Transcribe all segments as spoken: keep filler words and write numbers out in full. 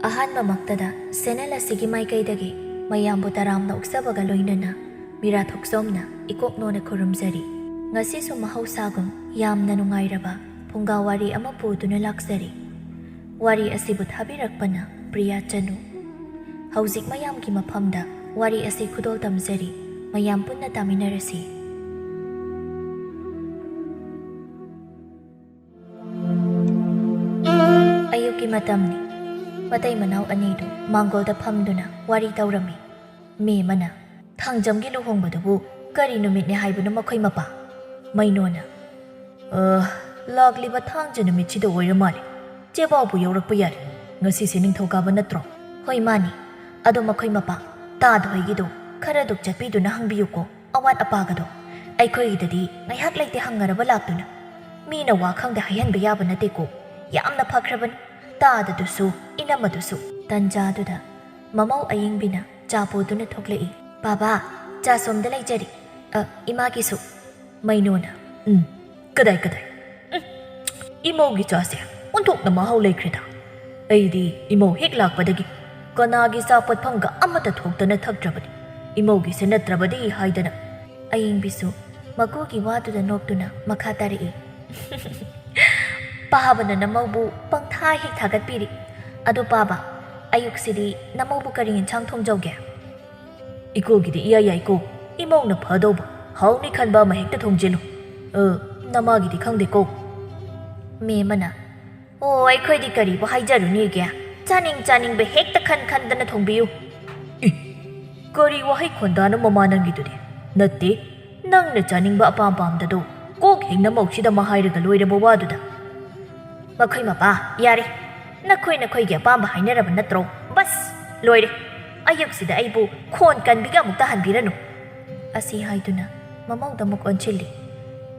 ꯑꯍꯥꯟꯕꯃꯛꯇꯗ ꯁꯦꯅꯦꯜ ꯑꯁꯤꯒꯤ ꯃꯥꯏꯀꯩꯗꯒꯤ ꯃꯌꯥꯝꯕꯨ ꯇꯔꯥꯝꯅ ꯑꯣꯛꯆꯕꯒ ꯂꯣꯏꯅꯅ ꯃꯤꯔꯥ ꯊꯣꯛꯆꯣꯝꯅ ꯏꯀꯣꯛ ꯅꯣꯟꯅ ꯈꯨꯔꯨꯝꯖꯔꯤ꯫ ꯉꯁꯤꯁꯨ ꯃꯍꯧꯁꯥꯒꯨꯝ ꯌꯥꯝꯅ ꯅꯨꯡꯉꯥꯏꯔꯕ ꯐꯨꯡꯒꯥ ꯋꯥꯔꯤ ꯑꯃ ꯄꯨꯗꯨꯅ ꯂꯥꯛꯆꯔꯤ꯫ ꯋꯥꯔꯤ ꯑꯁꯤꯕꯨ ꯊꯥꯕꯤꯔꯛꯄꯅ ꯄ꯭ꯔꯤꯌꯥ ꯆꯅꯨ꯫ ꯍꯧꯖꯤꯛ ꯃꯌꯥꯝꯒꯤ ꯃꯐꯝꯗ ꯋꯥꯔꯤ ꯑꯁꯤ ꯈꯨꯗꯣꯜ ꯇꯝꯖꯔꯤ꯫ ꯃꯌꯥꯝ ꯄꯨꯟꯅ ꯇꯥꯃꯤꯟꯅꯔꯁꯤ꯫ ꯑꯌꯨꯛꯀꯤ ꯃꯇꯝꯅꯤ꯫ ꯃꯇꯩ ꯃꯅꯥꯎ ꯑꯅꯤꯗꯨ ꯃꯥꯡꯒꯣꯜꯗ ꯐꯝꯗꯨꯅ ꯋꯥꯔꯤ ꯇꯧꯔꯝꯃꯤ꯫ ꯃꯦꯃꯅ, "ꯊꯥꯡꯖꯝꯒꯤ ꯂꯨꯍꯣꯡꯕꯗꯨꯕꯨ ꯀꯔꯤ ꯅꯨꯃꯤꯠꯅꯤ ꯍꯥꯏꯕꯅꯣ ꯃꯈꯣꯏ ꯃꯄꯥ?" ꯃꯩꯅꯣꯅ, "ꯑ, ꯂꯥꯛꯂꯤꯕ ꯊꯥꯡꯖ ꯅꯨꯃꯤꯠꯁꯤꯗ ꯑꯣꯏꯔ ꯃꯥꯜꯂꯦ꯫ ꯆꯦꯕꯥꯎꯕꯨ ꯌꯧꯔꯛꯄ ꯌꯥꯔꯦ꯫ ꯉꯁꯤꯁꯦ ꯅꯤꯡꯊꯧꯀꯥꯕ ꯅꯠꯇ꯭ꯔꯣ?" "ꯍꯣꯏ, ꯃꯥꯅꯤ꯫ ꯑꯗꯣ ꯃꯈꯣꯏ ꯃꯄꯥ, ꯇꯥꯗ ꯍꯣꯏꯒꯤꯗꯣ ꯈꯔ ꯗꯨꯛ ꯆꯠꯄꯤꯗꯨꯅ ꯍꯪꯕꯤꯌꯨꯀꯣ, ꯑꯋꯥꯠ ꯑꯄꯥꯒꯗꯣ꯫ ꯑꯩꯈꯣꯏꯒꯤꯗꯗꯤ ꯉꯥꯏꯍꯥꯛ ꯂꯩꯇꯦ ꯍꯪꯅꯔꯕ ꯂꯥꯛꯇꯨꯅ꯫ ꯃꯤꯅ ꯋꯥ ꯈꯪꯗ ꯍꯥꯏꯍꯟꯕ ꯌꯥꯕ ꯅꯠꯇꯦꯀꯣ꯫ ꯌꯥꯝꯅ ꯐꯈ꯭ꯔꯕꯅꯤ꯫ ꯇꯥꯗꯗꯨꯁꯨ, ꯏꯅꯝꯃꯗꯨꯁꯨ꯫" ꯇꯟꯖꯥꯗꯨꯗ ꯃꯃꯧ ꯑꯌꯤꯡꯕꯤꯅ ꯆꯥ ꯄꯨꯗꯨꯅ ꯊꯣꯛꯂꯛꯏ꯫ "ꯕꯥꯕꯥ, ꯆꯥ ꯁꯣꯝꯗ ꯂꯩꯖꯔꯤ꯫ ꯑ, ꯏꯃꯥꯒꯤꯁꯨ꯫" ꯃꯩꯅꯣꯅ, "ꯎꯝ, ꯀꯗꯥꯏ, ꯀꯗꯥꯏ? ꯎꯝ, ꯏꯃꯧꯒꯤ ꯆꯥꯁꯦ ꯑꯣꯟꯊꯣꯛꯅ ꯃꯍꯥꯎ ꯂꯩꯈ꯭ꯔꯦꯗ꯫ ꯑꯩꯗꯤ ꯏꯃꯧ ꯍꯦꯛ ꯂꯥꯛꯄꯗꯒꯤ ꯀꯅꯥꯒꯤ ꯆꯥ ꯄꯣꯠꯐꯝꯒ ꯑꯃꯠꯇ ꯊꯣꯛꯇꯅ ꯊꯛꯇ꯭ꯔꯕꯅꯤ꯫ ꯏꯃꯧꯒꯤꯁꯦ ꯅꯠꯇ꯭ꯔꯕꯗꯤ ꯍꯥꯏꯗꯅ꯫" ꯑꯌꯤꯡꯕꯤꯁꯨ ꯃꯀꯨꯒꯤ ꯋꯥꯗꯨꯗ ꯅꯣꯛꯇꯨꯅ ꯃꯈꯥ ꯇꯥꯔꯛꯏ꯫ "ꯄꯥꯕꯅ ꯅꯃꯧꯕꯨ ꯄꯪꯊꯥ ꯍꯦꯛ ꯊꯥꯒꯠꯄꯤꯔꯤ꯫ ꯑꯗꯨ ꯄꯥꯕ, ꯑꯌꯨꯛꯁꯤꯗꯤ ꯅꯃꯧꯕꯨ ꯀꯔꯤ ꯌꯦꯟꯁꯥꯡ ꯊꯣꯡꯖꯧꯒꯦ?" "ꯏꯀꯣꯒꯤꯗꯤ ꯏꯌꯥ ꯌꯥꯏꯀꯣ꯫ ꯏꯃꯧꯅ ꯐꯗꯧꯕ, ꯍꯥꯎꯅꯤ ꯈꯟꯕ ꯑꯃ ꯍꯦꯛꯇ ꯊꯣꯡꯖꯤꯜꯂꯨ꯫ ꯑ, ꯅꯃꯥꯒꯤꯗꯤ ꯈꯪꯗꯦꯀꯣ꯫" ꯃꯦꯃꯅ, "ꯑꯣ, ꯑꯩꯈꯣꯏꯗꯤ ꯀꯔꯤꯕꯨ ꯍꯥꯏꯖꯔꯨꯅꯤꯒꯦ? ꯆꯥꯅꯤꯡ ꯆꯥꯅꯤꯡꯕ ꯍꯦꯛꯇ ꯈꯟ ꯈꯟꯗꯅ ꯊꯣꯡꯕꯤꯌꯨ꯫" "ꯏ, ꯀꯔꯤ ꯋꯥꯍꯩ ꯈꯣꯟꯗꯥꯅꯣ ꯃꯃꯥ ꯅꯪꯒꯤꯗꯨꯗꯤ? ꯅꯠꯇꯦ, ꯅꯪꯅ ꯆꯥꯅꯤꯡꯕ ꯑꯄꯥꯝ ꯄꯥꯝꯗꯗꯣ ꯀꯣꯛ ꯍꯦꯛ ꯅꯃꯧꯁꯤꯗ ꯑꯃ ꯍꯥꯏꯔꯒ ꯂꯣꯏꯔꯕ ꯋꯥꯗꯨꯗ꯫" "ꯃꯈꯣꯏ ꯃꯄꯥ, ꯌꯥꯔꯦ꯫ ꯅꯈꯣꯏ ꯅꯈꯣꯏꯒꯤ ꯑꯄꯥꯝꯕ ꯍꯥꯏꯅꯔꯕ ꯅꯠꯇ꯭ꯔꯣ? ꯕꯁ! ꯂꯣꯏꯔꯦ꯫ ꯑꯌꯨꯛꯁꯤꯗ ꯑꯩꯕꯨ ꯈꯣꯟ ꯀꯟꯕꯤꯒ ꯑꯃꯨꯛꯇ ꯍꯟꯕꯤꯔꯅꯨ꯫" ꯑꯁꯤ ꯍꯥꯏꯗꯨꯅ ꯃꯃꯧꯗ ꯑꯃꯨꯛ ꯑꯣꯟꯁꯤꯜꯂꯤ꯫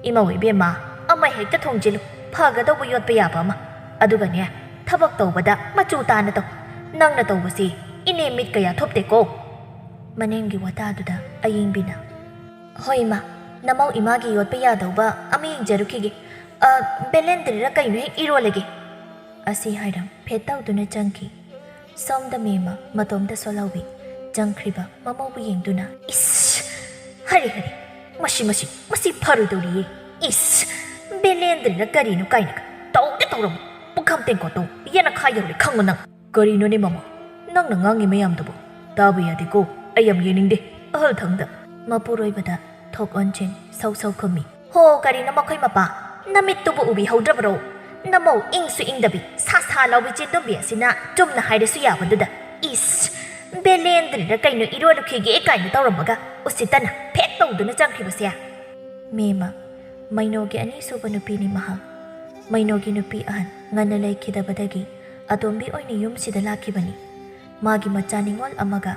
"ꯏꯃꯧ ꯏꯕꯦꯝꯃ, ꯑꯃ ꯍꯦꯛꯇ ꯊꯣꯡꯖꯤꯜꯂꯨ, ꯐꯒꯗꯧꯕ ꯌꯣꯠꯄ ꯌꯥꯕ ꯑꯃ꯫ ꯑꯗꯨꯒꯅꯦ, ꯊꯕꯛ ꯇꯧꯕꯗ ꯃꯆꯨ ꯇꯥꯅ ꯇꯧ꯫ ꯅꯪꯅ ꯇꯧꯕꯁꯤ ꯏꯅꯦ ꯃꯤꯠ ꯀꯌꯥ ꯊꯨꯞꯇꯦꯀꯣ꯫" ꯃꯅꯦꯝꯒꯤ ꯋꯥꯇꯥꯗꯨꯗ ꯑꯌꯤꯡꯕꯤꯅ, "ꯍꯣꯏ ꯏꯃꯥ, ꯅꯃꯧ ꯏꯃꯥꯒꯤ ꯌꯣꯠꯄ ꯌꯥꯗꯧꯕ ꯑꯃ ꯌꯦꯡꯖꯔꯨꯈꯤꯒꯦ꯫ ꯑ, ꯕꯦꯂꯦꯟꯗ꯭ꯔꯤꯔ ꯀꯩꯅꯣ ꯍꯦꯛ ꯏꯔꯣꯜꯂꯒꯦ꯫" ꯑꯁꯤ ꯍꯥꯏꯔꯝ ꯐꯦꯠ ꯇꯧꯗꯨꯅ ꯆꯪꯈꯤ꯫ ꯁꯣꯝꯗ ꯃꯦꯝꯃ ꯃꯇꯣꯝꯇ ꯁꯣꯜꯍꯧꯏ꯫ ꯆꯪꯈ꯭ꯔꯤꯕ ꯃꯃꯧꯕꯨ ꯌꯦꯡꯗꯨꯅ, "ꯏꯁ! ꯍꯔꯦ, ꯍꯔꯦ! ꯃꯁꯤ, ꯃꯁꯤ, ꯃꯁꯤ ꯐꯔꯣꯏꯗꯧꯔꯤꯌꯦ! ꯏꯁ! ꯕꯦꯂꯦꯟꯗ꯭ꯔꯤꯔ ꯀꯔꯤꯅꯣ ꯀꯥꯏꯅꯒ ꯇꯧꯒꯦ ꯇꯧꯔꯝꯃꯣ! ꯄꯨꯈꯝ ꯇꯦꯡꯀꯣꯠꯇꯣ ꯌꯦꯅꯈꯥ ꯌꯧꯔꯦ ꯈꯪꯉꯨ ꯅꯪ!" "ꯀꯔꯤꯅꯣꯅꯦ ꯃꯃꯥ? ꯅꯪꯅ ꯉꯥꯡꯉꯤ ꯃꯌꯥꯝꯗꯨꯕꯣ? ꯇꯥꯕ ꯌꯥꯗꯦꯀꯣ꯫ ꯑꯩ ꯌꯥꯝ ꯌꯦꯡꯅꯤꯡꯗꯦ꯫ ꯑꯍꯜ ꯊꯪꯗ!" ꯃꯄꯨꯔꯣꯏꯕꯗ ꯊꯣꯛ ꯑꯣꯟꯁꯤꯟ ꯁꯧ ꯁꯧ ꯈꯨꯝꯃꯤ꯫ "ꯍꯣ, ꯀꯔꯤꯅꯣ ꯃꯈꯣꯏ ꯃꯄꯥ? ꯅꯃꯤꯠꯇꯨꯕꯨ ꯎꯕꯤꯍꯧꯗ꯭ꯔꯕꯔꯣ? ꯅꯃꯧ ꯏꯪꯁꯨ ꯏꯪꯗꯕꯤ, ꯁꯥ ꯁꯥ ꯂꯥꯎꯕꯤ ꯆꯦꯟꯗꯨꯝꯕꯤ ꯑꯁꯤꯅ ꯆꯨꯝꯅ ꯍꯥꯏꯔꯁꯨ ꯌꯥꯕꯗꯨꯗ, ꯏꯁ! ꯕꯦꯂꯦꯟꯗ꯭ꯔꯤꯔ ꯀꯩꯅꯣ ꯏꯔꯣꯜꯂꯨꯈꯤꯒꯦ ꯀꯥꯏꯅ ꯇꯧꯔꯝꯃꯒ ꯎꯁꯤꯠꯇꯅ ꯐꯦꯠ ꯇꯧꯗꯨꯅ ꯆꯪꯈ꯭ꯔꯤꯕꯁꯦ!" ꯃꯦꯝꯃ, ꯃꯩꯅꯣꯒꯤ ꯑꯅꯤꯁꯨꯕ ꯅꯨꯄꯤꯅꯤ ꯃꯍꯥꯛ꯫ ꯃꯩꯅꯣꯒꯤ ꯅꯨꯄꯤ ꯑꯍꯟ ꯉꯟꯅ ꯂꯩꯈꯤꯗꯕꯗꯒꯤ ꯑꯇꯣꯝꯕꯤ ꯑꯣꯏꯅ ꯌꯨꯝꯁꯤꯗ ꯂꯥꯛꯈꯤꯕꯅꯤ꯫ ꯃꯥꯒꯤ ꯃꯆꯥ ꯅꯤꯉꯣꯜ ꯑꯃꯒ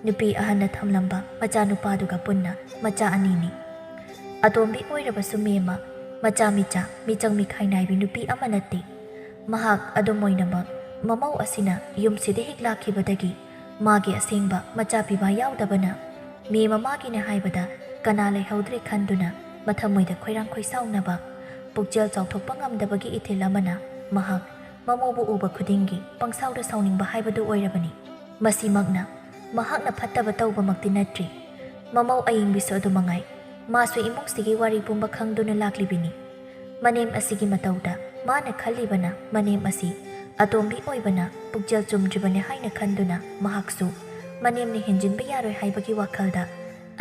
ꯅꯨꯄꯤ ꯑꯍꯟꯅ ꯊꯝꯂꯝꯕ ꯃꯆꯥꯅꯨꯄꯥꯗꯨꯒ ꯄꯨꯟꯅ ꯃꯆꯥ ꯑꯅꯤꯅꯤ꯫ ꯑꯇꯣꯝꯕꯤ ꯑꯣꯏꯔꯕꯁꯨ ꯃꯦꯝꯃ ꯃꯆꯥ ꯃꯤꯆꯥ, ꯃꯤꯆꯪ ꯃꯤꯈꯥꯏ ꯅꯥꯏꯕꯤ ꯅꯨꯄꯤ ꯑꯃ ꯅꯠꯇꯦ꯫ ꯃꯍꯥꯛ ꯑꯗꯨꯝ ꯑꯣꯏꯅꯃꯛ ꯃꯃꯧ ꯑꯁꯤꯅ ꯌꯨꯝꯁꯤꯗ ꯍꯦꯛ ꯂꯥꯛꯈꯤꯕꯗꯒꯤ ꯃꯥꯒꯤ ꯑꯁꯦꯡꯕ ꯃꯆꯥ ꯄꯤꯕ ꯌꯥꯎꯗꯕꯅ ꯃꯦꯝꯃ ꯃꯥꯒꯤꯅꯦ ꯍꯥꯏꯕꯗ ꯀꯅꯥ ꯂꯩꯍꯧꯗ꯭ꯔꯦ ꯈꯟꯗꯨꯅ ꯃꯊꯃꯣꯏꯗ ꯈꯣꯏꯔꯥꯡ ꯈꯣꯏꯁꯥꯎꯅꯕ, ꯄꯨꯛꯆꯦꯜ ꯆꯥꯎꯊꯣꯛꯄ ꯉꯝꯗꯕꯒꯤ ꯏꯊꯤꯜ ꯑꯃꯅ ꯃꯍꯥꯛ ꯃꯃꯧꯕꯨ ꯎꯕ ꯈꯨꯗꯤꯡꯒꯤ ꯄꯪꯁꯥꯎꯗ ꯁꯥꯎꯅꯤꯡꯕ ꯍꯥꯏꯕꯗꯨ ꯑꯣꯏꯔꯕꯅꯤ꯫ ꯃꯁꯤꯃꯛꯅ ꯃꯍꯥꯛꯅ ꯐꯠꯇꯕ ꯇꯧꯕꯃꯛꯇꯤ ꯅꯠꯇ꯭ꯔꯤ꯫ ꯃꯃꯧ ꯑꯌꯤꯡꯕꯤꯁꯨ ꯑꯗꯨꯃꯉꯥꯏ꯫ ꯃꯥꯁꯨ ꯏꯃꯨꯡꯁꯤꯒꯤ ꯋꯥꯔꯤ ꯄꯨꯝꯕ ꯈꯪꯗꯨꯅ ꯂꯥꯛꯂꯤꯕꯤꯅꯤ꯫ ꯃꯅꯦꯝ ꯑꯁꯤꯒꯤ ꯃꯇꯧꯗ ꯃꯥꯅ ꯈꯜꯂꯤꯕꯅ ꯃꯅꯦꯝ ꯑꯁꯤ ꯑꯇꯣꯝꯕꯤ ꯑꯣꯏꯕꯅ ꯄꯨꯛꯆꯦꯜ ꯆꯨꯝꯗ꯭ꯔꯤꯕꯅꯤ ꯍꯥꯏꯅ ꯈꯟꯗꯨꯅ ꯃꯍꯥꯛꯁꯨ ꯃꯅꯦꯝꯅ ꯍꯦꯟꯖꯤꯟꯕ ꯌꯥꯔꯣꯏ ꯍꯥꯏꯕꯒꯤ ꯋꯥꯈꯜꯗ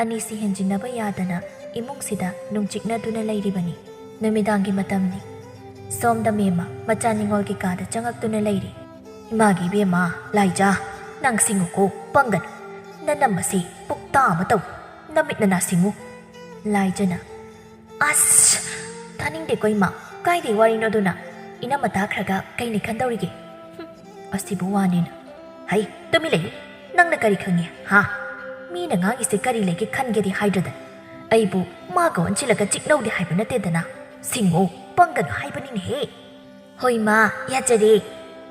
ꯑꯅꯤꯁꯤ ꯍꯦꯟꯖꯤꯟꯅꯕ ꯌꯥꯗꯅ ꯏꯃꯨꯡꯁꯤꯗ ꯅꯨꯡꯆꯤꯛꯅꯗꯨꯅ ꯂꯩꯔꯤꯕꯅꯤ꯫ ꯅꯨꯃꯤꯗꯥꯡꯒꯤ ꯃꯇꯝꯅꯤ꯫ ꯁꯣꯝꯗ ꯃꯦꯝꯃ ꯃꯆꯥ ꯅꯤꯉꯣꯜꯒꯤ ꯀꯥꯗ ꯆꯪꯉꯛꯇꯨꯅ ꯂꯩꯔꯤ꯫ "ꯏꯃꯥꯒꯤ ꯏꯕꯦꯝꯃ, ꯂꯥꯏꯖꯥ, ꯅꯪ ꯁꯤꯡꯉꯨꯀꯣ, ꯄꯪꯒꯅꯨ꯫ ꯅꯅꯝ ꯑꯁꯤ ꯄꯨꯛꯇꯥ ꯑꯃ ꯇꯧ꯫ ꯅꯃꯤꯠ ꯅꯅꯥ ꯁꯤꯡꯉꯨ꯫" ꯂꯥꯏꯖꯅ, "ꯑꯁ! ꯇꯥꯅꯤꯡꯗꯦꯀꯣ ꯏꯃꯥ, ꯀꯥꯏꯗꯩ ꯋꯥꯔꯤꯅꯣ ꯑꯗꯨꯅ? ꯏꯅꯝꯃ ꯇꯥꯈ꯭ꯔꯒ ꯀꯩꯅꯤ ꯈꯟꯗꯧꯔꯤꯒꯦ? ꯍꯨꯝ, ꯑꯁꯤꯕꯨ ꯋꯥꯅꯦꯅ꯫ ꯍꯩ, ꯇꯨꯃꯤꯟ ꯂꯩꯌꯨ꯫ ꯅꯪꯅ ꯀꯔꯤ ꯈꯪꯉꯤ, ꯍꯥ? ꯃꯤꯅ ꯉꯥꯡꯉꯤꯁꯦ ꯀꯔꯤ ꯂꯩꯒꯦ ꯈꯟꯒꯦꯗꯤ ꯍꯥꯏꯗ꯭ꯔꯗꯅ꯫ ꯑꯩꯕꯨ ꯃꯥꯒ ꯑꯣꯟꯁꯤꯜꯂꯒ ꯆꯤꯛꯅꯧꯗꯦ ꯍꯥꯏꯕ ꯅꯠꯇꯦꯗꯅ꯫ ꯁꯤꯡꯉꯣ, ꯄꯪꯒꯅꯨ ꯍꯥꯏꯕꯅꯤꯅꯦꯍꯦ꯫" "ꯍꯣꯏ ꯃꯥ, ꯌꯥꯖꯔꯦ꯫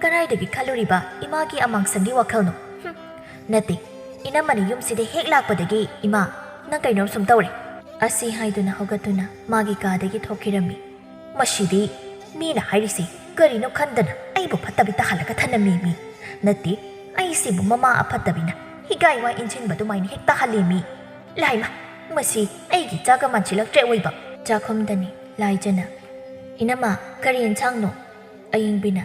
ꯀꯗꯥꯏꯗꯒꯤ ꯈꯜꯂꯨꯔꯤꯕ ꯏꯃꯥꯒꯤ ꯑꯃꯥꯡꯁꯪꯒꯤ ꯋꯥꯈꯜꯅꯣ? ꯍꯨꯝ, ꯅꯠꯇꯦ, ꯏꯅꯝꯃꯅ ꯌꯨꯝꯁꯤꯗ ꯍꯦꯛ ꯂꯥꯛꯄꯗꯒꯤ ꯏꯃꯥ, ꯅꯪ ꯀꯩꯅꯣꯝ ꯁꯨꯝ ꯇꯧꯔꯦ꯫" ꯑꯁꯤ ꯍꯥꯏꯗꯨꯅ ꯍꯧꯒꯠꯇꯨꯅ ꯃꯥꯒꯤ ꯀꯥꯗꯒꯤ ꯊꯣꯛꯈꯤꯔꯝꯃꯤ꯫ "ꯃꯁꯤꯗꯤ ꯃꯤꯅ ꯍꯥꯏꯔꯤꯁꯤ ꯀꯔꯤꯅꯣ ꯈꯟꯗꯅ ꯑꯩꯕꯨ ꯐꯠꯇꯕꯤ ꯇꯥꯍꯜꯂꯒ ꯊꯅꯝꯃꯦꯃꯤ꯫ "ꯅꯠꯇꯦ, ꯑꯩꯁꯤꯕꯨ ꯃꯃꯥ ꯑꯐꯠꯇꯕꯤꯅ ꯍꯤꯒꯥꯏ ꯋꯥ ꯏꯟꯁꯤꯟꯕ ꯑꯗꯨꯃꯥꯏꯅ ꯍꯦꯛꯇ ꯍꯜꯂꯦꯃꯤ꯫ ꯂꯥꯏꯃ, ꯃꯁꯤ ꯑꯩꯒꯤ ꯏꯆꯥꯒ ꯃꯥꯟꯁꯤꯜꯂꯛꯇ꯭ꯔꯦ ꯑꯣꯏꯕ!" ꯆꯥꯛꯈꯨꯝꯗꯅꯤ ꯂꯥꯏꯖꯅ, "ꯏꯅꯝꯃ, ꯀꯔꯤ ꯌꯦꯟꯁꯥꯡꯅꯣ?" ꯑꯌꯤꯡꯕꯤꯅ,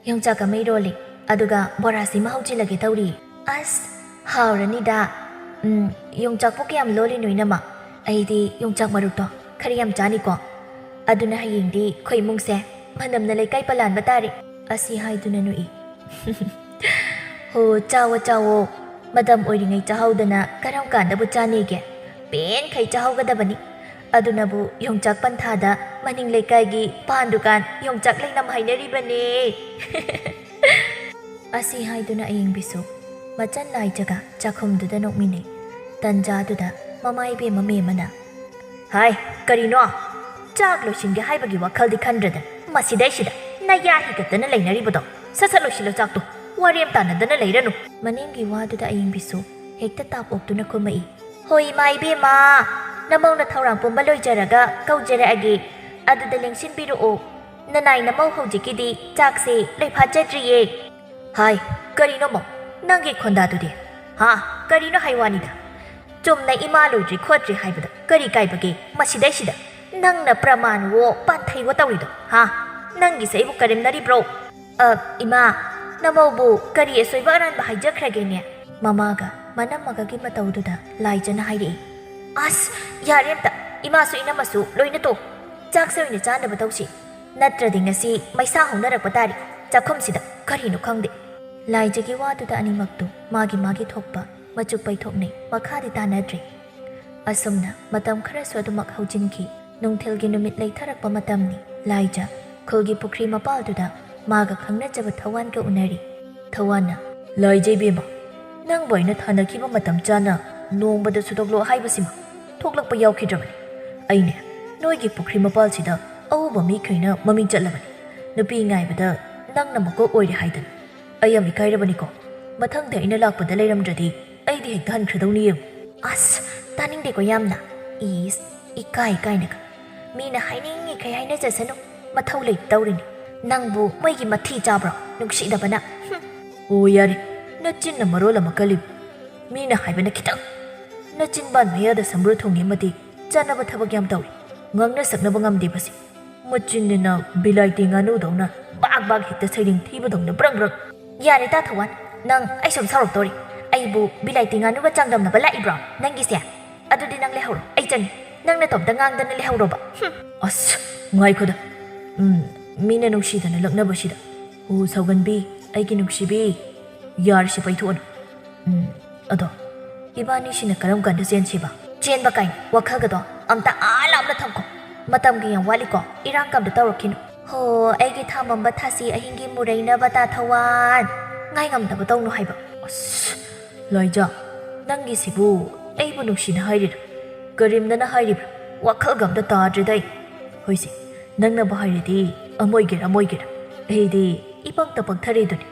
"ꯌꯣꯡꯆꯥꯛ ꯑꯃ ꯏꯔꯣꯜꯂꯤ, ꯑꯗꯨꯒ ꯕꯣꯔꯥꯁꯤꯃ ꯍꯧꯖꯤꯜꯂꯒꯦ ꯇꯧꯔꯤ꯫" "ꯑꯁ, ꯍꯥꯎꯔꯅꯤꯗ꯫ ꯎꯝ, ꯌꯣꯡꯆꯥꯛꯄꯨ ꯀꯌꯥꯝ ꯂꯣꯜꯂꯤꯅꯣ ꯏꯅꯝꯃ? ꯑꯩꯗꯤ ꯌꯣꯡꯆꯥꯛ ꯃꯔꯨꯇꯣ ꯈꯔ ꯌꯥꯝ ꯆꯥꯅꯤꯀꯣ꯫ ꯑꯗꯨꯅ ꯍꯌꯦꯡꯗꯤ ꯑꯩꯈꯣꯏ ꯏꯃꯨꯡꯁꯦ ꯃꯅꯝꯅ ꯂꯩꯀꯥꯏ ꯄꯂꯥꯟꯕ ꯇꯥꯔꯦ꯫" ꯑꯁꯤ ꯍꯥꯏꯗꯨꯅ ꯅꯣꯛꯏ꯫ "ꯍꯣ, ꯆꯥꯋꯣ, ꯆꯥꯋꯣ꯫ ꯃꯇꯝ ꯑꯣꯏꯔꯤꯉꯩ ꯆꯥꯍꯧꯗꯅ ꯀꯔꯝ ꯀꯥꯟꯗꯕꯨ ꯆꯥꯅꯤꯒꯦ? ꯄꯦꯟꯈꯩ ꯆꯥꯍꯧꯒꯗꯕꯅꯤ꯫ ꯑꯗꯨꯅꯕꯨ ꯌꯣꯡꯆꯥꯛ ꯄꯟꯊꯥꯗ ꯃꯅꯤꯡ ꯂꯩꯀꯥꯏꯒꯤ ꯄꯥꯟ ꯗꯨꯀꯥꯟ ꯌꯣꯡꯆꯥꯛ ꯂꯩꯅꯝ ꯍꯥꯏꯅꯔꯤꯕꯅꯦ꯫" ꯑꯁꯤ ꯍꯥꯏꯗꯨꯅ ꯑꯌꯤꯡꯕꯤꯁꯨ ꯃꯆꯟ ꯂꯥꯏꯖꯒ ꯆꯥꯛꯈꯨꯝꯗꯨꯗ ꯅꯣꯛꯃꯤꯟꯅꯩ꯫ ꯇꯟꯖꯥꯗꯨꯗ ꯃꯃꯥ ꯏꯕꯦꯝꯃ ꯃꯦꯝꯃꯅ, "ꯍꯥꯏ, ꯀꯔꯤꯅꯣ? ꯆꯥꯛ ꯂꯣꯏꯁꯤꯟꯒꯦ ꯍꯥꯏꯕꯒꯤ ꯋꯥꯈꯜꯗꯤ ꯈꯟꯗ꯭ꯔꯗꯅ ꯃꯁꯤꯗꯩꯁꯤꯗ ꯅꯌꯥ ꯍꯤꯒꯠꯇꯅ ꯂꯩꯅꯔꯤꯕꯗꯣ? ꯁꯠ ꯁꯠ ꯂꯣꯏꯁꯤꯜꯂꯣ ꯆꯥꯛꯇꯣ, ꯋꯥꯔꯦꯝ ꯇꯥꯟꯅꯗꯅ ꯂꯩꯔꯅꯨ꯫" ꯃꯅꯤꯡꯒꯤ ꯋꯥꯗꯨꯗ ꯑꯌꯤꯡꯕꯤꯁꯨ ꯍꯦꯛꯇ ꯇꯥꯞ ꯑꯣꯛꯇꯨꯅ ꯈꯨꯝꯃꯛꯏ꯫ "ꯍꯣꯏ, ꯏꯃꯥ ꯏꯕꯦꯝꯃ, ꯅꯃꯧꯅ ꯊꯧꯔꯥꯡ ꯄꯨꯝꯕ ꯂꯣꯏꯖꯔꯒ ꯀꯧꯖꯔꯛꯑꯒꯦ, ꯑꯗꯨꯗ ꯂꯦꯡꯁꯤꯟꯕꯤꯔꯛꯑꯣ꯫ ꯅꯅꯥꯏ ꯅꯃꯧ ꯍꯧꯖꯤꯛꯀꯤꯗꯤ ꯆꯥꯛꯁꯦ ꯂꯣꯏꯐꯥꯠꯆꯗ꯭ꯔꯤꯌꯦ꯫" "ꯍꯥꯏ, ꯀꯔꯤꯅꯣ ꯃꯧ? ꯅꯪꯒꯤ ꯈꯣꯟꯗꯥꯗꯨꯗꯤ? ꯍꯥ? ꯀꯔꯤꯅꯣ ꯍꯥꯏ ꯋꯥꯅꯤꯗ? ꯆꯨꯝꯅ ꯏꯃꯥ ꯂꯣꯏꯗ꯭ꯔꯤ ꯈꯣꯠꯇ꯭ꯔꯤ ꯍꯥꯏꯕꯗ ꯀꯔꯤ ꯀꯥꯏꯕꯒꯦ? ꯃꯁꯤꯗꯩꯁꯤꯗ ꯅꯪꯅ ꯄ꯭ꯔꯃꯥꯟꯋꯣ ꯄꯥꯟꯊꯩꯋꯣ ꯇꯧꯔꯤꯗꯣ, ꯍꯥ? ꯅꯪꯒꯤꯁꯦ ꯑꯩꯕꯨ ꯀꯔꯦꯝꯅꯔꯤꯕ꯭ꯔꯣ?" "ꯑ, ꯏꯃꯥ, ꯅꯃꯧꯕꯨ ꯀꯔꯤ ꯑꯁꯣꯏꯕ ꯑꯔꯥꯟꯕ ꯍꯥꯏꯖꯈ꯭ꯔꯒꯦꯅꯦ?" ꯃꯃꯥꯒ ꯃꯅꯝꯃꯒꯒꯤ ꯃꯇꯧꯗꯨꯗ ꯂꯥꯏꯖꯅ ꯍꯥꯏꯔꯛꯏ꯫ "ꯑꯁ, ꯌꯥꯔꯦ ꯑꯝꯇ, ꯏꯃꯥꯁꯨ ꯏꯅꯝꯃꯁꯨ ꯂꯣꯏꯅ ꯇꯣꯛ꯫ ꯆꯥꯛꯁꯦ ꯑꯣꯏꯅ ꯆꯥꯅꯕ ꯇꯧꯁꯤ꯫ ꯅꯠꯇ꯭ꯔꯗꯤ ꯉꯁꯤ ꯃꯩꯁꯥ ꯍꯧꯅꯔꯛꯄ ꯇꯥꯔꯤ ꯆꯥꯛꯈꯨꯝꯁꯤꯗ, ꯀꯔꯤꯅꯣ ꯈꯪꯗꯦ꯫" ꯂꯥꯏꯖꯒꯤ ꯋꯥꯗꯨꯗ ꯑꯅꯤꯃꯛꯇꯨ ꯃꯥꯒꯤ ꯃꯥꯒꯤ ꯊꯣꯛꯄ ꯃꯆꯨꯛ ꯄꯩꯊꯣꯛꯅꯩ, ꯃꯈꯥꯗꯤ ꯇꯥꯅꯗ꯭ꯔꯦ꯫ ꯑꯁꯨꯝꯅ ꯃꯇꯝ ꯈꯔꯁꯨ ꯑꯗꯨꯃꯛ ꯍꯧꯖꯤꯟꯈꯤ꯫ ꯅꯨꯡꯊꯤꯜꯒꯤ ꯅꯨꯃꯤꯠ ꯂꯩꯊꯔꯛꯄ ꯃꯇꯝꯅꯤ꯫ ꯂꯥꯏꯖ ꯈꯨꯜꯒꯤ ꯄꯨꯈ꯭ꯔꯤ ꯃꯄꯥꯜꯗꯨꯗ ꯃꯥꯒ ꯈꯪꯅꯖꯕ ꯊꯧꯋꯥꯟꯒ ꯎꯅꯔꯤ꯫ ꯊꯧꯋꯥꯟꯅ, "ꯂꯥꯏꯖ ꯏꯕꯦꯝꯃ, ꯅꯪꯕꯨ ꯑꯩꯅ ꯊꯥꯅꯈꯤꯕ ꯃꯇꯝ ꯆꯥꯅ ꯅꯣꯡꯃꯗ ꯁꯨꯗꯣꯛꯂꯛꯑꯣ ꯍꯥꯏꯕꯁꯤꯃ ꯊꯣꯛꯂꯛꯄ ꯌꯥꯎꯈꯤꯗ꯭ꯔꯕꯅꯤ꯫ ꯑꯩꯅꯦ, ꯅꯣꯏꯒꯤ ꯄꯨꯈ꯭ꯔꯤ ꯃꯄꯥꯜꯁꯤꯗ ꯑꯎꯕ ꯃꯤꯈꯩꯅ ꯃꯃꯤꯡ ꯆꯠꯂꯕꯅꯤ꯫ ꯅꯨꯄꯤ ꯉꯥꯏꯕꯗ ꯅꯪꯅ ꯃꯀꯣꯛ ꯑꯣꯏꯔꯦ ꯍꯥꯏꯗꯅ꯫ ꯑꯩ ꯌꯥꯝ ꯏꯀꯥꯏꯔꯕꯅꯤꯀꯣ꯫ ꯃꯊꯪꯗ ꯑꯩꯅ ꯂꯥꯛꯄꯗ ꯂꯩꯔꯝꯗ꯭ꯔꯗꯤ ꯑꯩꯗꯤ ꯍꯦꯛꯇ ꯍꯟꯈ꯭ꯔꯗꯧꯅꯤ ꯌꯦꯡꯉꯨ꯫" "ꯑꯁ, ꯇꯥꯅꯤꯡꯗꯦꯀꯣ ꯌꯥꯝꯅ꯫ ꯏꯁ, ꯏꯀꯥꯏ ꯀꯥꯏꯅꯒ꯫ ꯃꯤꯅ ꯍꯥꯏꯅꯤꯡꯉꯤꯈꯩ ꯍꯥꯏꯅꯖꯁꯅꯨ, ꯃꯊꯧ ꯂꯩꯇꯧꯔꯤꯅꯤ꯫ ꯅꯪꯕꯨ ꯃꯣꯏꯒꯤ ꯃꯊꯤ ꯆꯥꯕ꯭ꯔꯣ, ꯅꯨꯡꯁꯤꯗꯕꯅ? ꯍꯨꯝ!" ꯑꯣ ꯌꯥꯔꯦ, ꯅꯆꯤꯟꯅ ꯃꯔꯣꯜ ꯑꯃ ꯀꯜꯂꯤꯕ꯫ ꯃꯤꯅ ꯍꯥꯏꯕꯅ ꯈꯤꯇꯪ꯫ ꯅꯆꯤꯟꯕꯥꯟ ꯃꯌꯥꯗ ꯁꯝꯕ꯭ꯔꯨ ꯊꯣꯡꯉꯦ ꯑꯃꯗꯤ ꯆꯥꯟꯅꯕ ꯊꯕꯛ ꯌꯥꯝ ꯇꯧꯏ꯫ ꯉꯥꯡꯅ ꯁꯛꯅꯕ ꯉꯝꯗꯦ ꯃꯁꯤ꯫ ꯃꯆꯤꯟꯅꯤꯅ ꯕꯤꯂꯥꯏꯇꯤ ꯉꯥꯅꯨꯗꯧꯅ ꯕꯥꯛ ꯕꯥꯛ ꯍꯦꯛꯇ ꯁꯩꯔꯦꯡ ꯊꯤꯕꯗꯧꯅ ꯕ꯭ꯔꯪ ꯕ꯭ꯔꯪ꯫ ꯌꯥꯔꯦ ꯇꯥ ꯊꯧꯋꯥꯟ, ꯅꯪ ꯑꯩ ꯁꯨꯝ ꯁꯥꯎꯔꯛꯇꯧꯔꯤ꯫ ꯑꯩꯕꯨ ꯕꯤꯂꯥꯏꯇꯤ ꯉꯥꯅꯨꯒ ꯆꯥꯡꯗꯝꯅꯕ ꯂꯥꯛꯏꯕ꯭ꯔꯣ ꯅꯪꯒꯤꯁꯦ? ꯑꯗꯨꯗꯤ ꯅꯪ ꯂꯩꯍꯧꯔꯣ, ꯑꯩ ꯆꯪꯉꯤ꯫ ꯅꯪ ꯅꯇꯣꯝꯇ ꯉꯥꯡꯗꯅ ꯂꯩꯍꯧꯔꯣꯕ꯫ ꯍꯨꯝ꯫ ꯑꯁ, ꯉꯥꯏꯈꯣꯗ꯫ ꯎꯝ, ꯃꯤꯅ ꯅꯨꯡꯁꯤꯗꯅ ꯂꯛꯅꯕꯁꯤꯗ꯫ ꯑꯣ ꯁꯥꯎꯒꯟꯕꯤ, ꯑꯩꯒꯤ ꯅꯨꯡꯁꯤꯕꯤ꯫ ꯌꯥꯔꯤꯁꯤ ꯄꯩꯊꯣꯛꯑꯅꯨ꯫ ꯎꯝ, ꯑꯗꯣ ꯏꯕꯥꯅꯤꯁꯤꯅ ꯀꯔꯝ ꯀꯥꯟꯗ ꯆꯦꯟꯁꯤꯕ? ꯆꯦꯟꯕ ꯀꯥꯏꯅ ꯋꯥꯈꯜꯒꯗꯣ ꯑꯝꯇ ꯑꯥ ꯂꯥꯞꯅ ꯊꯝꯈꯣ꯫ ꯃꯇꯝꯒ ꯌꯥꯝ ꯋꯥꯠꯂꯤꯀꯣ, ꯏꯔꯥꯡ ꯀꯝꯇ ꯇꯧꯔꯛꯈꯤꯅꯨ꯫ ꯍꯣ, ꯑꯩꯒꯤ ꯊꯥꯃꯝꯕ ꯊꯥꯁꯤ ꯑꯍꯤꯡꯒꯤ ꯃꯨꯔꯩꯅꯕ ꯇꯥ ꯊꯧꯋꯥꯟ꯫ ꯉꯥꯏ ꯉꯝꯗꯕ ꯇꯧꯅꯨ ꯍꯥꯏꯕ꯫ ꯑꯁ, ꯂꯥꯏꯖꯥ, ꯅꯪꯒꯤꯁꯤꯕꯨ ꯑꯩꯕꯨ ꯅꯨꯡꯁꯤꯅ ꯍꯥꯏꯔꯤꯔꯥ? ꯀꯔꯤꯝꯅꯅ ꯍꯥꯏꯔꯤꯕ꯭ꯔꯥ? ꯋꯥꯈꯜꯒ ꯑꯝꯇ ꯇꯥꯗ꯭ꯔꯦꯗ ꯑꯩ꯫ ꯍꯣꯏꯁꯦ, ꯅꯪꯅꯕꯨ ꯍꯥꯏꯔꯗꯤ ꯑꯃꯣꯏꯒꯦꯔꯥ ꯑꯃꯣꯏꯒꯦꯔꯥ, ꯑꯩꯗꯤ ꯏꯄꯪꯇ ꯄꯪꯊꯔꯦꯗꯨꯅꯤ꯫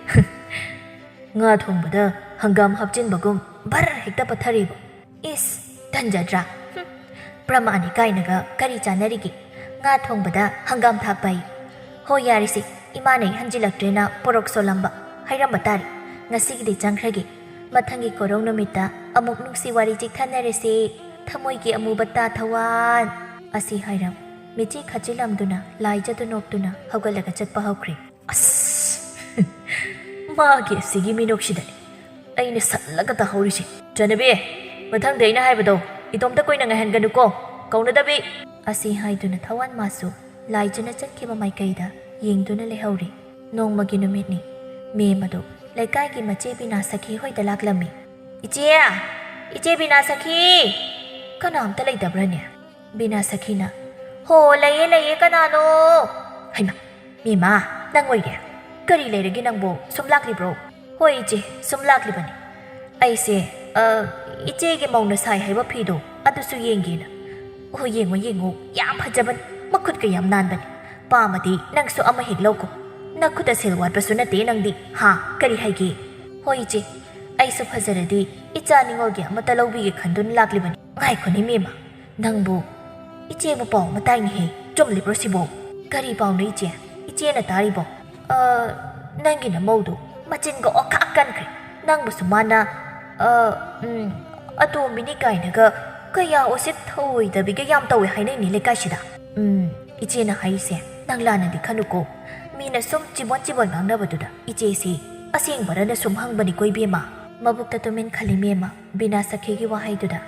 ꯉꯥ ꯊꯣꯡꯕꯗ ꯍꯪꯒꯥꯝ ꯍꯥꯞꯆꯤꯟꯕꯒꯨꯝ ꯚꯔ ꯍꯦꯛꯇ ꯄꯠꯊꯔꯦꯕ꯫ ꯏꯁ, ꯇꯟꯖꯗ꯭ꯔꯥ? ꯍꯨꯝ, ꯄ꯭ꯔꯃꯥꯅꯤ ꯀꯥꯏꯅꯒ ꯀꯔꯤ ꯆꯥꯅꯔꯤꯒꯦ? ꯉꯥ ꯊꯣꯡꯕꯗ ꯍꯪꯒꯥꯝ ꯊꯥꯛꯄ ꯑꯩ꯫ ꯍꯣ ꯌꯥꯔꯦꯁꯦ, ꯏꯃꯥꯅ ꯑꯩ ꯍꯟꯖꯤꯜꯂꯛꯇ꯭ꯔꯦꯅ ꯄꯣꯔꯣꯛ ꯁꯣꯜꯂꯝꯕ ꯍꯥꯏꯔꯝꯕ ꯇꯥꯔꯦ꯫ ꯉꯁꯤꯒꯤꯗꯤ ꯆꯪꯈ꯭ꯔꯒꯦ꯫ ꯃꯊꯪꯒꯤ ꯀꯣꯔꯧ ꯅꯨꯃꯤꯠꯇ ꯑꯃꯨꯛ ꯅꯨꯡꯁꯤ ꯋꯥꯔꯤ ꯆꯤꯛꯊꯅꯔꯁꯦ꯫ ꯊꯃꯣꯏꯒꯤ ꯑꯃꯨꯕ ꯇꯥ ꯊꯧꯋꯥꯟ꯫ ꯑꯁꯤ ꯍꯥꯏꯔꯝ ꯃꯤꯆꯤ ꯈꯠꯆꯤꯜꯂꯝꯗꯨꯅ ꯂꯥꯏꯖꯗꯨ ꯅꯣꯛꯇꯨꯅ ꯍꯧꯒꯠꯂꯒ ꯆꯠꯄ ꯍꯧꯈ꯭ꯔꯦ꯫ ꯑꯁ! ꯃꯥꯒꯤ ꯑꯁꯤꯒꯤ ꯃꯤꯅꯣꯛꯁꯤꯗꯅꯤ ꯑꯩꯅ ꯁꯜꯂꯒ ꯇꯥꯍꯧꯔꯤꯁꯦ꯫ ꯆꯅꯕꯤ, ꯃꯊꯪꯗꯤ ꯑꯩꯅ ꯍꯥꯏꯕꯗꯣ ꯏꯇꯣꯝꯇ ꯀꯨꯏꯅ ꯉꯥꯏꯍꯟꯒꯅꯨꯀꯣ, ꯀꯧꯅꯗꯕꯤ꯫ ꯑꯁꯤ ꯍꯥꯏꯗꯨꯅ ꯊꯋꯥꯟ ꯃꯥꯁꯨ ꯂꯥꯏꯖꯅ ꯆꯠꯈꯤꯕ ꯃꯥꯏꯀꯩꯗ ꯌꯦꯡꯗꯨꯅ ꯂꯩꯍꯧꯔꯤ꯫ ꯅꯣꯡꯃꯒꯤ ꯅꯨꯃꯤꯠꯅꯤ꯫ ꯃꯦꯝ ꯑꯗꯨ ꯂꯩꯀꯥꯏꯒꯤ ꯃꯆꯦ ꯕꯤꯅꯥ ꯁꯈꯤ ꯍꯣꯏꯗ ꯂꯥꯛꯂꯝꯃꯤ꯫ "ꯏꯆꯦ! ꯏꯆꯦ ꯕꯤꯅꯥ ꯁꯈꯤ!" "ꯀꯅꯥꯝꯇ ꯂꯩꯇꯕ꯭ꯔꯅꯦ?" ꯕꯤꯅꯥ ꯁꯈꯤꯅ, "ꯍꯣ, ꯂꯩꯌꯦ, ꯂꯩꯌꯦ, ꯀꯅꯥꯅꯣ?" "ꯍꯩꯃꯥ, ꯃꯦꯝꯃ, ꯅꯪ ꯑꯣꯏꯔꯦ? ꯀꯔꯤ ꯂꯩꯔꯒꯦ ꯅꯪꯕꯨ? ꯁꯨꯝ ꯂꯥꯛꯂꯤꯕ꯭ꯔꯣ?" "ꯍꯣꯏ ꯏꯆꯦ, ꯁꯨꯝ ꯂꯥꯛꯂꯤꯕꯅꯤ꯫ ꯑꯩꯁꯦ, ꯑ, ꯏꯆꯦꯒꯤ ꯃꯧꯅ ꯁꯥꯏ ꯍꯥꯏꯕ ꯐꯤꯗꯣ ꯑꯗꯨꯁꯨ ꯌꯦꯡꯒꯦꯅ꯫" "ꯑꯣ, ꯌꯦꯡꯉꯣ, ꯌꯦꯡꯉꯣ, ꯌꯥꯝ ꯐꯖꯕꯅꯤ, ꯃꯈꯨꯠꯀ ꯌꯥꯝ ꯅꯥꯟꯕꯅꯤ꯫ ꯄꯥꯝꯃꯗꯤ ꯅꯪꯁꯨ ꯑꯃ ꯍꯦꯛ ꯂꯧꯀꯣ꯫ ꯅꯈꯨꯠꯇ ꯁꯦꯜ ꯋꯥꯠꯄꯁꯨ ꯅꯠꯇꯦ ꯅꯪꯗꯤ, ꯍꯥ? ꯀꯔꯤ ꯍꯥꯏꯒꯦ?" "ꯍꯣꯏ ꯏꯆꯦ, ꯑꯩꯁꯨ ꯐꯖꯔꯗꯤ ꯏꯆꯥ ꯅꯤꯉꯣꯜꯒꯤ ꯑꯃꯠꯇ ꯂꯧꯕꯤꯒꯦ ꯈꯟꯗꯨꯅ ꯂꯥꯛꯂꯤꯕꯅꯤ꯫" "ꯉꯥꯏꯈꯣꯅꯦ ꯃꯦꯝꯃ, ꯅꯪꯕꯨ ꯏꯆꯦꯕꯨ ꯄꯥꯎ ꯑꯃ ꯇꯥꯏꯅꯦꯍꯦ, ꯆꯨꯝꯂꯤꯕ꯭ꯔꯣ ꯁꯤꯕꯣ?" "ꯀꯔꯤ ꯄꯥꯎꯅꯣ ꯏꯆꯦ? ꯏꯆꯦꯅ ꯇꯥꯔꯤꯕꯣ?" "ꯑ, ꯅꯪꯒꯤ ꯅꯃꯧꯗꯣ ꯃꯆꯤꯟꯒ ꯑꯣꯈꯥꯛ ꯀꯟꯈ꯭ꯔꯦ꯫ "ꯅꯪꯕꯨꯁꯨ ꯃꯥꯅ, ꯑ, ꯎꯝ, ꯑꯇꯣꯝꯕꯤꯅꯤ ꯀꯥꯏꯅꯒ ꯀꯌꯥ ꯎꯁꯤꯠ ꯊꯧꯑꯣꯏꯗꯕꯤꯒ ꯌꯥꯝ ꯇꯧꯋꯦ ꯍꯥꯏꯅꯩꯅꯦ ꯂꯩꯀꯥꯏꯁꯤꯗ꯫" "ꯎꯝ, ꯏꯆꯦꯅ ꯍꯥꯏꯔꯤꯁꯦ ꯅꯪ ꯂꯥꯟꯅꯗꯤ ꯈꯟꯅꯨꯀꯣ꯫ ꯃꯤꯅ ꯁꯨꯝ ꯆꯤꯕꯣꯟ ꯆꯤꯕꯣꯟ ꯉꯥꯡꯅꯕꯗꯨꯗ ꯏꯆꯦꯁꯤ ꯑꯁꯦꯡꯕꯔꯅ ꯁꯨꯝ ꯍꯪꯕꯅꯤꯀꯣ ꯏꯕꯦꯝꯃ꯫" ꯃꯕꯨꯛꯇ ꯇꯨꯃꯤꯟ ꯈꯜꯂꯤ ꯃꯦꯝꯃ ꯕꯤꯅꯥ ꯁꯈꯤꯒꯤ ꯋꯥꯍꯩꯗꯨꯗ꯫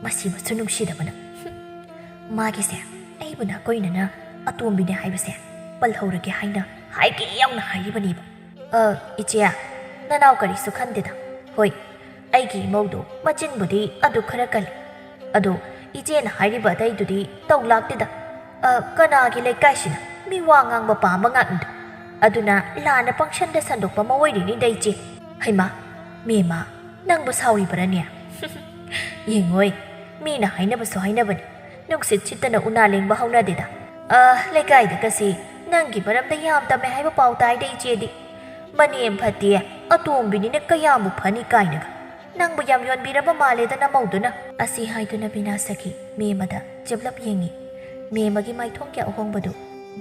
"ꯃꯁꯤꯃꯁꯨ ꯅꯨꯡꯁꯤꯗꯕꯅ꯫ ꯃꯥꯒꯤꯁꯦ ꯑꯩꯕꯨ ꯅꯥꯀꯣꯏꯅꯅ ꯑꯇꯣꯝꯕꯤꯅꯦ ꯍꯥꯏꯕꯁꯦ ꯄꯜꯍꯧꯔꯒꯦ ꯍꯥꯏꯅ ꯍꯥꯏꯒꯦ ꯌꯥꯎꯅ ꯍꯥꯏꯔꯤꯕꯅꯦꯕ꯫" "ꯑ, ꯏꯆꯦ, ꯅꯅꯥꯎ ꯀꯔꯤꯁꯨ ꯈꯟꯗꯦꯗ꯫ ꯍꯣꯏ, ꯑꯩꯒꯤ ꯏꯃꯧꯗꯣ ꯃꯆꯤꯟꯕꯨꯗꯤ ꯑꯗꯨ ꯈꯔ ꯀꯜꯂꯤ꯫ ꯑꯗꯣ ꯏꯆꯦꯅ ꯍꯥꯏꯔꯤꯕ ꯑꯇꯩꯗꯨꯗꯤ ꯇꯧ ꯂꯥꯛꯇꯦꯗ꯫ ꯑ, ꯀꯅꯥꯒꯤ ꯂꯩꯀꯥꯏꯁꯤꯅ ꯃꯤ ꯋꯥ ꯉꯥꯡꯕ ꯄꯥꯝꯕ ꯉꯥꯛꯅꯤꯗ꯫ ꯑꯗꯨꯅ ꯂꯥꯟꯅ ꯄꯪꯁꯟꯗ ꯁꯟꯗꯣꯛꯄ ꯑꯃ ꯑꯣꯏꯔꯤꯅꯤꯗ ꯏꯆꯦ꯫" "ꯍꯩꯃꯥ, ꯃꯦꯝꯃ, ꯅꯪꯕꯨ ꯁꯥꯎꯔꯤꯕꯔꯅꯦ?" "ꯌꯦꯡꯉꯣꯏ, ꯃꯤꯅ ꯍꯥꯏꯅꯕꯁꯨ ꯍꯥꯏꯅꯕꯅꯤ, ꯅꯨꯡꯁꯤꯠ ꯁꯤꯠꯇꯅ ꯎꯅꯥ ꯂꯦꯡꯕ ꯍꯧꯅꯗꯦꯗ꯫ ꯑ, ꯂꯩꯀꯥꯏꯗꯒꯁꯤ ꯅꯪꯒꯤ ꯃꯔꯝꯗ ꯌꯥꯝ ꯇꯝꯃꯦ ꯍꯥꯏꯕ ꯄꯥꯎ ꯇꯥꯏꯗ ꯏꯆꯦꯗꯤ꯫ ꯃꯅꯦꯝ ꯐꯠꯇꯦ, ꯑꯇꯣꯝꯕꯤꯅꯤꯅ ꯀꯌꯥꯝꯕꯨ ꯐꯅꯤ ꯀꯥꯏꯅꯒ꯫ ꯅꯪꯕꯨ ꯌꯥꯝ ꯌꯣꯟꯕꯤꯔꯕ ꯃꯥꯜꯂꯦꯗ ꯅꯃꯧꯗꯨꯅ꯫" ꯑꯁꯤ ꯍꯥꯏꯗꯨꯅ ꯕꯤꯅꯥ ꯁꯈꯤ ꯃꯦꯝꯃꯗ ꯆꯞꯂꯞ ꯌꯦꯡꯉꯤ꯫ ꯃꯦꯝꯃꯒꯤ ꯃꯥꯏꯊꯣꯡꯒꯤ ꯑꯍꯣꯡꯕꯗꯨ꯫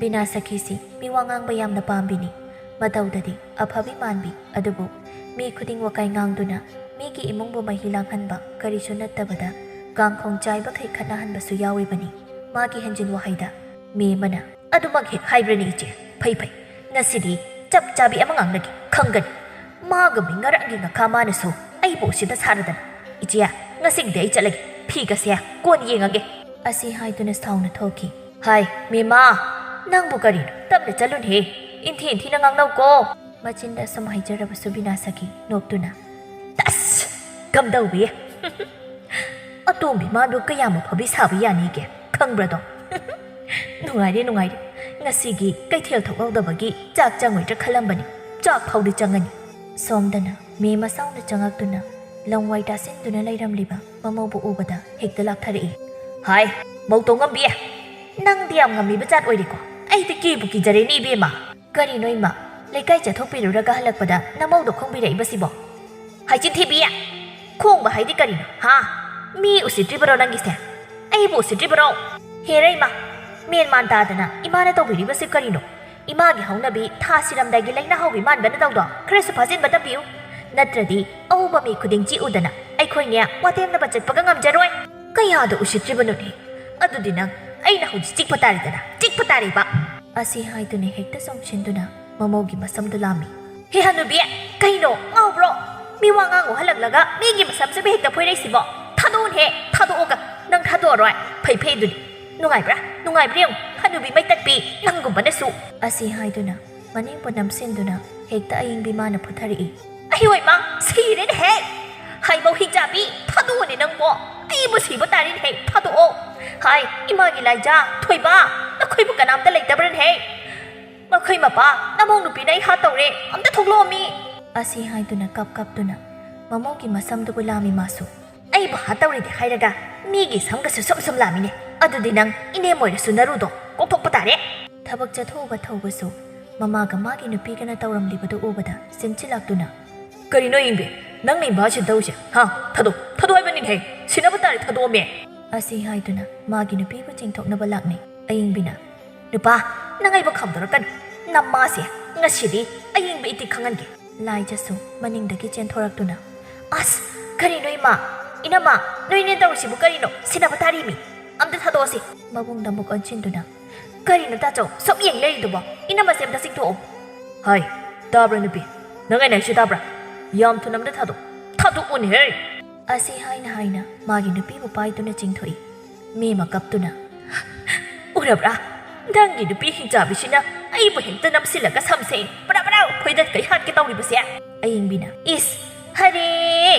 ꯕꯤꯅꯥ ꯁꯈꯤꯁꯤ ꯃꯤꯋꯥ ꯉꯥꯡꯕ ꯌꯥꯝꯅ ꯄꯥꯝꯕꯤꯅꯤ꯫ ꯃꯇꯧꯗꯗꯤ ꯑꯐꯕꯤ ꯃꯥꯟꯕꯤ, ꯑꯗꯨꯕꯨ ꯃꯤ ꯈꯨꯗꯤꯡ ꯋꯥꯀꯥꯏ ꯉꯥꯡꯗꯨꯅ ꯃꯤꯒꯤ ꯏꯃꯨꯡꯕꯨ ꯃꯍꯤ ꯂꯥꯡꯍꯟꯕ ꯀꯔꯤꯁꯨ ꯅꯠꯇꯕꯗ ꯀꯥꯡꯈꯣꯡ ꯆꯥꯏꯕꯈꯩ ꯈꯠꯅꯍꯟꯕꯁꯨ ꯌꯥꯎꯔꯤꯕꯅꯤ꯫ ꯃꯥꯒꯤ ꯍꯦꯟꯖꯤꯟ ꯋꯥꯍꯩꯗ ꯃꯦꯝꯃꯅ, "ꯑꯗꯨꯃꯛ ꯍꯦꯛ ꯍꯥꯏꯕ꯭ꯔꯅꯦ ꯏꯆꯦ? ꯐꯩ ꯐꯩ, ꯉꯁꯤꯗꯤ ꯆꯞ ꯆꯥꯕꯤ ꯑꯃ ꯉꯥꯡꯅꯒꯦ, ꯈꯪꯒꯅꯤ꯫ ꯃꯥꯒ ꯃꯤ ꯉꯔꯥꯡꯒꯤ ꯉꯈꯥ ꯃꯥꯅꯁꯨ ꯑꯩꯕꯨ ꯎꯁꯤꯠꯇ ꯁꯥꯔꯗꯅ꯫ ꯏꯆꯦ, ꯉꯁꯤꯒꯤꯗꯤ ꯑꯩ ꯆꯠꯂꯒꯦ, ꯐꯤꯒꯁꯦ ꯀꯣꯟ ꯌꯦꯡꯉꯒꯦ꯫" ꯑꯁꯤ ꯍꯥꯏꯗꯨꯅ ꯁꯥꯎꯅ ꯊꯣꯛꯈꯤ꯫ "ꯍꯥꯏ, ꯃꯦꯝꯃ, ꯅꯪꯕꯨ ꯀꯔꯤꯅꯣ? ꯇꯞꯅ ꯆꯠꯂꯨꯅꯦꯍꯦ꯫ ꯏꯟꯊꯤ ꯏꯟꯊꯤꯅ ꯉꯥꯡꯅꯧꯀꯣ꯫" ꯃꯆꯤꯟꯗ ꯑꯁꯨꯝ ꯍꯥꯏꯖꯔꯕꯁꯨ ꯕꯤꯅꯥ ꯁꯈꯤ ꯅꯣꯛꯇꯨꯅ, "ꯇꯁ! ꯀꯝꯗꯧꯏ? ꯑꯇꯣꯝꯕꯤ ꯃꯥꯗꯣ ꯀꯌꯥꯝ ꯑꯐꯕꯤ ꯁꯥꯕ ꯌꯥꯅꯤꯒꯦ, ꯈꯪꯕ꯭ꯔꯗꯣ?" "ꯅꯨꯡꯉꯥꯏꯔꯦ, ꯅꯨꯡꯉꯥꯏꯔꯦ꯫ ꯉꯁꯤꯒꯤ ꯀꯩꯊꯦꯜ ꯊꯣꯛꯍꯧꯗꯕꯒꯤ ꯆꯥꯛ ꯆꯪꯉꯣꯏꯗ꯭ꯔꯥ ꯈꯜꯂꯝꯕꯅꯤ꯫ ꯆꯥꯛ ꯐꯥꯎꯗꯤ ꯆꯪꯉꯅꯤ꯫" ꯁꯣꯝꯗꯅ ꯃꯦꯝꯃ ꯁꯥꯎꯅ ꯆꯪꯉꯛꯇꯨꯅ ꯂꯝꯋꯥꯏ ꯇꯥꯁꯤꯟꯗꯨꯅ ꯂꯩꯔꯝꯂꯤꯕ ꯃꯃꯧꯕꯨ ꯎꯕꯗ ꯍꯦꯛꯇ ꯂꯥꯛꯊꯔꯛꯏ꯫ "ꯍꯥꯏ, ꯃꯧ ꯇꯣꯡꯉꯝꯕꯤ, ꯅꯪꯗꯤ ꯌꯥꯝ ꯉꯝꯃꯤꯕ ꯖꯥꯠ ꯑꯣꯏꯔꯦꯀꯣ꯫ ꯑꯩꯗꯤ ꯀꯤꯕꯨ ꯀꯤꯖꯔꯦꯅꯦ ꯏꯕꯦꯝꯃ꯫" "ꯀꯔꯤꯅꯣ ꯏꯃꯥ, ꯂꯩꯀꯥꯏ ꯆꯠꯊꯣꯛꯄꯤꯔꯨꯔꯒ ꯍꯜꯂꯛꯄꯗ ꯅꯃꯧꯗꯣ ꯈꯣꯡꯕꯤꯔꯛꯏꯕꯁꯤꯕꯣ?" "ꯍꯥꯏꯆꯤꯟ ꯊꯤꯕꯤ! ꯈꯣꯡꯕ ꯍꯥꯏꯗꯤ ꯀꯔꯤꯅꯣ, ꯍꯥ? ꯃꯤ ꯎꯁꯤꯠꯇ꯭ꯔꯤꯕꯔꯣ ꯅꯪꯒꯤꯁꯦ? ꯑꯩꯕꯨ ꯎꯁꯤꯠꯇ꯭ꯔꯤꯕꯔꯣ? ꯍꯦꯔ ꯏꯃꯥ, ꯃꯦꯟ ꯃꯥꯟ ꯇꯥꯗꯅ ꯏꯃꯥꯅ ꯇꯧꯕꯤꯔꯤꯕꯁꯤ ꯀꯔꯤꯅꯣ? ꯏꯃꯥꯒꯤ ꯍꯧꯅꯕꯤ ꯊꯥ ꯁꯤꯔꯝꯗꯥꯏꯒꯤ ꯂꯥꯏꯅꯥ ꯍꯧꯕꯤ ꯃꯥꯟꯕ ꯅꯇꯧꯗꯣ ꯈꯔꯁꯨ ꯐꯥꯖꯤꯟꯕ ꯇꯝꯕꯤꯌꯨ꯫ ꯅꯠꯇ꯭ꯔꯗꯤ ꯑꯎꯕ ꯃꯤ ꯈꯨꯗꯤꯡ ꯆꯤꯛꯎꯗꯅ ꯑꯩꯈꯣꯏꯅꯦ ꯋꯥꯇꯦꯝꯅꯕ ꯆꯠꯄꯒ ꯉꯝꯖꯔꯣꯏ꯫ ꯀꯌꯥꯗ ꯎꯁꯤꯠꯇ꯭ꯔꯤꯕꯅꯣꯅꯦ꯫ ꯑꯗꯨꯗꯤ ꯅꯪ ꯑꯩꯅ ꯍꯧꯖꯤꯛ ꯆꯤꯛꯄ ꯇꯥꯔꯦꯗꯅ, ꯆꯤꯛꯄ ꯇꯥꯔꯦꯕ꯫ ꯑꯁꯤ ꯍꯥꯏꯗꯨꯅ ꯍꯦꯛꯇ ꯆꯣꯡꯁꯤꯟꯗꯨꯅ ꯃꯃꯧꯒꯤ ꯃꯁꯝꯗꯨ ꯂꯥꯝꯃꯤ꯫ "ꯍꯦ ꯍꯅꯨꯕꯤ, ꯀꯩꯅꯣ ꯉꯥꯎꯕ꯭ꯔꯣ? ꯃꯤ ꯋꯥ ꯉꯥꯡꯉꯨ ꯍꯜꯂꯛꯂꯒ ꯃꯤꯒꯤ ꯃꯁꯝꯁꯤꯕꯨ ꯍꯦꯛꯇ ꯐꯣꯏꯔꯛꯏꯁꯤꯕꯣ? ꯊꯥꯗꯣꯛꯎꯅꯦꯍꯦ, ꯊꯥꯗꯣꯛꯑꯣꯒ꯫ ꯅꯪ ꯊꯥꯗꯣꯛꯑꯔꯣꯏ? ꯐꯩ ꯐꯩ ꯑꯗꯨꯗꯤ꯫ ꯅꯨꯡꯉꯥꯏꯕ꯭ꯔꯥ? ꯅꯨꯡꯉꯥꯏꯕ꯭ꯔꯥ ꯌꯦꯡꯉꯨ, ꯍꯅꯨꯕꯤ ꯃꯩ ꯇꯠꯄꯤ ꯅꯪꯒꯨꯝꯕꯅꯁꯨ"꯫ ꯑꯁꯤ ꯍꯥꯏꯗꯨꯅ ꯃꯅꯤꯡꯕꯨ ꯅꯝꯁꯤꯟꯗꯨꯅ ꯍꯦꯛꯇ ꯑꯏꯪꯕꯤ ꯃꯥꯅ ꯐꯨꯊꯔꯛꯏ꯫ "ꯑꯍꯤꯋꯥꯏ ꯃꯥ, ꯁꯤꯔꯦꯅꯦꯍꯦ! ꯍꯥꯏꯃꯧ ꯍꯤꯡꯆꯥꯕꯤ, ꯊꯥꯗꯣꯛꯑꯣꯅꯦ ꯅꯪꯕꯣ! ꯑꯩꯕꯨ ꯁꯤꯕ ꯇꯥꯔꯦꯅꯦꯍꯦ, ꯊꯥꯗꯣꯛꯑꯣ! ꯍꯥꯏ, ꯏꯃꯥꯒꯤ ꯂꯥꯏꯖꯥ, ꯊꯣꯏꯕ, ꯅꯈꯣꯏꯕꯨ ꯀꯅꯥꯝꯇ ꯂꯩꯇꯕ꯭ꯔꯅꯦꯍꯦ? ꯃꯈꯣꯏ ꯃꯄꯥ, ꯅꯃꯧ ꯅꯨꯄꯤꯅ ꯑꯩ ꯍꯥꯠꯇꯧꯔꯦ, ꯑꯝꯇ ꯊꯣꯛꯂꯛꯑꯣ ꯃꯤ!" ꯑꯁꯤ ꯍꯥꯏꯗꯨꯅ ꯀꯞ ꯀꯞꯇꯨꯅ ꯃꯃꯧꯒꯤ ꯃꯁꯝꯗꯨꯕꯨ ꯂꯥꯝꯃꯤ ꯃꯥꯁꯨ꯫ "ꯑꯩꯕꯨ ꯍꯥꯠꯇꯧꯔꯤꯗꯤ ꯍꯥꯏꯔꯒ ꯃꯤꯒꯤ ꯁꯝꯒꯁꯨ ꯁꯨꯝ ꯁꯨꯝ ꯂꯥꯝꯃꯤꯅꯦ꯫ ꯑꯗꯨꯗꯤ ꯅꯪ ꯏꯅꯦꯝ ꯑꯣꯏꯔꯁꯨ ꯅꯔꯨꯗꯣ ꯀꯣꯛꯊꯣꯛꯄ ꯇꯥꯔꯦ"꯫ ꯊꯕꯛ ꯆꯠꯊꯣꯛꯎꯕ ꯊꯧꯕꯁꯨ ꯃꯃꯥꯒ ꯃꯥꯒꯤ ꯅꯨꯄꯤꯒꯅ ꯇꯧꯔꯝꯂꯤꯕꯗꯨ ꯎꯕꯗ ꯁꯤꯟꯆꯤꯜꯂꯛꯇꯨꯅ, "ꯀꯔꯤꯅꯣ ꯏꯪꯕꯤ? ꯅꯪꯅ ꯏꯃꯥꯁꯤ ꯇꯧꯔꯤꯁꯦ? ꯍꯥ? ꯊꯥꯗꯣꯛ, ꯊꯥꯗꯣꯛ ꯍꯥꯏꯕꯅꯤꯅꯦꯍꯦ! ꯁꯤꯟꯅꯕ ꯇꯥꯔꯦ, ꯊꯥꯗꯣꯛꯑꯣꯃꯦ!" ꯑꯁꯤ ꯍꯥꯏꯗꯨꯅ ꯃꯥꯒꯤ ꯅꯨꯄꯤꯕꯨ ꯆꯤꯡꯊꯣꯛꯅꯕ ꯂꯥꯛꯅꯩ꯫ ꯑꯏꯪꯕꯤꯅ, "ꯅꯨꯄꯥ, ꯅꯪ ꯑꯩꯕꯨ ꯈꯥꯝꯗꯣꯔꯛꯀꯅꯨ꯫ ꯅꯃꯥꯁꯦ ꯉꯁꯤꯗꯤ ꯑꯏꯪꯕ ꯏꯇꯤꯛ ꯈꯪꯍꯟꯒꯦ"꯫ ꯂꯥꯏꯖꯁꯨ ꯃꯅꯤꯡꯗꯒꯤ ꯆꯦꯟꯊꯣꯔꯛꯇꯨꯅ, "ꯑꯁ, ꯀꯔꯤꯅꯣ ꯏꯃꯥ? ꯏꯅꯝꯃ, ꯅꯣꯏꯅꯦ ꯇꯧꯔꯤꯁꯤꯕꯨ ꯀꯔꯤꯅꯣ? ꯁꯤꯟꯅꯕ ꯇꯥꯔꯤꯃꯤ꯫ ꯑꯝꯇ ꯊꯥꯗꯣꯛꯑꯁꯤ"꯫ ꯃꯕꯨꯡꯗ ꯑꯃꯨꯛ ꯑꯣꯟꯁꯤꯟꯗꯨꯅ, "ꯀꯔꯤꯅꯣ ꯇꯥꯆꯧ, ꯁꯨꯝ ꯌꯦꯡ ꯂꯩꯔꯤꯗꯨꯕꯣ? ꯏꯅꯝꯃꯁꯦ ꯑꯝꯇ ꯆꯤꯡꯊꯣꯛꯑꯣ"꯫ "ꯍꯥꯏ, ꯇꯥꯕ꯭ꯔꯥ ꯅꯨꯄꯤ? ꯅꯪ ꯑꯩꯅ ꯍꯥꯏꯁꯤ ꯇꯥꯕ꯭ꯔꯥ? ꯌꯥꯝ ꯊꯨꯅ ꯑꯝꯇ ꯊꯥꯗꯣꯛ, ꯊꯥꯗꯣꯛꯑꯣꯅꯦꯍꯦ!" ꯑꯁꯤ ꯍꯥꯏꯅ ꯍꯥꯏꯅ ꯃꯥꯒꯤ ꯅꯨꯄꯤꯕꯨ ꯄꯥꯏꯗꯨꯅ ꯆꯤꯡꯊꯣꯛꯏ꯫ ꯃꯦꯝꯃ ꯀꯞꯇꯨꯅ, "ꯎꯔꯕ꯭ꯔꯥ? ꯅꯪꯒꯤ ꯅꯨꯄꯤ ꯍꯤꯡꯆꯥꯕꯤꯁꯤꯅ ꯑꯩꯕꯨ ꯍꯦꯛꯇ ꯅꯝꯁꯤꯜꯂꯒ ꯁꯝꯁꯦ ꯕꯔꯥ ꯕꯔꯥ ꯐꯣꯏꯗꯠꯀꯩ ꯍꯥꯠꯀꯦ ꯇꯧꯔꯤꯕꯁꯦ"꯫ ꯑꯌꯤꯡꯕꯤꯅ, "ꯏꯁ, ꯍꯔꯦ!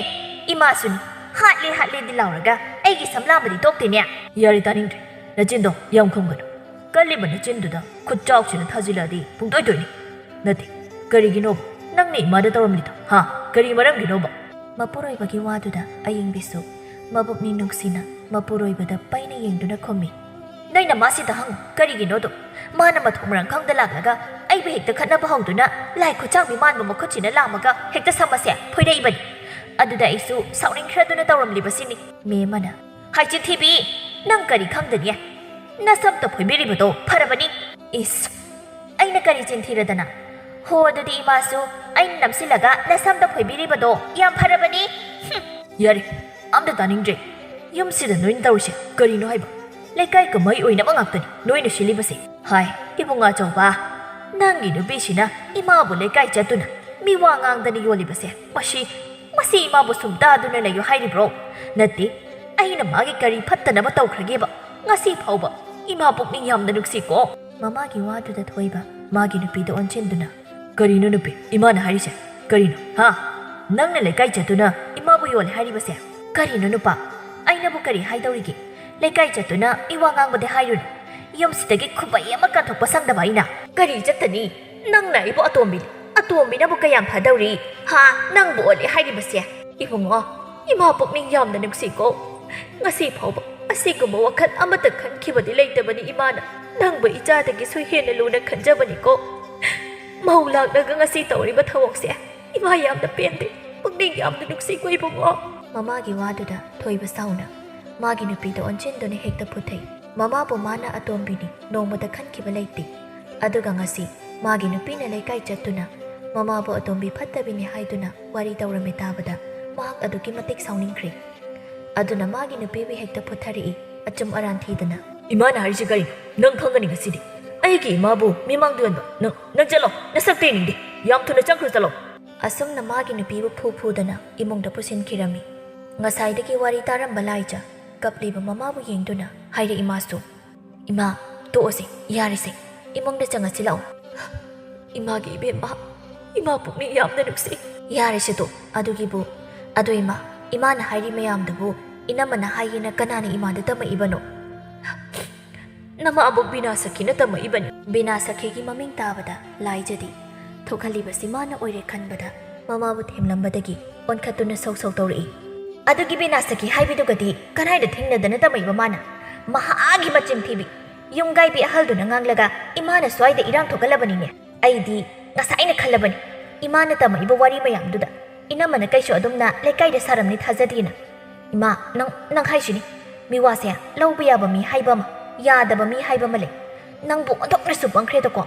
ꯏꯃꯥꯁꯨꯅꯤ, ꯍꯥꯠꯂꯦ ꯍꯥꯠꯂꯦꯗꯤ ꯂꯥꯎꯔꯒ ꯑꯩꯒꯤ ꯁꯝ ꯂꯥꯝꯕꯗꯤ ꯇꯣꯛꯇꯦꯅꯦ"꯫ "ꯌꯥꯔꯦ, ꯇꯥꯅꯤꯡꯗ꯭ꯔꯦ꯫ ꯅꯆꯤꯟꯗꯣ ꯌꯥꯝ ꯈꯨꯝꯒꯅꯨ꯫ ꯀꯜꯂꯤꯕ ꯅꯆꯤꯟꯗꯨꯗ ꯈꯨꯠꯆꯥꯎꯁꯤꯅ ꯊꯥꯖꯤꯜꯂꯛꯑꯗꯤ ꯄꯨꯡꯇꯣꯏ ꯇꯣꯏꯅꯤ꯫ ꯅꯠꯇꯦ, ꯀꯔꯤꯒꯤꯅꯣꯕ ꯅꯪꯅ ꯏꯃꯥꯗ ꯇꯧꯔꯝꯂꯤꯗꯣ? ꯍꯥ? ꯀꯔꯤ ꯃꯔꯝꯒꯤꯅꯣꯕ?" ꯃꯄꯨꯔꯣꯏꯕꯒꯤ ꯋꯥꯗꯨꯗ ꯑꯌꯤꯡꯕꯤꯁꯨ ꯃꯕꯨꯛꯅꯤꯡ ꯅꯨꯡꯁꯤꯅ ꯃꯄꯨꯔꯣꯏꯕꯗ ꯄꯩꯅ ꯌꯦꯡꯗꯨꯅ ꯈꯨꯝꯃꯤ꯫ "ꯅꯣꯏ ꯅꯃꯥꯁꯤꯗ ꯍꯪꯉꯨ, ꯀꯔꯤꯒꯤꯅꯣꯗꯣ? ꯃꯥꯅ ꯃꯊꯣꯡ ꯃꯔꯝ ꯈꯪꯗ ꯂꯥꯛꯂꯒ ꯑꯩꯕꯨ ꯍꯦꯛꯇ ꯈꯠꯅꯕ ꯍꯧꯗꯨꯅ ꯂꯥꯏ ꯈꯨꯠꯆꯥꯡꯕꯤ ꯃꯥꯟꯕ ꯃꯈꯨꯠꯁꯤꯅ ꯂꯥꯝꯃꯒ ꯍꯦꯛꯇ ꯁꯝ ꯑꯁꯦ ꯐꯣꯏꯔꯛꯏꯕꯅꯤ꯫ ꯑꯗꯨꯗ ꯑꯩꯁꯨ ꯁꯥꯎꯅꯤꯡꯈ꯭ꯔꯗꯨꯅ ꯇꯧꯔꯝꯂꯤꯕꯁꯤꯅꯤ"꯫ ꯃꯦꯝꯃꯅ, "ꯍꯥꯏ ꯆꯤꯟꯊꯤꯕꯤ, ꯅꯪ ꯀꯔꯤ ꯈꯪꯗꯅꯤ? ꯅꯁꯝꯇ ꯐꯣꯏꯕꯤꯔꯤꯕꯗꯣ ꯐꯔꯕꯅꯤ"꯫ "ꯏꯁ, ꯑꯩꯅ ꯀꯔꯤ ꯆꯤꯟ ꯊꯤꯔꯗꯅ? ꯍꯣ, ꯑꯗꯨꯗꯤ ꯏꯃꯥꯁꯨ ꯑꯩꯅ ꯅꯝꯁꯤꯜꯂꯒ ꯅꯁꯝꯗ ꯈꯣꯏꯕꯤꯔꯤꯕꯗꯣ ꯌꯥꯝ ꯐꯔꯕꯅꯤ꯫ ꯍꯨꯝ꯫ ꯌꯥꯔꯦ, ꯑꯝꯇ ꯇꯥꯅꯤꯡꯗ꯭ꯔꯦ꯫ ꯌꯨꯝꯁꯤꯗ ꯅꯣꯏꯅ ꯇꯧꯔꯤꯁꯦ ꯀꯔꯤꯅꯣ ꯍꯥꯏꯕ? ꯂꯩꯀꯥꯏ ꯀꯨꯝꯍꯩ ꯑꯣꯏꯅꯕ ꯉꯥꯛꯇꯅꯤ ꯅꯣꯏꯅ ꯁꯤꯜꯂꯤꯕꯁꯦ꯫ ꯍꯥꯏ, ꯏꯕꯨꯡ ꯑꯆꯧꯕ, ꯅꯪꯒꯤ ꯅꯨꯄꯤꯁꯤꯅ ꯏꯃꯥꯕꯨ ꯂꯩꯀꯥꯏ ꯆꯠꯇꯨꯅ ꯃꯤꯋꯥ ꯉꯥꯡꯗꯅ ꯌꯣꯜꯂꯤꯕꯁꯦ, ꯃꯁꯤ, ꯃꯁꯤ ꯏꯃꯥꯕꯨ ꯁꯨꯝ ꯇꯥꯗꯨꯅ ꯂꯩꯌꯨ ꯍꯥꯏꯔꯤꯕ꯭ꯔꯣ? ꯅꯠꯇꯦ, ꯑꯩꯅ ꯃꯥꯒꯤ ꯀꯔꯤ ꯐꯠꯇꯅꯕ ꯇꯧꯈ꯭ꯔꯒꯦꯕ? ꯉꯁꯤ ꯐꯥꯎꯕ ꯏꯃꯥ ꯄꯨꯛꯅꯤꯡ ꯌꯥꯝꯅ ꯅꯨꯡꯁꯤꯀꯣ꯫ ꯃꯃꯥꯒꯤ ꯋꯥꯗꯨꯗ ꯊꯣꯏꯕ ꯃꯥꯒꯤ ꯅꯨꯄꯤꯗ ꯑꯣꯟꯁꯤꯟꯗꯨꯅ, "ꯀꯔꯤꯅꯣ ꯅꯨꯄꯤ, ꯏꯃꯥꯅ ꯍꯥꯏꯔꯤꯁꯦ? ꯀꯔꯤꯅꯣ? ꯍꯥ? ꯅꯪꯅ ꯂꯩꯀꯥꯏ ꯆꯠꯇꯨꯅ ꯏꯃꯥꯕꯨ ꯌꯣꯜꯂꯦ ꯍꯥꯏꯔꯤꯕꯁꯦ? ꯀꯔꯤꯅꯣ ꯅꯨꯄꯥ? ꯑꯩꯅꯕꯨ ꯀꯔꯤ ꯍꯥꯏꯗꯧꯔꯤꯒꯦ? ꯂꯩꯀꯥꯏ ꯆꯠꯇꯨꯅ ꯏꯋꯥ ꯉꯥꯡꯕꯗꯤ ꯍꯥꯏꯔꯨꯅꯨ꯫ ꯌꯨꯝꯁꯤꯗꯒꯤ ꯈꯨꯕꯩ ꯑꯃ ꯀꯟꯊꯣꯛꯄ ꯁꯪꯗꯕ ꯑꯩꯅ꯫ ꯀꯔꯤ ꯆꯠꯇꯅꯤ? ꯅꯪꯅ ꯑꯩꯕꯨ ꯑꯇꯣꯝꯕꯤꯅꯤ꯫ ꯑꯇꯣꯝꯕꯤꯅꯕꯨ ꯀꯌꯥꯝ ꯐꯗꯧꯔꯤ? ꯍꯥ? ꯅꯪꯕꯨ ꯑꯣꯜꯂꯦ ꯍꯥꯏꯔꯤꯕꯁꯦ?" ꯏꯕꯨꯡꯉꯣ, ꯏꯃꯥ ꯄꯨꯛꯅꯤꯡ ꯌꯥꯝꯅ ꯅꯨꯡꯁꯤꯀꯣ꯫ ꯉꯁꯤ ꯐꯥꯎꯕ ꯑꯁꯤꯒꯨꯝꯕ ꯋꯥꯈꯜ ꯑꯃꯠꯇ ꯈꯟꯈꯤꯕꯗꯤ ꯂꯩꯇꯕꯅꯤ ꯏꯃꯥꯅ꯫ ꯅꯪꯕꯨ ꯏꯆꯥꯗꯒꯤꯁꯨ ꯍꯦꯟꯅ ꯂꯨꯅ ꯈꯟꯖꯕꯅꯤꯀꯣ꯫ ꯃꯧ ꯂꯥꯛꯂꯒ ꯉꯁꯤ ꯇꯧꯔꯤꯕ ꯊꯧꯑꯣꯡꯁꯦ ꯏꯃꯥ ꯌꯥꯝꯅ ꯄꯦꯟꯗꯦ꯫ ꯄꯨꯛꯅꯤꯡ ꯌꯥꯝꯅ ꯅꯨꯡꯁꯤꯀꯣ ꯏꯕꯨꯡꯉꯣ꯫ ꯃꯃꯥꯒꯤ ꯋꯥꯗꯨꯗ ꯊꯣꯏꯕ ꯁꯥꯎꯅ ꯃꯥꯒꯤ ꯅꯨꯄꯤꯗ ꯑꯣꯟꯁꯤꯟꯗꯨꯅ ꯍꯦꯛꯇ ꯐꯨꯊꯩ꯫ ꯃꯃꯥꯕꯨ ꯃꯥꯅ ꯑꯇꯣꯝꯕꯤꯅꯤ ꯅꯣꯡꯃꯇ ꯈꯟꯈꯤꯕ ꯂꯩꯇꯦ꯫ ꯑꯗꯨꯒ ꯉꯁꯤ ꯃꯥꯒꯤ ꯅꯨꯄꯤꯅ ꯂꯩꯀꯥꯏ ꯆꯠꯇꯨꯅ ꯃꯃꯥꯕꯨ ꯑꯇꯣꯝꯕꯤ ꯐꯠꯇꯕꯤꯅꯤ ꯍꯥꯏꯗꯨꯅ ꯋꯥꯔꯤ ꯇꯧꯔꯝꯃꯦ ꯇꯥꯕꯗ ꯃꯍꯥꯛ ꯑꯗꯨꯛꯀꯤ ꯃꯇꯤꯛ ꯁꯥꯎꯅꯤꯡꯈ꯭ꯔꯦ꯫ ꯑꯗꯨꯅ ꯃꯥꯒꯤ ꯅꯨꯄꯤꯕꯨ ꯍꯦꯛꯇ ꯐꯨꯊꯔꯛꯏ, ꯑꯆꯨꯝ ꯑꯔꯥꯟ ꯊꯤꯗꯅ꯫ "ꯏꯃꯥꯅ ꯍꯥꯏꯔꯤꯁꯤ ꯀꯔꯤꯅꯣ? ꯅꯪ ꯈꯪꯒꯅꯤ ꯉꯁꯤꯗꯤ꯫ ꯑꯩꯒꯤ ꯏꯃꯥꯕꯨ ꯃꯤꯃꯥꯡꯗ ꯌꯣꯟꯕ ꯅꯪ, ꯅꯪ ꯆꯠꯂꯣ, ꯅꯁꯛꯇ ꯌꯦꯡꯅꯤꯡꯗꯦ꯫ ꯌꯥꯝ ꯊꯨꯅ ꯆꯪꯈ꯭ꯔꯣ ꯆꯠꯂꯣ!" ꯑꯁꯨꯝꯅ ꯃꯥꯒꯤ ꯅꯨꯄꯤꯕꯨ ꯐꯨ ꯐꯨꯗꯅ ꯏꯃꯨꯡꯗ ꯄꯨꯁꯤꯟꯈꯤꯔꯝꯃꯤ꯫ ꯉꯁꯥꯏꯗꯒꯤ ꯋꯥꯔꯤ ꯇꯥꯔꯝꯕ ꯂꯥꯏꯖ ꯀꯞꯂꯤꯕ ꯃꯃꯥꯕꯨ ꯌꯦꯡꯗꯨꯅ ꯍꯥꯏꯔꯛꯏ ꯃꯥꯁꯨ, "ꯏꯃꯥ, ꯇꯣꯛꯑꯁꯦ, ꯌꯥꯔꯦꯁꯦ, ꯏꯃꯨꯡꯗ ꯆꯪꯉꯁꯤ ꯂꯥꯛꯑꯣ꯫" "ꯏꯃꯥꯒꯤ ꯏꯕꯦꯝꯃ, ꯏꯃꯥ ꯄꯨꯛꯅꯤꯡ ꯌꯥꯝꯅ ꯅꯨꯡꯁꯤ꯫" "ꯌꯥꯔꯦꯁꯦ ꯇꯣ, ꯑꯗꯨꯒꯤꯕꯨ꯫ ꯑꯗꯣ ꯏꯃꯥ, ꯏꯃꯥꯅ ꯍꯥꯏꯔꯤ ꯃꯌꯥꯝꯗꯨꯕꯨ ꯏꯅꯝꯃꯅ ꯍꯥꯏꯌꯦꯅ ꯀꯅꯥꯅ ꯏꯃꯥꯗ ꯇꯝꯃꯛꯏꯕꯅꯣ?" "ꯅꯃꯥꯕꯣꯛ ꯕꯤꯅꯥ ꯁꯈꯤꯅ ꯇꯝꯃꯛꯏꯕꯅꯤ꯫" ꯕꯤꯅꯥ ꯁꯈꯤꯒꯤ ꯃꯃꯤꯡ ꯇꯥꯕꯗ ꯂꯥꯏꯖꯗꯤ ꯊꯣꯛꯍꯜꯂꯤꯕꯁꯤ ꯃꯥꯅ ꯑꯣꯏꯔꯦ ꯈꯟꯕꯗ ꯃꯃꯥꯕꯨ ꯊꯦꯝꯂꯝꯕꯗꯒꯤ ꯑꯣꯟꯈꯠꯇꯨꯅ ꯁꯧ ꯁꯧ ꯇꯧꯔꯛꯏ꯫ "ꯑꯗꯨꯒꯤ ꯕꯤꯅꯥ ꯁꯈꯤ ꯍꯥꯏꯕꯤꯗꯨꯒꯗꯤ ꯀꯗꯥꯏꯗ ꯊꯦꯡꯅꯗꯅ ꯇꯝꯃꯛꯏꯕ ꯃꯥꯅ? ꯃꯍꯥꯛꯀꯤ ꯃꯆꯤꯟ ꯊꯤꯕꯤ! ꯌꯨꯝꯒꯥꯏꯕꯤ ꯑꯍꯜꯗꯨꯅ ꯉꯥꯡꯂꯒ ꯏꯃꯥꯅ ꯁ꯭ꯋꯥꯏꯗ ꯏꯔꯥꯡ ꯊꯣꯛꯍꯜꯂꯕꯅꯤꯅꯦ꯫ ꯑꯩꯗꯤ ꯉꯁꯥꯏꯅ ꯈꯜꯂꯕꯅꯤ, ꯏꯃꯥꯅ ꯇꯝꯃꯛꯏꯕ ꯋꯥꯔꯤ ꯃꯌꯥꯝꯗꯨꯗ ꯏꯅꯝꯃꯅ ꯀꯩꯁꯨ ꯑꯗꯨꯝꯅ ꯂꯩꯀꯥꯏꯗ ꯁꯥꯔꯝꯅꯤ ꯊꯥꯖꯗꯦꯅ꯫ ꯏꯃꯥ, ꯅꯪ, ꯅꯪ ꯍꯥꯏꯁꯤꯅꯤ, ꯃꯤꯋꯥꯁꯦ ꯂꯧꯕ ꯌꯥꯕ ꯃꯤ ꯍꯥꯏꯕ ꯑꯃ, ꯌꯥꯗꯕ ꯃꯤ ꯍꯥꯏꯕ ꯑꯃ ꯂꯩ꯫ ꯅꯪꯕꯨ ꯑꯣꯟꯊꯣꯛꯅꯁꯨ ꯄꯪꯈ꯭ꯔꯦꯗꯀꯣ꯫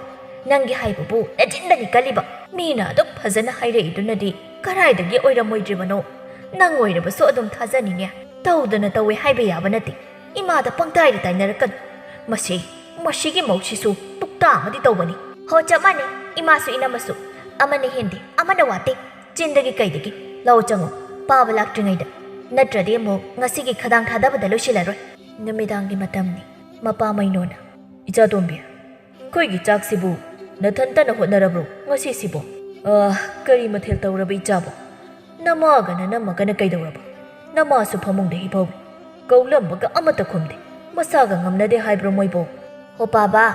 ꯅꯪꯒꯤ ꯍꯥꯏꯕꯕꯨ ꯅꯆꯤꯟꯗꯅꯤ ꯀꯜꯂꯤꯕ꯫ ꯃꯤꯅ ꯑꯗꯨꯛ ꯐꯖꯅ ꯍꯥꯏꯔꯛꯏꯗꯨꯅꯗꯤ ꯀꯗꯥꯏꯗꯒꯤ ꯑꯣꯏꯔꯝꯃꯣꯏꯗ꯭ꯔꯤꯕꯅꯣ? ꯅꯪ ꯑꯣꯏꯔꯕꯁꯨ ꯑꯗꯨꯝ ꯊꯥꯖꯅꯤꯡꯉꯦ꯫ ꯇꯧꯗꯅ ꯇꯧꯋꯦ ꯍꯥꯏꯕ ꯌꯥꯕ ꯅꯠꯇꯦ꯫ ꯏꯃꯥꯗ ꯄꯪꯇꯥꯏꯗ ꯇꯥꯏꯅꯔꯛꯀꯅꯨ꯫ ꯃꯁꯤ, ꯃꯁꯤꯒꯤ ꯃꯧꯁꯤꯁꯨ ꯄꯨꯛꯇꯥ ꯑꯃꯗꯤ ꯇꯧꯕꯅꯤ꯫ ꯍꯣ, ꯆꯞ ꯃꯥꯟꯅꯩ꯫ ꯏꯃꯥꯁꯨ ꯏꯅꯝꯃꯁꯨ꯫ ꯑꯃꯅ ꯍꯦꯟꯗꯦ, ꯑꯃꯅ ꯋꯥꯠꯇꯦ꯫ ꯆꯤꯟꯗꯒꯤ ꯀꯩꯗꯒꯤ꯫ ꯂꯥꯛꯑꯣ ꯆꯪꯉꯣ, ꯄꯥꯕ ꯂꯥꯛꯇ꯭ꯔꯤꯉꯩꯗ꯫ ꯅꯠꯇ꯭ꯔꯗꯤ ꯑꯃꯨꯛ ꯉꯁꯤꯒꯤ ꯈꯗꯥꯡ ꯊꯥꯗꯕꯗ ꯂꯣꯏꯁꯤꯜꯂꯔꯣꯏ꯫ ꯅꯨꯃꯤꯗꯥꯡꯒꯤ ꯃꯇꯝꯅꯤ꯫ ꯃꯄꯥ ꯃꯩꯅꯣꯅ, "ꯏꯆꯥꯇꯣꯝꯕꯤ, ꯑꯩꯈꯣꯏꯒꯤ ꯆꯥꯛꯁꯤꯕꯨ ꯅꯊꯟꯇꯅ ꯍꯣꯠꯅꯔꯕ꯭ꯔꯣ ꯉꯁꯤꯁꯤꯕꯣ?" "ꯑꯥ, ꯀꯔꯤ ꯃꯊꯦꯜ ꯇꯧꯔꯕ ꯏꯆꯥꯕꯣ? ꯅꯃꯥꯒ ꯅꯅꯝꯃꯒꯅ ꯀꯩꯗꯧꯔꯕ? ꯅꯃꯥꯁꯨ ꯐꯃꯨꯡꯗ ꯍꯤꯞꯍꯧꯔꯤ꯫ ꯀꯧꯂꯝꯕꯒ ꯑꯃꯠꯇ ꯈꯨꯝꯗꯦ꯫ ꯃꯁꯥꯒ ꯉꯝꯅꯗꯦ ꯍꯥꯏꯕ꯭ꯔꯣ ꯃꯣꯏꯕꯣ?" "ꯍꯣ ꯄꯥꯕ,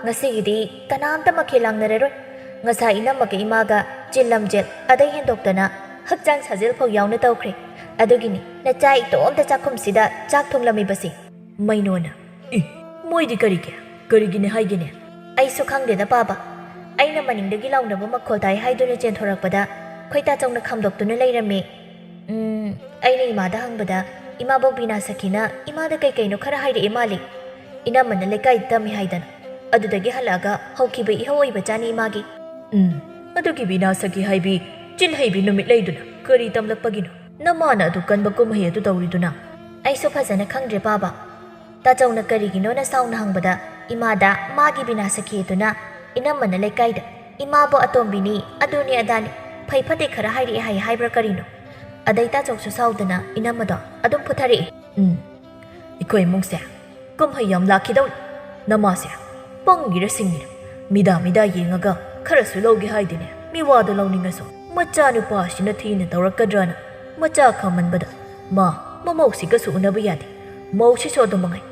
ꯉꯁꯤꯒꯤꯗꯤ ꯀꯅꯥꯝꯇ ꯃꯈꯦꯜ ꯂꯥꯡꯅꯔꯔꯣꯏ꯫ ꯉꯁꯥꯏ ꯏꯅꯝꯃꯒ ꯏꯃꯥꯒ ꯆꯤꯟ ꯂꯝꯖꯦꯜ ꯑꯗꯩ ꯍꯦꯟꯗꯣꯛꯇꯅ ꯍꯛꯆꯥꯡ ꯁꯥꯖꯦꯜ ꯐꯥꯎ ꯌꯥꯎꯅ ꯇꯧꯈ꯭ꯔꯦ꯫ ꯑꯗꯨꯒꯤꯅꯤ ꯅꯆꯥ ꯏꯇꯣꯝꯇ ꯆꯥꯛꯈꯨꯝꯁꯤꯗ ꯆꯥꯛ ꯊꯣꯡꯂꯝꯃꯤꯕꯁꯦ꯫" ꯃꯩꯅꯣꯅ, "ꯏ, ꯃꯣꯏꯗꯤ ꯀꯔꯤꯒꯤ? ꯀꯔꯤꯒꯤꯅꯦ ꯍꯥꯏꯒꯦꯅꯦ?" "ꯑꯩꯁꯨ ꯈꯪꯗꯦꯗ ꯄꯥꯕ꯫ ꯑꯩꯅ ꯃꯅꯤꯡꯗꯒꯤ ꯂꯥꯎꯅꯕ ꯃꯈꯣꯜ ꯇꯥꯏ ꯍꯥꯏꯗꯨꯅ ꯆꯦꯟꯊꯣꯔꯛꯄꯗ ꯈꯣꯏꯇꯥꯆꯧꯅ ꯈꯥꯝꯗꯣꯛꯇꯨꯅ ꯂꯩꯔꯝꯃꯦ꯫ ꯎꯝ, ꯑꯩꯅ ꯏꯃꯥꯗ ꯍꯪꯕꯗ ꯏꯃꯥꯕꯣꯛ ꯕꯤꯅꯥ ꯁꯈꯤꯅ ꯏꯃꯥꯗ ꯀꯩ ꯀꯩꯅꯣ ꯈꯔ ꯍꯥꯏꯔꯛꯑꯦ ꯃꯥꯜꯂꯦ꯫ ꯏꯅꯝꯃꯅ ꯂꯩꯀꯥꯏꯗ ꯇꯝꯃꯤ ꯍꯥꯏꯗꯅ꯫ ꯑꯗꯨꯗꯒꯤ ꯍꯜꯂꯛꯑꯒ ꯍꯧꯈꯤꯕ ꯏꯍꯧ ꯑꯣꯏꯕ ꯆꯥꯅꯤ ꯏꯃꯥꯒꯤ꯫" "ꯎꯝ, ꯑꯗꯨꯒꯤ ꯕꯤꯅꯥ ꯁꯈꯤ ꯍꯥꯏꯕꯤ ꯆꯤꯜꯍꯩꯕꯤ ꯅꯨꯃꯤꯠ ꯂꯩꯗꯨꯅ ꯀꯔꯤ ꯇꯝꯂꯛꯄꯒꯤꯅꯣ? ꯅꯃꯥꯅ ꯑꯗꯨ ꯀꯟꯕ ꯀꯨꯝꯍꯩ ꯑꯗꯨ ꯇꯧꯔꯤꯗꯨꯅ?" "ꯑꯩꯁꯨ ꯐꯖꯅ ꯈꯪꯗ꯭ꯔꯦ ꯄꯥꯕ꯫ ꯇꯥꯆꯧꯅ ꯀꯔꯤꯒꯤꯅꯣꯅ ꯁꯥꯎꯅ ꯍꯪꯕꯗ ꯏꯃꯥꯗ ꯃꯥꯒꯤ ꯕꯤꯅꯥ ꯁꯈꯤ ꯑꯗꯨꯅ ꯏꯅꯝꯃꯅ ꯂꯩꯀꯥꯏꯗ ꯏꯃꯥꯕꯨ ꯑꯇꯣꯝꯕꯤꯅꯤ, ꯑꯗꯨꯅꯤ ꯑꯗꯥꯅꯤ, ꯐꯩ ꯐꯠꯇꯦ ꯈꯔ ꯍꯥꯏꯔꯛꯑꯦ ꯍꯥꯏ ꯍꯥꯏꯕ꯭ꯔꯥ ꯀꯔꯤꯅꯣ? ꯑꯗꯩ ꯇꯥꯆꯧꯁꯨ ꯁꯥꯎꯗꯅ ꯏꯅꯝꯃꯗꯣ ꯑꯗꯨꯝ ꯐꯨꯊꯔꯛꯑꯦ꯫" "ꯎꯝ, ꯑꯩꯈꯣꯏ ꯏꯃꯨꯡꯁꯦ ꯀꯨꯝꯍꯩ ꯌꯥꯝ ꯂꯥꯛꯈꯤꯗꯧꯔꯤ꯫ ꯅꯃꯥꯁꯦ ꯄꯪꯉꯤꯔ ꯁꯤꯡꯉꯤꯔ? ꯃꯤꯗꯥ ꯃꯤꯗꯥ ꯌꯦꯡꯉꯒ ꯈꯔꯁꯨ ꯂꯧꯒꯦ ꯍꯥꯏꯗꯦꯅꯦ꯫ ꯃꯤꯋꯥꯗꯣ ꯂꯧꯅꯤꯡꯉꯁꯨ ꯃꯆꯥꯅꯨꯄꯥꯁꯤꯅ ꯊꯤꯅ ꯇꯧꯔꯛꯀꯗ꯭ꯔꯅ ꯃꯆꯥ ꯈꯥꯝꯃꯟꯕꯗ ꯃꯥ ꯃꯃꯧꯁꯤꯒꯁꯨ ꯎꯅꯕ ꯌꯥꯗꯦ꯫ ꯃꯧꯁꯤꯁꯨ ꯑꯗꯨ ꯃꯉꯥꯏ꯫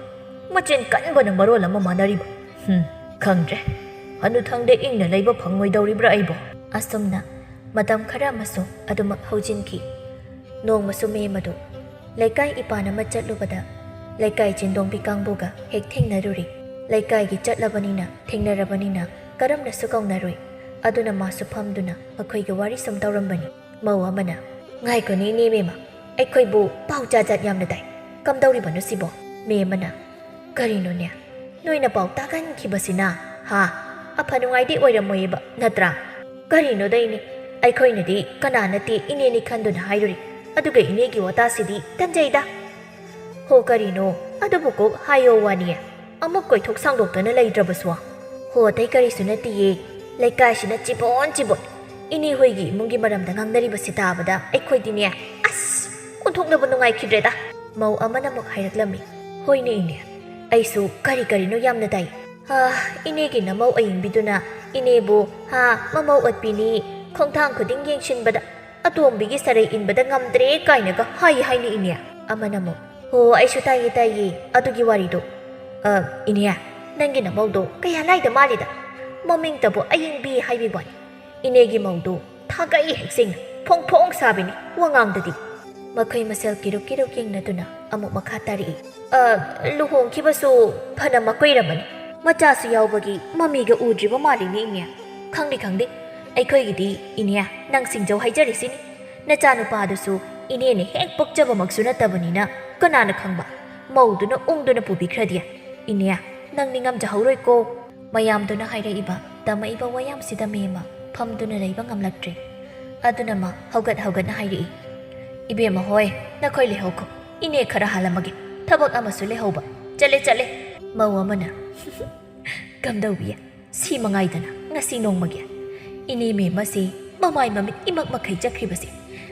ꯃꯆꯤꯟ ꯀꯟꯕꯅ ꯃꯔꯣꯜ ꯑꯃ ꯃꯥꯟꯅꯔꯤꯕ꯫ ꯍꯨꯝ, ꯈꯪꯗ꯭ꯔꯦ꯫ ꯍꯅꯨꯊꯪꯗ ꯏꯪꯅ ꯂꯩꯕ ꯐꯪꯉꯣꯏꯗꯧꯔꯤꯕ꯭ꯔꯥ ꯑꯩꯕꯣ?" ꯑꯁꯨꯝꯅ ꯃꯇꯝ ꯈꯔ ꯑꯃꯁꯨ ꯑꯗꯨꯃꯛ ꯍꯧꯖꯤꯟꯈꯤ꯫ ꯅꯣꯡꯃꯁꯨ ꯃꯦꯝ ꯑꯗꯨ ꯂꯩꯀꯥꯏ ꯏꯄꯥꯟ ꯑꯃ ꯆꯠꯂꯨꯕꯗ ꯂꯩꯀꯥꯏ ꯆꯤꯟꯗꯣꯡꯕꯤ ꯀꯥꯡꯕꯨꯒ ꯍꯦꯛ ꯊꯦꯡꯅꯔꯨꯔꯦ꯫ ꯂꯩꯀꯥꯏꯒꯤ ꯆꯠꯂꯕꯅꯤꯅ, ꯊꯦꯡꯅꯔꯕꯅꯤꯅ ꯀꯔꯝꯅꯁꯨ ꯀꯧꯅꯔꯣꯏ꯫ ꯑꯗꯨꯅ ꯃꯥꯁꯨ ꯐꯝꯗꯨꯅ ꯃꯈꯣꯏꯒ ꯋꯥꯔꯤ ꯁꯨꯝ ꯇꯧꯔꯝꯕꯅꯤ꯫ ꯃꯧ ꯑꯃꯅ, "ꯉꯥꯏꯈꯣꯅꯦ ꯏꯅꯦ ꯃꯦꯝꯃ, ꯑꯩꯈꯣꯏꯕꯨ ꯄꯥꯎ ꯖꯥꯠ ꯖꯥꯠ ꯌꯥꯝꯅ ꯇꯥꯏ꯫ ꯀꯝꯗꯧꯔꯤꯕꯅꯣ ꯁꯤꯕꯣ?" ꯃꯦꯝ ꯑꯃꯅ, "ꯀꯔꯤꯅꯣꯅꯦ? ꯅꯣꯏꯅ ꯄꯥꯎ ꯇꯥꯒꯟꯈꯤꯕꯁꯤꯅ, ꯍꯥ? ꯑꯐ ꯅꯨꯡꯉꯥꯏꯗꯤ ꯑꯣꯏꯔꯝꯃꯣꯏꯌꯦꯕ, ꯅꯠꯇ꯭ꯔꯥ? ꯀꯔꯤꯅꯣꯗ ꯏꯅꯦ, ꯑꯩꯈꯣꯏꯅꯗꯤ ꯀꯅꯥ ꯅꯠꯇꯦ ꯏꯅꯦꯅꯤ ꯈꯟꯗꯨꯅ ꯍꯥꯏꯔꯨꯔꯤ, ꯑꯗꯨꯒ ꯏꯅꯦꯒꯤ ꯋꯥꯇꯥꯁꯤꯗꯤ ꯇꯟꯖꯩꯗ꯫ ꯍꯣ, ꯀꯔꯤꯅꯣ? ꯑꯗꯨꯕꯨ ꯀꯣꯛ ꯍꯥꯏꯌꯣ ꯋꯥꯅꯤ꯫ ꯑꯃꯨꯛ ꯀꯣꯏꯊꯣꯛ ꯁꯥꯡꯗꯣꯛꯇꯅ ꯂꯩꯇ꯭ꯔꯕꯁꯨ꯫ ꯍꯣ, ꯑꯇꯩ ꯀꯔꯤꯁꯨ ꯅꯠꯇꯦꯌꯦ꯫ ꯂꯩꯀꯥꯏꯁꯤꯅ ꯆꯤꯕꯣꯟ ꯆꯤꯕꯣꯟ ꯏꯅꯦ ꯍꯣꯏꯒꯤ ꯏꯃꯨꯡꯒꯤ ꯃꯔꯝꯗ ꯉꯥꯡꯅꯔꯤꯕꯁꯤ ꯇꯥꯕꯗ ꯑꯩꯈꯣꯏꯗꯤꯅꯦ, ꯑꯁ, ꯑꯣꯟꯊꯣꯛꯅꯕ ꯅꯨꯡꯉꯥꯏꯈꯤꯗ꯭ꯔꯦꯗ꯫ ꯃꯧ ꯑꯃꯅ ꯑꯃꯨꯛ ꯍꯥꯏꯔꯛꯂꯝꯃꯤ, "ꯍꯣꯏꯅꯦ ꯏꯅꯦ, ꯑꯩꯁꯨ ꯀꯔꯤ ꯀꯔꯤꯅꯣ ꯌꯥꯝꯅ ꯇꯥꯏ꯫ ꯑꯥ, ꯏꯅꯦꯒꯤ ꯅꯃꯧ ꯑꯌꯤꯡꯕꯤꯗꯨꯅ ꯏꯅꯦꯕꯨ, ꯍꯥ, ꯃꯃꯧ ꯑꯣꯠꯄꯤꯅꯤ, ꯈꯣꯡꯊꯥꯡ ꯈꯨꯗꯤꯡ ꯌꯦꯡꯁꯤꯟꯕꯗ ꯑꯇꯣꯝꯕꯤꯒꯤ ꯁꯔꯩ ꯏꯟꯕꯗ ꯉꯝꯗ꯭ꯔꯦ ꯀꯥꯏꯅꯒ ꯍꯥꯏ ꯍꯥꯏꯅꯤ ꯏꯅꯦ?" ꯑꯃꯅ ꯑꯃꯨꯛ, "ꯍꯣ, ꯑꯩꯁꯨ ꯇꯥꯏꯌꯦ, ꯇꯥꯏꯌꯦ ꯑꯗꯨꯒꯤ ꯋꯥꯔꯤꯗꯣ꯫ ꯑ, ꯏꯅꯦ, ꯅꯪꯒꯤ ꯅꯃꯧꯗꯣ ꯀꯌꯥ ꯂꯥꯏꯗ ꯃꯥꯜꯂꯤꯗ꯫ ꯃꯃꯤꯡꯇꯕꯨ ꯑꯌꯤꯡꯕꯤ ꯍꯥꯏꯕꯤ ꯋꯥꯅꯤ꯫ ꯏꯅꯦꯒꯤ ꯃꯧꯗꯣ ꯊꯥꯒꯩ ꯍꯦꯛ ꯁꯦꯡꯅ ꯐꯣꯡ ꯐꯣꯡ ꯁꯥꯕꯤꯅꯤ ꯋꯥꯉꯥꯡꯗꯗꯤ꯫" ꯃꯈꯣꯏ ꯃꯁꯦꯜ ꯀꯤꯔꯨꯛ ꯀꯤꯔꯨꯛ ꯌꯦꯡꯅꯗꯨꯅ ꯑꯃꯨꯛ ꯃꯈꯥ ꯇꯥꯔꯛꯏ꯫ "ꯑ, ꯂꯨꯍꯣꯡꯈꯤꯕꯁꯨ ꯐꯅ ꯃꯀꯨꯏꯔꯕꯅꯤ꯫ ꯃꯆꯥꯁꯨ ꯌꯥꯎꯕꯒꯤ ꯃꯃꯤꯒ ꯎꯗ꯭ꯔꯤꯕ ꯃꯥꯜꯂꯤꯅꯦ ꯏꯅꯦ꯫ ꯈꯪꯗꯦ, ꯈꯪꯗꯦ꯫ ꯑꯩꯈꯣꯏꯒꯤꯗꯤ ꯏꯅꯦ, ꯅꯪ ꯁꯤꯡꯖꯧ ꯍꯥꯏꯖꯔꯤꯁꯤꯅꯤ꯫ ꯅꯆꯥꯅꯨꯄꯥꯗꯨꯁꯨ ꯏꯅꯦꯅ ꯍꯦꯛ ꯄꯣꯛꯆꯕꯃꯛꯁꯨ ꯅꯠꯇꯕꯅꯤꯅ ꯀꯅꯥꯅ ꯈꯪꯕ? ꯃꯧꯗꯨꯅ ꯎꯪꯗꯨꯅ ꯄꯨꯕꯤꯈ꯭ꯔꯗꯤ꯫ ꯏꯅꯦ, ꯅꯪ ꯅꯤꯡꯉꯝꯖꯍꯧꯔꯣꯏꯀꯣ꯫" ꯃꯌꯥꯝꯗꯨꯅ ꯍꯥꯏꯔꯛꯏꯕ, ꯇꯝꯃꯛꯏꯕ ꯋꯥꯌꯥꯝꯁꯤꯗ ꯃꯦꯝꯃ ꯐꯝꯗꯨꯅ ꯂꯩꯕ ꯉꯝꯂꯛꯇ꯭ꯔꯦ꯫ ꯑꯗꯨꯅ ꯃꯥ ꯍꯧꯒꯠ ꯍꯧꯒꯠꯅ ꯍꯥꯏꯔꯛꯏ, "ꯏꯕꯦꯝꯃ ꯍꯣꯏ, ꯅꯈꯣꯏ ꯂꯩꯍꯧꯈꯣ꯫ ꯏꯅꯦ ꯈꯔ ꯍꯥꯜꯂꯝꯃꯒꯦ꯫ ꯊꯕꯛ ꯑꯃꯁꯨ ꯂꯩꯍꯧꯕ꯫ ꯆꯠꯂꯦ, ꯆꯠꯂꯦ꯫" ꯃꯧ ꯑꯃꯅ, "ꯀꯝꯗꯧꯕꯤ? ꯁꯤ ꯃꯉꯥꯏꯗꯅ ꯉꯁꯤ ꯅꯣꯡꯃꯒꯤ꯫ ꯏꯅꯦ ꯃꯦꯝꯃꯁꯤ ꯃꯃꯥꯏ ꯃꯃꯤꯠ ꯏꯃꯛ ꯃꯈꯩ ꯆꯠꯈ꯭ꯔꯤꯕꯁꯦ꯫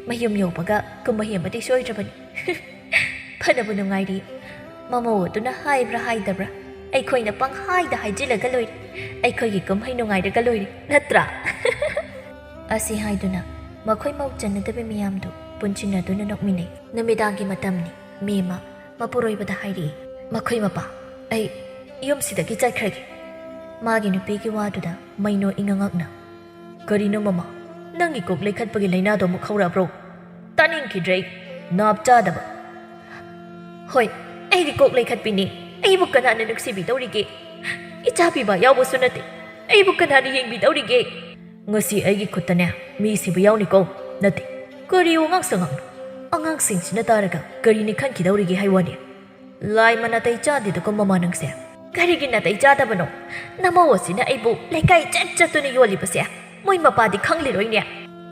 ꯃꯌꯨꯝ ꯌꯧꯕꯒ ꯀꯨꯝꯍꯩ ꯑꯃꯗꯤ ꯁꯣꯏꯗ꯭ꯔꯕꯅꯤ꯫" "ꯐꯅꯕꯨ ꯅꯨꯡꯉꯥꯏꯔꯤ꯫ ꯃꯃꯧ ꯑꯗꯨꯅ ꯍꯥꯏꯕ꯭ꯔꯥ ꯍꯥꯏꯗꯕ꯭ꯔꯥ, ꯑꯩꯈꯣꯏꯅ ꯄꯪꯍꯥꯏꯗ ꯍꯥꯏꯖꯤꯜꯂꯒ ꯂꯣꯏꯔꯦ꯫ ꯑꯩꯈꯣꯏꯒꯤ ꯀꯨꯝꯍꯩ ꯅꯨꯡꯉꯥꯏꯔꯒ ꯂꯣꯏꯔꯦ, ꯅꯠꯇ꯭ꯔꯥ?" ꯑꯁꯤ ꯍꯥꯏꯗꯨꯅ ꯃꯈꯣꯏ ꯃꯧ ꯆꯟꯅꯗꯕ ꯃꯤꯌꯥꯝꯗꯨ ꯄꯨꯟꯁꯤꯟꯅꯗꯨꯅ ꯅꯣꯛꯃꯤꯟꯅꯩ꯫ ꯅꯨꯃꯤꯗꯥꯡꯒꯤ ꯃꯇꯝꯅꯤ꯫ ꯃꯦꯝꯃ ꯃꯄꯨꯔꯣꯏꯕꯗ ꯍꯥꯏꯔꯛꯏ, "ꯃꯈꯣꯏ ꯃꯄꯥ, ꯑꯩ ꯌꯨꯝꯁꯤꯗꯒꯤ ꯆꯠꯈ꯭ꯔꯒꯦ꯫" ꯃꯥꯒꯤ ꯅꯨꯄꯤꯒꯤ ꯋꯥꯗꯨꯗ ꯃꯩꯅꯣ ꯏꯉꯉꯛꯅ, "ꯀꯔꯤꯅꯣ ꯃꯃꯥ? ꯅꯪꯒꯤ ꯀꯣꯛ ꯂꯩꯈꯠꯄꯒꯤ ꯂꯥꯏꯅꯥꯗꯣ ꯑꯃꯨꯛ ꯍꯧꯔꯛꯑꯕ꯭ꯔꯣ? ꯇꯥꯅꯤꯡꯈꯤꯗ꯭ꯔꯦ ꯑꯩ꯫ ꯅꯥꯞ ꯆꯥꯗꯕ꯫" "ꯍꯣꯏ, ꯑꯩꯗꯤ ꯀꯣꯛ ꯂꯩꯈꯠꯄꯤꯅꯤ꯫ ꯑꯩꯕꯨ ꯀꯅꯥꯅ ꯅꯨꯡꯁꯤꯕꯤꯗꯧꯔꯤꯒꯦ? ꯏꯆꯥ ꯄꯤꯕ ꯌꯥꯎꯕꯁꯨ ꯅꯠꯇꯦ꯫ ꯑꯩꯕꯨ ꯀꯅꯥꯅ ꯌꯦꯡꯕꯤꯗꯧꯔꯤꯒꯦ?" "ꯉꯁꯤ ꯑꯩꯒꯤ ꯈꯨꯠꯇꯅꯦ ꯃꯤ ꯁꯤꯕ ꯌꯥꯎꯅꯤꯀꯣ꯫ ꯅꯠꯇꯦ, ꯀꯔꯤ ꯋꯥꯉꯥꯡ ꯁꯉꯥꯡꯅꯣ? ꯑꯉꯥꯡꯁꯤꯡꯁꯤꯅ ꯇꯥꯔꯒ ꯀꯔꯤꯅꯤ ꯈꯟꯈꯤꯗꯧꯔꯤꯒꯦ ꯍꯥꯏ ꯋꯥꯅꯤ꯫ ꯂꯥꯏ ꯃꯅꯥꯇꯩ ꯆꯥꯗꯦꯗꯀꯣ ꯃꯃꯥ ꯅꯪꯁꯦ꯫ "ꯀꯔꯤꯒꯤ ꯅꯥꯇꯩ ꯆꯥꯗꯕꯅꯣ? ꯅꯃꯧ ꯑꯁꯤꯅ ꯑꯩꯕꯨ ꯂꯩꯀꯥꯏ ꯆꯠ ꯆꯠꯇꯨꯅ ꯌꯣꯜꯂꯤꯕꯁꯦ ꯃꯣꯏ ꯃꯄꯥꯗꯤ ꯈꯪꯂꯤꯔꯣꯏꯅꯦ꯫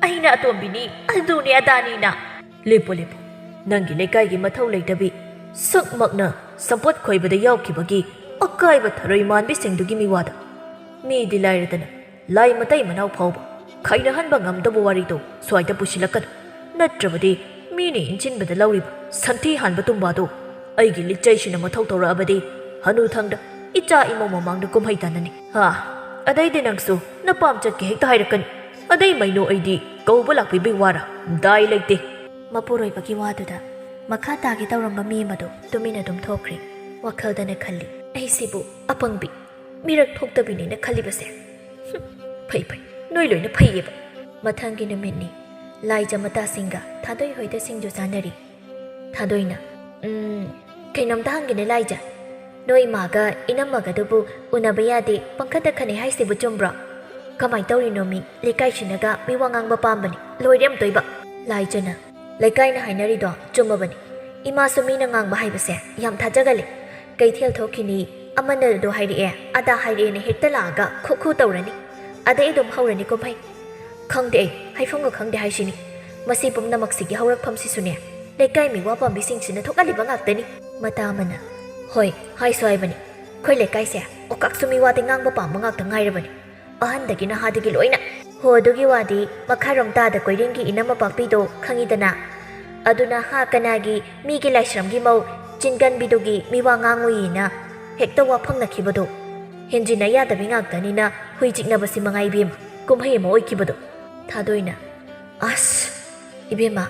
ꯑꯩꯅ ꯑꯇꯣꯝꯕꯤꯅꯤ, ꯑꯗꯨꯅꯤ ꯑꯗꯥꯅꯤꯅ"꯫ "ꯂꯦꯞꯄꯨ, ꯂꯦꯞꯄꯨ꯫ ꯅꯪꯒꯤ ꯂꯩꯀꯥꯏꯒꯤ ꯃꯊꯧ ꯂꯩꯇꯕꯤ, ꯁꯛꯃꯛꯅ ꯁꯝꯄꯣꯠ ꯈꯣꯏꯕꯗ ꯌꯥꯎꯈꯤꯕꯒꯤ ꯑꯀꯥꯏꯕ ꯊꯔꯣꯏ ꯃꯥꯟꯕꯤꯁꯤꯡꯗꯨꯒꯤ ꯃꯤꯋꯥꯗ꯫ ꯃꯤꯗꯤ ꯂꯥꯏꯔꯗꯅ ꯂꯥꯏ ꯃꯇꯩ ꯃꯅꯥꯎ ꯐꯥꯎꯕ ꯈꯥꯏꯅꯍꯟꯕ ꯉꯝꯗꯕ ꯋꯥꯔꯤꯗꯣ ꯁ꯭ꯋꯥꯏꯗ ꯄꯨꯁꯤꯜꯂꯛꯀꯅꯨ꯫ ꯅꯠꯇ꯭ꯔꯕꯗꯤ ꯃꯤꯅ ꯏꯟꯁꯤꯟꯕꯗ ꯂꯧꯔꯤꯕ ꯁꯟꯊꯤ ꯍꯥꯟꯕ ꯇꯨꯝꯕꯥꯗꯣ ꯑꯩꯒꯤ ꯂꯤꯆꯩꯁꯤꯅ ꯃꯊꯧ ꯇꯧꯔꯛꯑꯕꯗꯤ ꯍꯅꯨꯊꯪꯗ ꯏꯆꯥ ꯏꯃꯧ ꯃꯃꯥꯡꯗ ꯀꯨꯝꯍꯩ ꯇꯥꯅꯅꯤ꯫ ꯍꯥ, ꯑꯗꯩꯗꯤ ꯅꯪꯁꯨ ꯅꯄꯥꯝ ꯆꯠꯀꯦ ꯍꯦꯛꯇ ꯍꯥꯏꯔꯛꯀꯅꯤ꯫ ꯑꯗꯩ ꯃꯩꯅꯣ ꯑꯩꯗꯤ ꯀꯧꯕ ꯂꯥꯛꯄꯤꯕꯩ ꯋꯥꯔꯥ? ꯗꯥꯏ ꯂꯩꯇꯦ"꯫ ꯃꯄꯨꯔꯣꯏꯕꯒꯤ ꯋꯥꯗꯨꯗ ꯃꯈꯥ ꯇꯥꯒꯦ ꯇꯧꯔꯝꯕ ꯃꯤ ꯑꯃꯗꯣ ꯇꯨꯃꯤꯟꯅ ꯑꯗꯨꯝ ꯊꯣꯛꯈ꯭ꯔꯦ꯫ ꯋꯥꯈꯜꯗꯅ ꯈꯜꯂꯤ, "ꯑꯩꯁꯤꯕꯨ ꯑꯄꯪꯕꯤ, ꯃꯤꯔꯛ ꯊꯣꯛꯇꯕꯤꯅꯦꯅ ꯈꯜꯂꯤꯕꯁꯦ꯫ ꯍꯨꯝ, ꯐꯩ ꯐꯩ, ꯅꯣꯏ ꯂꯣꯏꯅ ꯐꯩꯌꯦꯕ"꯫ ꯃꯊꯪꯒꯤ ꯅꯨꯃꯤꯠꯅꯤ꯫ ꯂꯥꯏꯖ ꯃꯇꯥꯁꯤꯡꯒ ꯊꯥꯗꯣꯏ ꯍꯣꯏꯗ ꯁꯤꯡꯖꯨ ꯆꯥꯅꯔꯤ꯫ ꯊꯥꯗꯣꯏꯅ, "ꯎꯝ, ꯀꯩꯅꯣꯝꯇ ꯍꯪꯒꯦꯅꯦ ꯂꯥꯏꯖ꯫ ꯅꯣꯏ ꯏꯃꯥꯒ ꯏꯅꯝꯃꯒꯗꯨꯕꯨ ꯎꯅꯕ ꯌꯥꯗꯦ, ꯄꯪꯈꯠꯇ ꯈꯠꯅꯩ ꯍꯥꯏꯁꯤꯕꯨ ꯆꯨꯝꯕ꯭ꯔꯣ? ꯀꯃꯥꯏ ꯇꯧꯔꯤꯅꯣ ꯃꯤ? ꯂꯩꯀꯥꯏꯁꯤꯅꯒ ꯃꯤ ꯋꯥ ꯉꯥꯡꯕ ꯄꯥꯝꯕꯅꯤ꯫ ꯂꯣꯏꯔꯦ ꯑꯝꯇꯣꯏꯕ"꯫ ꯂꯥꯏꯖꯅ, "ꯂꯩꯀꯥꯏꯅ ꯍꯥꯏꯅꯔꯤꯗꯣ ꯆꯨꯝꯃꯕꯅꯤ꯫ ꯏꯃꯥꯁꯨ ꯃꯤꯅ ꯉꯥꯡꯕ ꯍꯥꯏꯕꯁꯦ ꯌꯥꯝ ꯊꯥꯖꯒꯜꯂꯤ꯫ ꯀꯩꯊꯦꯜ ꯊꯣꯛꯈꯤꯅꯤ, ꯑꯃꯅ ꯑꯗꯨ ꯍꯥꯏꯔꯛꯑꯦ, ꯑꯗꯥ ꯍꯥꯏꯔꯛꯑꯦꯅ ꯍꯦꯛꯇ ꯂꯥꯛꯑꯒ ꯈꯨ ꯈꯨ ꯇꯧꯔꯅꯤ꯫ ꯑꯗꯩ ꯑꯗꯨꯝ ꯍꯧꯔꯅꯤ ꯀꯨꯝꯍꯩ꯫ ꯈꯪꯗꯦ ꯑꯩ, ꯍꯥꯏꯐꯝꯒ ꯈꯪꯗꯦ ꯍꯥꯏꯁꯤꯅꯤ꯫ ꯃꯁꯤ ꯄꯨꯝꯅꯃꯛꯁꯤꯒꯤ ꯍꯧꯔꯛꯐꯝꯁꯤꯁꯨꯅꯦ, ꯂꯩꯀꯥꯏ ꯃꯤꯋꯥ ꯄꯥꯝꯕꯤꯁꯤꯡꯁꯤꯅ ꯊꯣꯛꯍꯜꯂꯤꯕ ꯉꯥꯛꯇꯅꯤ"꯫ ꯃꯇꯥ ꯑꯃꯅ, "ꯍꯣꯏ, ꯍꯥꯏꯁꯨ ꯍꯥꯏꯕꯅꯤ꯫ ꯑꯩꯈꯣꯏ ꯂꯩꯀꯥꯏꯁꯦ ꯑꯣꯀꯥꯛꯁꯨ ꯃꯤꯋꯥꯗꯤ ꯉꯥꯡꯕ ꯄꯥꯝꯕ ꯉꯥꯛꯇ ꯉꯥꯏꯔꯕꯅꯤ꯫ ꯑꯍꯟꯗꯒꯤ ꯅꯍꯥꯗꯒꯤ ꯂꯣꯏꯅ"꯫ "ꯍꯣ, ꯑꯗꯨꯒꯤ ꯋꯥꯗꯤ ꯃꯈꯥꯔꯣꯝ ꯇꯥꯗ ꯀꯣꯏꯔꯦꯡꯒꯤ ꯏꯅꯝꯃ ꯄꯥꯛꯄꯤꯗꯣ ꯈꯪꯉꯤꯗꯅ꯫ ꯑꯗꯨꯅ ꯍꯥ ꯀꯅꯥꯒꯤ ꯃꯤꯒꯤ ꯂꯥꯏꯁ꯭ꯔꯝꯒꯤ ꯃꯧ ꯆꯤꯟꯒꯟꯕꯤꯗꯨꯒꯤ ꯃꯤꯋꯥ ꯉꯥꯡꯉꯨꯏꯅ ꯍꯦꯛꯇ ꯋꯥ ꯐꯪꯅꯈꯤꯕꯗꯣ꯫ ꯍꯦꯟꯖꯤꯟꯅ ꯌꯥꯗꯕꯤ ꯉꯥꯛꯇꯅꯤꯅ ꯍꯨꯏ ꯆꯤꯛꯅꯕꯁꯤ ꯃꯉꯥꯏ ꯏꯕꯦꯝꯃ꯫ ꯀꯨꯝꯍꯩ ꯑꯃ ꯑꯣꯏꯈꯤꯕꯗꯣ"꯫ ꯊꯥꯗꯣꯏꯅ, "ꯑꯁ! ꯏꯕꯦꯝꯃ,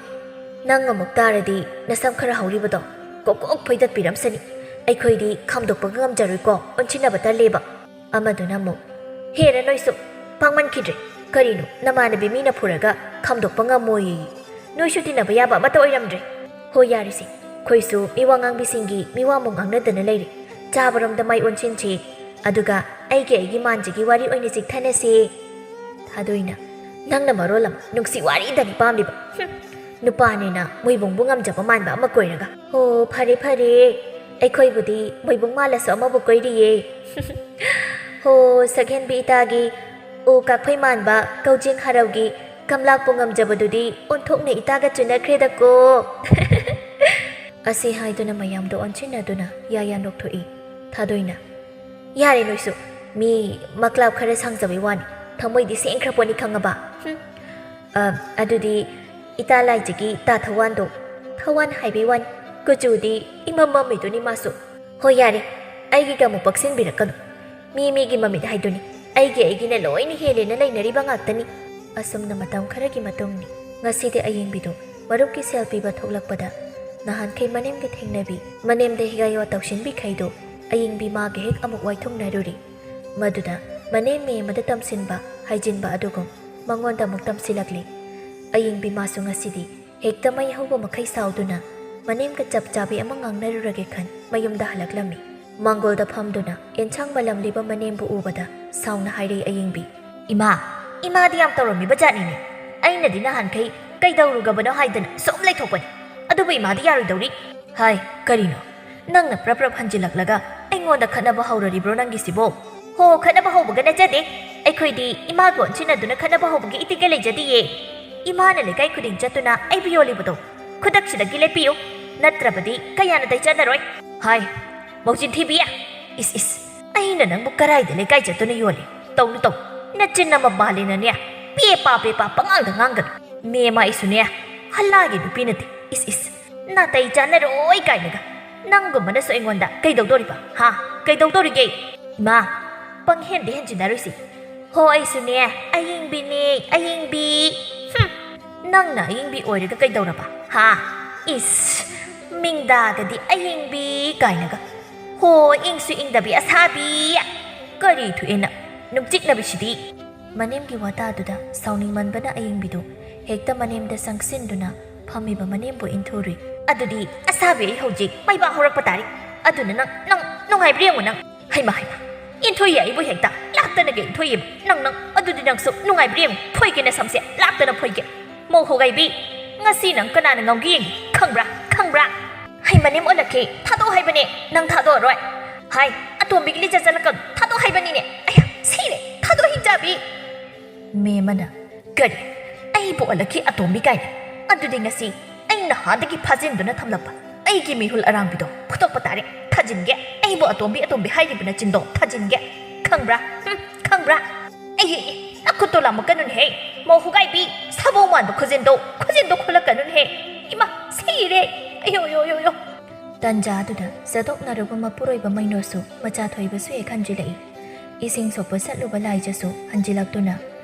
ꯅꯪ ꯑꯃꯨꯛ ꯇꯥꯔꯗꯤ ꯅꯁꯝ ꯈꯔ ꯍꯧꯔꯤꯕꯗꯣ ꯀꯣꯛ ꯀꯣꯛ ꯐꯣꯏꯗꯠꯄꯤꯔꯝꯁꯅꯤ꯫ ꯑꯩꯈꯣꯏꯗꯤ ꯈꯥꯝꯗꯣꯛꯄꯒ ꯉꯝꯖꯔꯣꯏꯀꯣ, ꯑꯣꯟꯁꯤꯟꯅꯕ ꯇꯜꯂꯦꯕ"꯫ ꯑꯃꯗꯨꯅ ꯑꯃꯨꯛ, "ꯍꯦꯔ ꯅꯣꯏꯁꯨ, ꯄꯥꯡꯃꯟꯈꯤꯗ꯭ꯔꯦ꯫ ꯀꯔꯤꯅꯣ, ꯅꯃꯥꯟꯅꯕꯤ ꯃꯤꯅ ꯐꯨꯔꯒ ꯈꯥꯝꯗꯣꯛꯄ ꯉꯝꯃꯣꯏꯌꯦ? ꯅꯣꯏꯁꯨ ꯇꯤꯟꯅꯕ ꯌꯥꯕ ꯑꯃꯠꯇ ꯑꯣꯏꯔꯝꯗ꯭ꯔꯦ꯫ ꯍꯣꯏ, ꯌꯥꯔꯤꯁꯦ, ꯑꯩꯈꯣꯏꯁꯨ ꯃꯤꯋꯥ ꯉꯥꯡꯕꯤꯁꯤꯡꯒꯤ ꯃꯤꯋꯥꯃꯨꯛ ꯉꯥꯡꯅꯗꯅ ꯂꯩꯔꯦ꯫ ꯆꯥꯕꯔꯣꯝꯗ ꯃꯥꯏ ꯑꯣꯟꯁꯤꯟꯁꯦ, ꯑꯗꯨꯒ ꯑꯩꯒꯤ ꯑꯩꯒꯤ ꯃꯥꯟꯁꯤꯒꯤ ꯋꯥꯔꯤ ꯑꯣꯏꯅ ꯆꯤꯛꯊꯅꯁꯦ"꯫ ꯊꯥꯗꯣꯏꯅ, "ꯅꯪꯅ ꯃꯔꯣꯜ ꯑꯃ ꯅꯨꯡꯁꯤ ꯋꯥꯔꯤꯗꯅꯤ ꯄꯥꯝꯂꯤꯕ꯫ ꯍꯨꯝ, ꯅꯨꯄꯥꯅꯦꯅ ꯃꯣꯏꯕꯨꯡꯕꯨ ꯉꯝꯖꯕ ꯃꯥꯟꯕ ꯑꯃ ꯀꯣꯏꯔꯒ꯫ ꯍꯣ, ꯐꯔꯦ ꯐꯔꯦ, ꯑꯩꯈꯣꯏꯕꯨꯗꯤ ꯃꯣꯏꯕꯨꯡ ꯃꯥꯜꯂꯁꯨ ꯑꯃꯕꯨ ꯀꯣꯏꯔꯤꯌꯦ꯫ ꯍꯣ, ꯁꯛꯍꯦꯟꯕꯤ ꯏꯇꯥꯒꯤ ꯎ ꯀꯥꯛꯐꯩ ꯃꯥꯟꯕ ꯀꯧꯖꯦꯡ ꯍꯔꯥꯎꯒꯤ ꯀꯝꯂꯥꯛꯄꯨ ꯉꯝꯖꯕꯗꯨꯗꯤ ꯑꯣꯟꯊꯣꯛꯅ ꯏꯇꯥꯒ ꯆꯨꯅꯈ꯭ꯔꯦꯗꯀꯣ꯫ ꯑꯁꯤ ꯍꯥꯏꯗꯨꯅ ꯃꯌꯥꯝꯗꯣ ꯑꯣꯟꯁꯤꯟꯅꯗꯨꯅ ꯌꯥꯌꯥ ꯅꯣꯛꯊꯣꯛꯏ꯫ ꯊꯥꯗꯣꯏꯅ, "ꯌꯥꯔꯦ ꯅꯣꯏꯁꯨ, ꯃꯤ ꯃꯀ꯭ꯂꯥꯞ ꯈꯔ ꯁꯥꯡꯖꯕꯩ ꯋꯥꯅꯤ, ꯊꯃꯣꯏꯗꯤ ꯁꯦꯡꯈ꯭ꯔ ꯄꯣꯠꯅꯤ ꯈꯪꯉꯕ?" ꯍꯨꯝ꯫ "ꯑ, ꯑꯗꯨꯗꯤ ꯏꯇꯥ ꯂꯥꯏꯖꯒꯤ ꯇꯥ ꯊꯋꯥꯟꯗꯣ, ꯊꯋꯥꯟ ꯍꯥꯏꯕꯩ ꯋꯥꯅꯤ, ꯀꯨꯆꯨꯗꯤ ꯏꯃꯝ ꯃꯝꯃꯤꯗꯨꯅꯤ ꯃꯥꯁꯨ꯫ ꯍꯣꯏ ꯌꯥꯔꯦ, ꯑꯩꯒꯤꯒ ꯑꯃꯨꯛ ꯄꯛꯁꯤꯟꯕꯤꯔꯛꯀꯅꯨ꯫ ꯃꯤ ꯃꯤꯒꯤ ꯃꯃꯤꯠ ꯍꯥꯏꯗꯨꯅꯤ, ꯑꯩꯒꯤ ꯑꯩꯒꯤꯅ ꯂꯣꯏꯅ ꯍꯦꯜꯂꯦꯅ ꯂꯩꯅꯔꯤꯕ ꯉꯥꯛꯇꯅꯤ꯫" ꯑꯁꯨꯝꯅ ꯃꯇꯝ ꯈꯔꯒꯤ ꯃꯇꯨꯡꯅꯤ꯫ ꯉꯁꯤꯗꯤ ꯑꯌꯤꯡꯕꯤꯗꯨ ꯃꯔꯨꯞꯀꯤ ꯁꯦꯜ ꯄꯤꯕ ꯊꯣꯛꯂꯛꯄꯗ ꯅꯍꯥꯟꯈꯩ ꯃꯅꯦꯝꯒ ꯊꯦꯡꯅꯕꯤ, ꯃꯅꯦꯝꯗ ꯍꯤꯒꯥꯏꯋꯥ ꯇꯧꯁꯤꯟꯕꯤꯈꯩꯗꯣ ꯑꯌꯤꯡꯕꯤ ꯃꯥꯒ ꯍꯦꯛ ꯑꯃꯨꯛ ꯋꯥꯏꯊꯨꯡꯅꯔꯨꯔꯤ꯫ ꯃꯗꯨꯗ ꯃꯅꯦꯝ ꯃꯦ ꯑꯃꯗ ꯇꯝꯁꯤꯟꯕ, ꯍꯥꯏꯖꯤꯟꯕ ꯑꯗꯨꯒꯨꯝ ꯃꯉꯣꯟꯗ ꯑꯃꯨꯛ ꯇꯝꯁꯤꯜꯂꯛꯂꯤ꯫ ꯑꯌꯤꯡꯕꯤ ꯃꯥꯁꯨ ꯉꯁꯤꯗꯤ ꯍꯦꯛꯇ ꯃꯩ ꯍꯧꯕ ꯃꯈꯩ ꯁꯥꯎꯗꯨꯅ ꯃꯅꯦꯝꯒ ꯆꯞ ꯆꯥꯕꯤ ꯑꯃ ꯉꯥꯡꯅꯔꯨꯔꯒꯦ ꯈꯟ ꯃꯌꯨꯝꯗ ꯍꯜꯂꯛꯂꯝꯃꯤ꯫ ꯃꯥꯡꯒꯣꯜꯗ ꯐꯝꯗꯨꯅ ꯑꯦꯟꯁꯥꯡ ꯃꯜꯂꯝꯂꯤꯕ ꯃꯅꯦꯝꯕꯨ ꯎꯕꯗ ꯁꯥꯎꯅ ꯍꯥꯏꯔꯛꯏ ꯑꯌꯤꯡꯕꯤ꯫ "ꯏꯃꯥ, ꯏꯃꯥꯗꯤ ꯌꯥꯝ ꯇꯧꯔꯝꯃꯤꯕ ꯖꯥꯠꯅꯤꯅꯦ꯫ ꯑꯩꯅꯗꯤ ꯅꯍꯥꯟꯈꯩ ꯀꯩꯗꯧꯔꯨꯒꯕꯅꯣ ꯍꯥꯏꯗꯅ ꯁꯨꯝ ꯂꯩꯊꯣꯛꯄꯅꯤ꯫ ꯑꯗꯨꯕꯨ ꯏꯃꯥꯗꯤ ꯌꯥꯔꯣꯏꯗꯧꯔꯤ꯫" "ꯍꯥꯏ, ꯀꯔꯤꯅꯣ? ꯅꯪꯅ ꯄ꯭ꯔꯞ ꯄ꯭ꯔꯞ ꯍꯟꯖꯤꯜꯂꯛꯂꯒ ꯑꯩꯉꯣꯟꯗ ꯈꯠꯅꯕ ꯍꯧꯔꯔꯤꯕ꯭ꯔꯣ ꯅꯪꯒꯤꯁꯤꯕꯣ?" "ꯍꯣ, ꯈꯠꯅꯕ ꯍꯧꯕꯒ ꯅꯠꯆꯗꯦ꯫ ꯑꯩꯈꯣꯏꯗꯤ ꯏꯃꯥꯒ ꯑꯣꯟꯁꯤꯟꯅꯗꯨꯅ ꯈꯠꯅꯕ ꯍꯧꯕꯒꯤ ꯏꯇꯤꯛꯀ ꯂꯩꯖꯗꯤꯌꯦ꯫ ꯏꯃꯥꯅ ꯂꯩꯀꯥꯏ ꯈꯨꯗꯤꯡ ꯆꯠꯇꯨꯅ ꯑꯩꯕꯨ ꯌꯣꯜꯂꯤꯕꯗꯣ ꯈꯨꯗꯛꯁꯤꯗ ꯂꯦꯞꯄꯤꯌꯨ, ꯅꯠꯇ꯭ꯔꯕꯗꯤ ꯀꯌꯥꯅ ꯇꯩꯆꯠꯅꯔꯣꯏ꯫" "ꯍꯥꯏ, ꯃꯧꯆꯤꯟ ꯊꯤꯕꯤ! ꯏꯁ, ꯏꯁ, ꯑꯩꯅ ꯅꯪꯕꯨ ꯀꯔꯥꯏꯗ ꯂꯩꯀꯥꯏ ꯆꯠꯇꯨꯅ ꯌꯣꯜꯂꯤ? ꯇꯧꯅꯨ, ꯇꯧ, ꯅꯆꯤꯟ ꯑꯃ ꯄꯥꯜꯂꯦꯅꯅꯦ, ꯄꯦ ꯄꯥ ꯄꯦ ꯄꯥ ꯄꯉꯥꯡꯗ ꯉꯥꯡꯒꯅꯨ꯫ ꯃꯦꯝꯃ ꯑꯩꯁꯨꯅꯦ, ꯍꯜꯂꯥꯒꯤ ꯅꯨꯄꯤ ꯅꯠꯇꯦ꯫ ꯏꯁ, ꯏꯁ, ꯅꯥꯇꯩ ꯆꯥꯅꯔꯣꯏ ꯀꯥꯏꯅꯒ꯫ ꯅꯪꯒꯨꯝꯕꯅꯁꯨ ꯑꯩꯉꯣꯟꯗ ꯀꯩꯗꯧꯗꯣꯔꯤꯕ? ꯍꯥ? ꯀꯩꯗꯧꯗꯣꯔꯤꯒꯦ? ꯏꯃꯥ, ꯄꯪꯍꯦꯟꯗꯤ ꯍꯦꯟꯖꯤꯟꯅꯔꯣꯏꯁꯤ꯫ ꯍꯣ, ꯑꯩꯁꯨꯅꯦ, ꯑꯌꯤꯡꯕꯤꯅꯦ, ꯑꯌꯤꯡꯕꯤ꯫ ꯍꯨꯝ, ꯅꯪꯅ ꯑꯌꯤꯡꯕꯤ ꯑꯣꯏꯔꯒ ꯀꯩꯗꯧꯔꯕ? ꯍꯥ? ꯏꯁ, ꯃꯤꯡꯗꯥꯒꯗꯤ ꯑꯌꯤꯡꯕꯤ ꯀꯥꯏꯅꯒ꯫ ꯍꯣ, ꯏꯪꯁꯨ ꯏꯪꯗꯕꯤ ꯑꯁꯥꯕꯤ꯫ ꯀꯔꯤ ꯊꯣꯛꯑꯦꯅ ꯅꯨꯡꯆꯤꯛꯅꯕꯤꯁꯤꯗꯤ?" ꯃꯅꯦꯝꯒꯤ ꯋꯥꯇꯥꯗꯨꯗ ꯁꯥꯎꯅꯤꯡꯃꯟꯕꯅ ꯑꯌꯤꯡꯕꯤꯗꯨ ꯍꯦꯛꯇ ꯃꯅꯦꯝꯗ ꯆꯪꯁꯤꯟꯗꯨꯅ ꯐꯝꯃꯤꯕ ꯃꯅꯦꯝꯕꯨ ꯏꯟꯊꯨꯔꯨꯏ꯫ "ꯑꯗꯨꯗꯤ ꯑꯁꯥꯕꯤ ꯑꯩ ꯍꯧꯖꯤꯛ ꯃꯩꯕꯥ ꯍꯧꯔꯛꯄ ꯇꯥꯔꯦ꯫ ꯑꯗꯨꯅ ꯅꯪ, ꯅꯪ ꯅꯨꯡꯉꯥꯏꯕ꯭ꯔꯥ ꯌꯦꯡꯉꯨ ꯅꯪ꯫" "ꯍꯩꯃꯥ, ꯍꯩꯃꯥ, ꯏꯟꯊꯨꯏꯌꯦ ꯑꯩꯕꯨ ꯍꯦꯛꯇ꯫ ꯂꯥꯛꯇꯅꯒ ꯏꯟꯊꯨꯏꯌꯦ꯫ ꯅꯪ, ꯅꯪ, ꯑꯗꯨꯗꯤ ꯅꯪꯁꯨ ꯅꯨꯡꯉꯥꯏꯕ꯭ꯔꯥ ꯌꯦꯡꯉꯨ꯫ ꯐꯣꯏꯒꯦ ꯅꯁꯝꯁꯦ, ꯂꯥꯛꯇꯅ ꯐꯣꯏꯒꯦ꯫ ꯃꯧ ꯍꯣꯒꯥꯏꯕꯤ, ꯉꯁꯤ ꯅꯪ ꯀꯅꯥꯅ ꯉꯝꯒꯦ ꯌꯦꯡꯒꯦ꯫ ꯈꯪꯕ꯭ꯔꯥ? ꯈꯪꯕ꯭ꯔꯥ?" "ꯍꯩ, ꯃꯅꯦꯝ ꯑꯣꯜꯂꯛꯈꯤ꯫ ꯊꯥꯗꯣꯛ" ꯍꯥꯏꯕꯅꯦ, ꯅꯪ ꯊꯥꯗꯣꯛꯑꯔꯣꯏ꯫ ꯍꯥꯏ, ꯑꯇꯣꯝꯕꯤꯒꯤ ꯂꯤꯆꯠ ꯆꯠꯂꯛꯀꯅꯨ, ꯊꯥꯗꯣꯛ ꯍꯥꯏꯕꯅꯤꯅꯦ꯫ ꯑꯌꯥ, ꯁꯤꯔꯦ, ꯊꯥꯗꯣꯛ ꯍꯤꯡꯆꯥꯕꯤ꯫ ꯃꯦꯝ ꯑꯃꯅ, ꯀꯔꯤ? ꯑꯩꯕꯨ ꯑꯣꯜꯂꯛꯈꯤ ꯑꯇꯣꯝꯕꯤ ꯀꯥꯏꯅ? ꯑꯗꯨꯗꯤ ꯉꯁꯤ ꯑꯩ ꯅꯍꯥꯟꯗꯒꯤ ꯐꯥꯖꯤꯟꯗꯨꯅ ꯊꯝꯂꯛꯄ ꯑꯩꯒꯤ ꯃꯤꯍꯨꯜ ꯑꯔꯥꯡꯕꯤꯗꯣ ꯐꯨꯠꯇꯣꯛꯄ ꯇꯥꯔꯦ꯫ ꯊꯥꯖꯤꯟꯒꯦ, ꯑꯩꯕꯨ ꯑꯇꯣꯝꯕꯤ ꯑꯇꯣꯝꯕꯤ ꯍꯥꯏꯔꯤꯕ ꯅꯆꯤꯟꯗꯣ ꯊꯥꯖꯤꯟꯒꯦ꯫ ꯈꯪꯕ꯭ꯔꯥ? ꯍꯨꯝ, ꯈꯪꯕ꯭ꯔꯥ? ꯑꯩ, ꯑꯩ, ꯅꯈꯨꯠꯇꯣ ꯂꯥꯝꯃꯛꯀꯅꯨꯅꯦꯍꯦ꯫ ꯃꯧ ꯍꯨꯒꯥꯏꯕꯤ, ꯁꯥꯕꯧ ꯃꯥꯟꯕ ꯈꯨꯖꯤꯟꯗꯣ, ꯈꯨꯖꯤꯟꯗꯣ ꯈꯣꯜꯂꯛꯀꯅꯨꯅꯦꯍꯦ꯫ ꯏꯃꯥ, ꯁꯤꯔꯦ꯫ ꯑꯌꯣ, ꯑꯌꯣ, ꯑꯌꯣ, ꯑꯌꯣ꯫ ꯇꯟꯖꯥꯗꯨꯗ ꯆꯥꯗꯣꯛꯅꯔꯨꯕ ꯃꯄꯨꯔꯣꯏꯕ ꯃꯩꯅꯣꯁꯨ ꯃꯆꯥ ꯊꯣꯏꯕꯁꯨ ꯍꯦꯛ ꯍꯟꯖꯤꯜꯂꯛꯏ꯫ ꯏꯁꯤꯡ ꯁꯣꯛꯄ ꯆꯠꯂꯨꯕ ꯂꯥꯏꯖꯁꯨ ꯍꯟꯖꯤꯜꯂꯛꯇꯨꯅ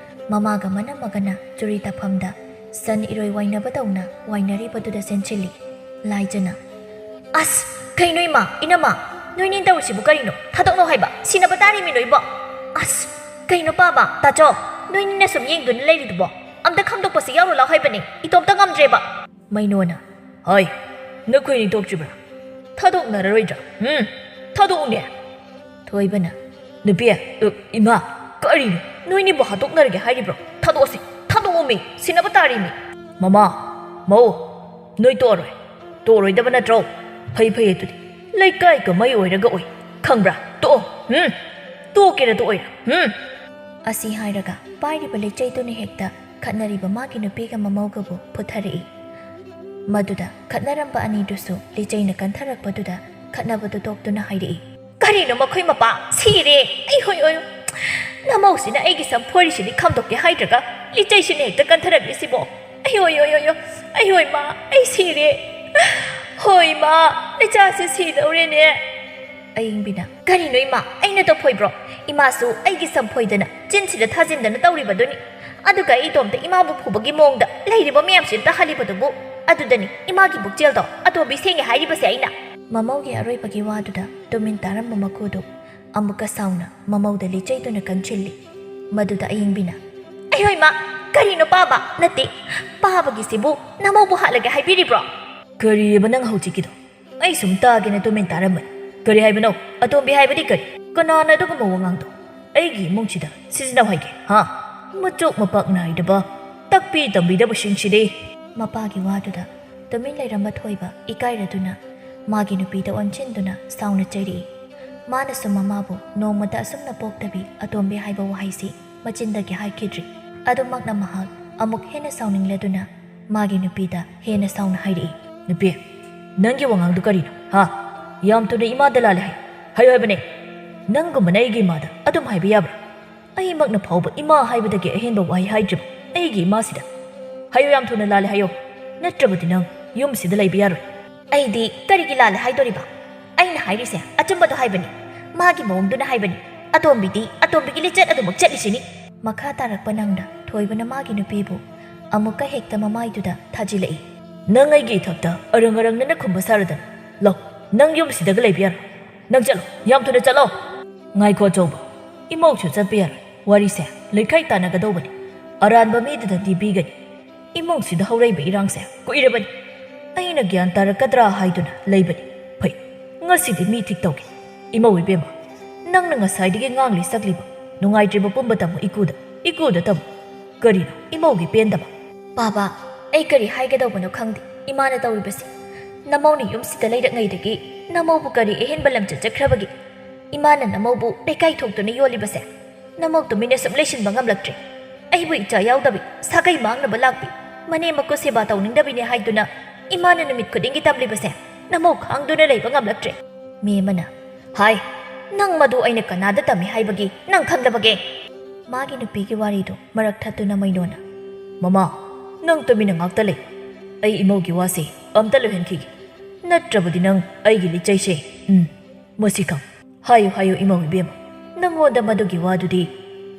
ꯃꯃꯥꯒ ꯃꯅꯝꯃꯒꯅ ꯆꯨꯔꯤ ꯇꯥꯐꯝꯗ ꯁꯟ ꯏꯔꯣꯏ ꯋꯥꯏꯅꯕꯗꯧꯅ ꯋꯥꯏꯅꯔꯤꯕꯗꯨꯗ ꯆꯦꯟꯁꯤꯜꯂꯤ꯫ ꯂꯥꯏꯖꯅ, "ꯑꯁ, ꯀꯩꯅꯣ ꯏꯃꯥ, ꯏꯅꯝꯃ, ꯅꯣꯏꯅꯤ ꯇꯧꯔꯤꯁꯤꯕꯨ ꯀꯔꯤꯅꯣ? ꯊꯥꯗꯣꯛꯅꯧ ꯍꯥꯏꯕ, ꯁꯤꯅꯕ ꯇꯥꯔꯤꯃꯤ ꯅꯣꯏꯕꯣ꯫ ꯑꯁ, ꯀꯩꯅꯣ ꯄꯥꯕ, ꯇꯥꯆꯧ, ꯅꯣꯏꯅꯤꯅ ꯁꯨꯝ ꯌꯦꯡꯗꯨꯅ ꯂꯩꯔꯤꯗꯨꯕꯣ? ꯑꯝꯇ ꯈꯥꯝꯗꯣꯛꯄꯁꯤ ꯌꯥꯎꯔꯨ ꯂꯥꯎ ꯍꯥꯏꯕꯅꯦ, ꯏꯇꯣꯝꯇ ꯉꯝꯗ꯭ꯔꯦꯕ꯫" ꯃꯩꯅꯣꯅ, "ꯍꯣꯏ, ꯅꯈꯣꯏꯅꯤ ꯊꯣꯛꯇ꯭ꯔꯤꯕ꯭ꯔꯥ? ꯊꯥꯗꯣꯛꯅꯔꯔꯣꯏꯗ꯭ꯔꯥ? ꯎꯝ, ꯊꯥꯗꯣꯛꯎꯅꯦ꯫" ꯊꯣꯏꯕꯅ, "ꯅꯨꯄꯤ, ꯑ, ꯏꯃꯥ, ꯀꯔꯤꯅꯣ? ꯅꯣꯏꯅꯤꯕꯨ ꯍꯥꯠꯇꯣꯛꯅꯔꯒꯦ ꯍꯥꯏꯔꯤꯕ꯭ꯔꯣ? ꯊꯥꯗꯣꯛꯑꯁꯤ, ꯊꯥꯗꯣꯛꯑꯣꯃꯤ, ꯁꯤꯅꯕ ꯇꯥꯔꯤꯃꯤ꯫" "ꯃꯃꯥ, ꯃꯧ, ꯅꯣꯏ ꯇꯣꯛꯑꯔꯣꯏ, ꯇꯣꯛꯑꯔꯣꯏꯗꯕ ꯅꯠꯇ꯭ꯔꯣ? ꯐꯩ, ꯐꯩ ꯑꯗꯨꯗꯤ, ꯂꯩꯀꯥꯏ ꯀꯃꯩ ꯑꯣꯏꯔꯒ ꯑꯣꯏ, ꯈꯪꯕ꯭ꯔꯥ? ꯇꯣꯛꯑꯣ, ꯎꯝ, ꯇꯣꯛꯀꯦꯔꯥ ꯇꯣꯛꯑꯣꯏꯔꯥ, ꯎꯝ?" ꯑꯁꯤ ꯍꯥꯏꯔꯒ ꯄꯥꯏꯔꯤꯕ ꯂꯤꯆꯩꯗꯨꯅ ꯍꯦꯛꯇ ꯈꯠꯅꯔꯤꯕ ꯃꯥꯒꯤ ꯅꯨꯄꯤꯒ ꯃꯃꯧꯒꯕꯨ ꯐꯨꯊꯔꯛꯏ꯫ ꯃꯗꯨꯗ ꯈꯠꯅꯔꯝꯕ ꯑꯅꯤꯗꯨꯁꯨ ꯂꯤꯆꯩꯅ ꯀꯟꯊꯔꯛꯄꯗꯨꯗ ꯈꯠꯅꯕꯗꯨ ꯇꯣꯛꯇꯨꯅ ꯍꯥꯏꯔꯛꯏ, "ꯀꯔꯤꯅꯣ ꯃꯈꯣꯏ ꯃꯄꯥ? ꯁꯤꯔꯦ! ꯑꯩ ꯍꯣꯏ, ꯍꯣꯏ, ꯅꯃꯧꯁꯤꯅ ꯑꯩꯒꯤ ꯁꯝ ꯐꯣꯏꯔꯤꯁꯤꯗꯤ ꯈꯥꯝꯗꯣꯛꯀꯦ ꯍꯥꯏꯗ꯭ꯔꯒ ꯂꯤꯆꯩꯁꯤꯅ ꯍꯦꯛꯇ ꯀꯟꯊꯔꯛꯂꯤꯁꯤꯕꯣ? ꯑꯩ ꯍꯣꯏ, ꯍꯣꯏ, ꯍꯣꯏ, ꯍꯣꯏ, ꯑꯩ ꯍꯣꯏ ꯃꯥ, ꯑꯩ ꯁꯤꯔꯦ! ꯍꯣꯏ ꯃꯥ, ꯏꯆꯥꯁꯦ ꯁꯤꯗꯧꯔꯦꯅꯦ!" ꯑꯌꯤꯡꯕꯤꯅ, "ꯀꯔꯤꯅꯣ ꯏꯃꯥ, ꯑꯩꯅ ꯇꯧꯐꯣꯏꯕ꯭ꯔꯣ? ꯏꯃꯥꯁꯨ ꯑꯩꯒꯤ ꯁꯝ ꯐꯣꯏꯗꯅ ꯆꯤꯟꯁꯤꯗ ꯊꯥꯖꯤꯟꯗꯅ ꯇꯧꯔꯤꯕꯗꯨꯅꯤ꯫ ꯑꯗꯨꯒ ꯑꯩ ꯏꯇꯣꯝꯇ ꯏꯃꯥꯕꯨ ꯐꯨꯕꯒꯤ ꯃꯑꯣꯡꯗ ꯂꯩꯔꯤꯕ ꯃꯌꯥꯝꯁꯤ ꯇꯥꯍꯜꯂꯤꯕꯗꯨꯕꯨ꯫ ꯑꯗꯨꯗꯅꯤ ꯏꯃꯥꯒꯤ ꯄꯨꯛꯆꯦꯜꯗꯣ ꯑꯇꯣꯝꯕꯤ ꯁꯦꯡꯉꯦ ꯍꯥꯏꯔꯤꯕꯁꯦ ꯑꯩꯅ꯫" ꯃꯃꯧꯒꯤ ꯑꯔꯣꯏꯕꯒꯤ ꯋꯥꯗꯨꯗ ꯇꯨꯃꯤꯟ ꯇꯥꯔꯝꯕ ꯃꯀꯨꯗꯨ ꯑꯃꯨꯛꯀ ꯁꯥꯎꯅ ꯃꯃꯧꯗ ꯂꯤꯆꯩꯗꯨꯅ ꯀꯟꯁꯤꯜꯂꯤ꯫ ꯃꯗꯨꯗ ꯑꯌꯤꯡꯕꯤꯅ, "ꯑꯩꯍꯣꯏ ꯃꯥ, ꯀꯔꯤꯅꯣ ꯄꯥꯕ? ꯅꯠꯇꯦ, ꯄꯥꯕꯒꯤꯁꯤꯕꯨ ꯅꯃꯧꯕꯨ ꯍꯥꯠꯂꯒꯦ ꯍꯥꯏꯕꯤꯔꯤꯕ꯭ꯔꯣ?" "ꯀꯔꯤꯑꯕ ꯅꯪ ꯍꯧꯖꯤꯛꯀꯤꯗꯣ? ꯑꯩ ꯁꯨꯝ ꯇꯥꯒꯦꯅ ꯇꯨꯃꯤꯟ ꯇꯥꯔꯝꯕꯅꯤ꯫ ꯀꯔꯤ ꯍꯥꯏꯕꯅꯣ? ꯑꯇꯣꯝꯕꯤ ꯍꯥꯏꯕꯗꯤ ꯀꯔꯤ? ꯀꯅꯥꯅ ꯑꯗꯨꯒꯨꯝꯕ ꯋꯥꯉꯥꯡꯗꯣ? ꯑꯩꯒꯤ ꯏꯃꯨꯡꯁꯤꯗ ꯁꯤꯖꯤꯟꯅꯧ ꯍꯥꯏꯒꯦ, ꯍꯥ? ꯃꯆꯣꯛ ꯃꯄꯥꯛ ꯅꯥꯏꯗꯕ, ꯇꯥꯛꯄꯤ ꯇꯝꯕꯤꯗꯕꯁꯤꯡꯁꯤꯗꯤ!" ꯃꯄꯥꯒꯤ ꯋꯥꯗꯨꯗ ꯇꯨꯃꯤꯟ ꯂꯩꯔꯝꯕ ꯊꯣꯏꯕ ꯏꯀꯥꯏꯔꯗꯨꯅ ꯃꯥꯒꯤ ꯅꯨꯄꯤꯗ ꯑꯣꯟꯁꯤꯟꯗꯨꯅ ꯁꯥꯎꯅ ꯆꯩꯔꯛꯏ꯫ ꯃꯥꯅꯁꯨ ꯃꯃꯥꯕꯨ ꯅꯣꯡꯃꯇ ꯑꯁꯨꯝꯅ ꯄꯣꯛꯇꯕꯤ ꯑꯇꯣꯝꯕꯤ ꯍꯥꯏꯕ ꯋꯥꯍꯩꯁꯤ ꯃꯆꯤꯟꯗꯒꯤ ꯍꯥꯏꯈꯤꯗ꯭ꯔꯤ꯫ ꯑꯗꯨꯃꯛꯅ ꯃꯍꯥꯛ ꯑꯃꯨꯛ ꯍꯦꯟꯅ ꯁꯥꯎꯅꯤꯡꯂꯗꯨꯅ ꯃꯥꯒꯤ ꯅꯨꯄꯤꯗ ꯍꯦꯟꯅ ꯁꯥꯎꯅ ꯍꯥꯏꯔꯛꯏ꯫ "ꯅꯨꯄꯤ, ꯅꯪꯒꯤ ꯋꯥꯉꯥꯡꯗꯨ ꯀꯔꯤꯅꯣ? ꯍꯥ? ꯌꯥꯝ ꯊꯨꯅ ꯏꯃꯥꯗ ꯂꯥꯜꯂꯦ ꯍꯥꯏ, ꯍꯥꯏꯌꯨ ꯍꯥꯏꯕꯅꯦ꯫ ꯅꯪꯒꯨꯝꯕꯅ ꯑꯩꯒꯤ ꯏꯃꯥꯗ ꯑꯗꯨꯝ ꯍꯥꯏꯕ ꯌꯥꯕ꯭ꯔꯥ? ꯑꯩꯃꯛꯅ ꯐꯥꯎꯕ ꯏꯃꯥ ꯍꯥꯏꯕꯗꯒꯤ ꯑꯍꯦꯟꯕ ꯋꯥꯍꯩ ꯍꯥꯏꯗ꯭ꯔꯤꯕ ꯑꯩꯒꯤ ꯏꯃꯥꯁꯤꯗ꯫ ꯍꯥꯏꯌꯨ, ꯌꯥꯝ ꯊꯨꯅ ꯂꯥꯜꯂꯦ ꯍꯥꯏꯌꯣ, ꯅꯠꯇ꯭ꯔꯕꯗꯤ ꯅꯪ ꯌꯨꯝꯁꯤꯗ ꯂꯩꯕ ꯌꯥꯔꯣꯏ꯫" "ꯑꯩꯗꯤ ꯀꯔꯤꯒꯤ ꯂꯥꯜꯂꯦ ꯍꯥꯏꯗꯣꯔꯤꯕ? ꯑꯩꯅ ꯍꯥꯏꯔꯤꯁꯦ ꯑꯆꯨꯝꯕꯗꯣ ꯍꯥꯏꯕꯅꯤ꯫ ꯃꯥꯒꯤ ꯃꯑꯣꯡꯗꯨꯅ ꯍꯥꯏꯕꯅꯤ꯫ ꯑꯇꯣꯝꯕꯤꯗꯤ ꯑꯇꯣꯝꯕꯤꯒꯤ ꯂꯤꯆꯠ ꯑꯗꯨꯃꯛ ꯆꯠꯂꯤꯁꯤꯅꯤ꯫" ꯃꯈꯥ ꯇꯥꯔꯛꯄ ꯅꯪꯅ ꯊꯣꯏꯕꯅ ꯃꯥꯒꯤ ꯅꯨꯄꯤꯕꯨ ꯑꯃꯨꯛꯀ ꯍꯦꯛꯇ ꯃꯃꯥꯏꯗꯨꯗ ꯊꯥꯖꯤꯜꯂꯛꯏ꯫ "ꯅꯪ ꯑꯩꯒꯤ ꯏꯊꯛꯇ ꯑꯔꯪ ꯑꯔꯪꯅꯅ ꯈꯨꯝꯕ ꯁꯥꯔꯗꯅ꯫ ꯂꯧ, ꯅꯪ ꯌꯨꯝꯁꯤꯗꯒ ꯂꯩꯕ ꯌꯥꯔꯣꯏ꯫ ꯅꯪ ꯆꯠꯂꯣ, ꯌꯥꯝ ꯊꯨꯅ ꯆꯠꯂꯣ꯫" "ꯉꯥꯏꯈꯣ ꯑꯆꯧꯕ, ꯏꯃꯧꯁꯨ ꯆꯠꯄ ꯌꯥꯔꯣꯏ꯫ ꯋꯥꯔꯤꯁꯦ ꯂꯩꯈꯥꯏ ꯇꯥꯟꯅꯒꯗꯧꯕꯅꯤ꯫ ꯑꯔꯥꯟꯕ ꯃꯤꯗꯨꯗꯗꯤ ꯄꯤꯒꯅꯤ꯫ ꯏꯃꯨꯡꯁꯤꯗ ꯍꯧꯔꯛꯏꯕ ꯏꯔꯥꯡꯁꯦ ꯀꯨꯏꯔꯕꯅꯤ꯫ ꯑꯩꯅ ꯒ꯭ꯌꯥꯟ ꯇꯥꯔꯛꯀꯗ꯭ꯔꯥ ꯍꯥꯏꯗꯨꯅ ꯂꯩꯕꯅꯤ꯫ ꯐꯩ, ꯉꯁꯤꯗꯤ ꯃꯤ ꯊꯤꯛ ꯇꯧꯒꯦ꯫ ꯏꯃꯧ ꯏꯕꯦꯝꯃ, ꯅꯪꯅ ꯉꯁꯥꯏꯗꯒꯤ ꯉꯥꯡꯂꯤ ꯁꯛꯂꯤꯕ ꯅꯨꯡꯉꯥꯏꯇ꯭ꯔꯤꯕ ꯄꯨꯝꯕ ꯇꯝꯃꯨ ꯏꯀꯨꯗ, ꯏꯀꯨꯗ ꯇꯝꯃꯨ꯫ ꯀꯔꯤꯅꯣ ꯏꯃꯧꯒꯤ ꯄꯦꯟꯗꯕ?" "ꯄꯥꯕ, ꯑꯩ ꯀꯔꯤ ꯍꯥꯏꯒꯗꯧꯕꯅꯣ ꯈꯪꯗꯦ꯫ ꯏꯃꯥꯅ ꯇꯧꯔꯤꯕꯁꯤ, ꯅꯃꯧꯅ ꯌꯨꯝꯁꯤꯗ ꯂꯩꯔꯛꯉꯩꯗꯒꯤ ꯅꯃꯧꯕꯨ ꯀꯔꯤ ꯑꯍꯦꯟꯕ ꯂꯝꯆꯠ ꯆꯠꯈ꯭ꯔꯕꯒꯦ? ꯏꯃꯥꯅ ꯅꯃꯧꯕꯨ ꯂꯩꯀꯥꯏ ꯊꯣꯛꯇꯨꯅ ꯌꯣꯜꯂꯤꯕꯁꯦ ꯅꯃꯧ ꯇꯨꯃꯤꯟꯅ ꯁꯨꯝ ꯂꯩꯁꯤꯟꯕ ꯉꯝꯂꯛꯇ꯭ꯔꯦ꯫ ꯑꯩꯕꯨ ꯏꯆꯥ ꯌꯥꯎꯗꯕꯤ, ꯁꯥꯒꯩ ꯃꯥꯡꯅꯕ ꯂꯥꯛꯄꯤ, ꯃꯅꯦꯝ ꯃꯀꯨ ꯁꯦꯕꯥ ꯇꯧꯅꯤꯡꯗꯕꯤꯅꯦ ꯍꯥꯏꯗꯨꯅ ꯏꯃꯥꯅ ꯅꯨꯃꯤꯠ ꯈꯨꯗꯤꯡꯒꯤ ꯇꯝꯂꯤꯕꯁꯦ ꯅꯃꯧ ꯈꯥꯡꯗꯨꯅ ꯂꯩꯕ ꯉꯝꯂꯛꯇ꯭ꯔꯦ꯫" ꯃꯤ ꯑꯃꯅ, "ꯍꯥꯏ, ꯅꯪ ꯃꯗꯨ ꯑꯩꯅ ꯀꯅꯥꯗ ꯇꯝꯃꯤ ꯍꯥꯏꯕꯒꯤ ꯅꯪ ꯈꯪꯗꯕꯒꯦ?" ꯃꯥꯒꯤ ꯅꯨꯄꯤꯒꯤ ꯋꯥꯔꯤꯗꯨ ꯃꯔꯛ ꯊꯠꯇꯨꯅ ꯃꯩꯅꯣꯅ, "ꯃꯃꯥ, ꯅꯪ ꯇꯨꯃꯤꯟꯅ ꯉꯥꯛꯇ ꯂꯩ꯫ ꯑꯩ ꯏꯃꯧꯒꯤ ꯋꯥꯁꯦ ꯑꯝꯇ ꯂꯣꯏꯍꯟꯈꯤꯒꯦ꯫ ꯅꯠꯇ꯭ꯔꯕꯗꯤ ꯅꯪ ꯑꯩꯒꯤ ꯂꯤꯆꯩꯁꯦ, ꯎꯝ, ꯃꯁꯤ ꯈꯪ꯫ ꯍꯥꯏꯌꯨ, ꯍꯥꯏꯌꯨ, ꯏꯃꯧ ꯏꯕꯦꯝꯃ, ꯅꯪꯉꯣꯟꯗ ꯃꯗꯨꯒꯤ ꯋꯥꯗꯨꯗꯤ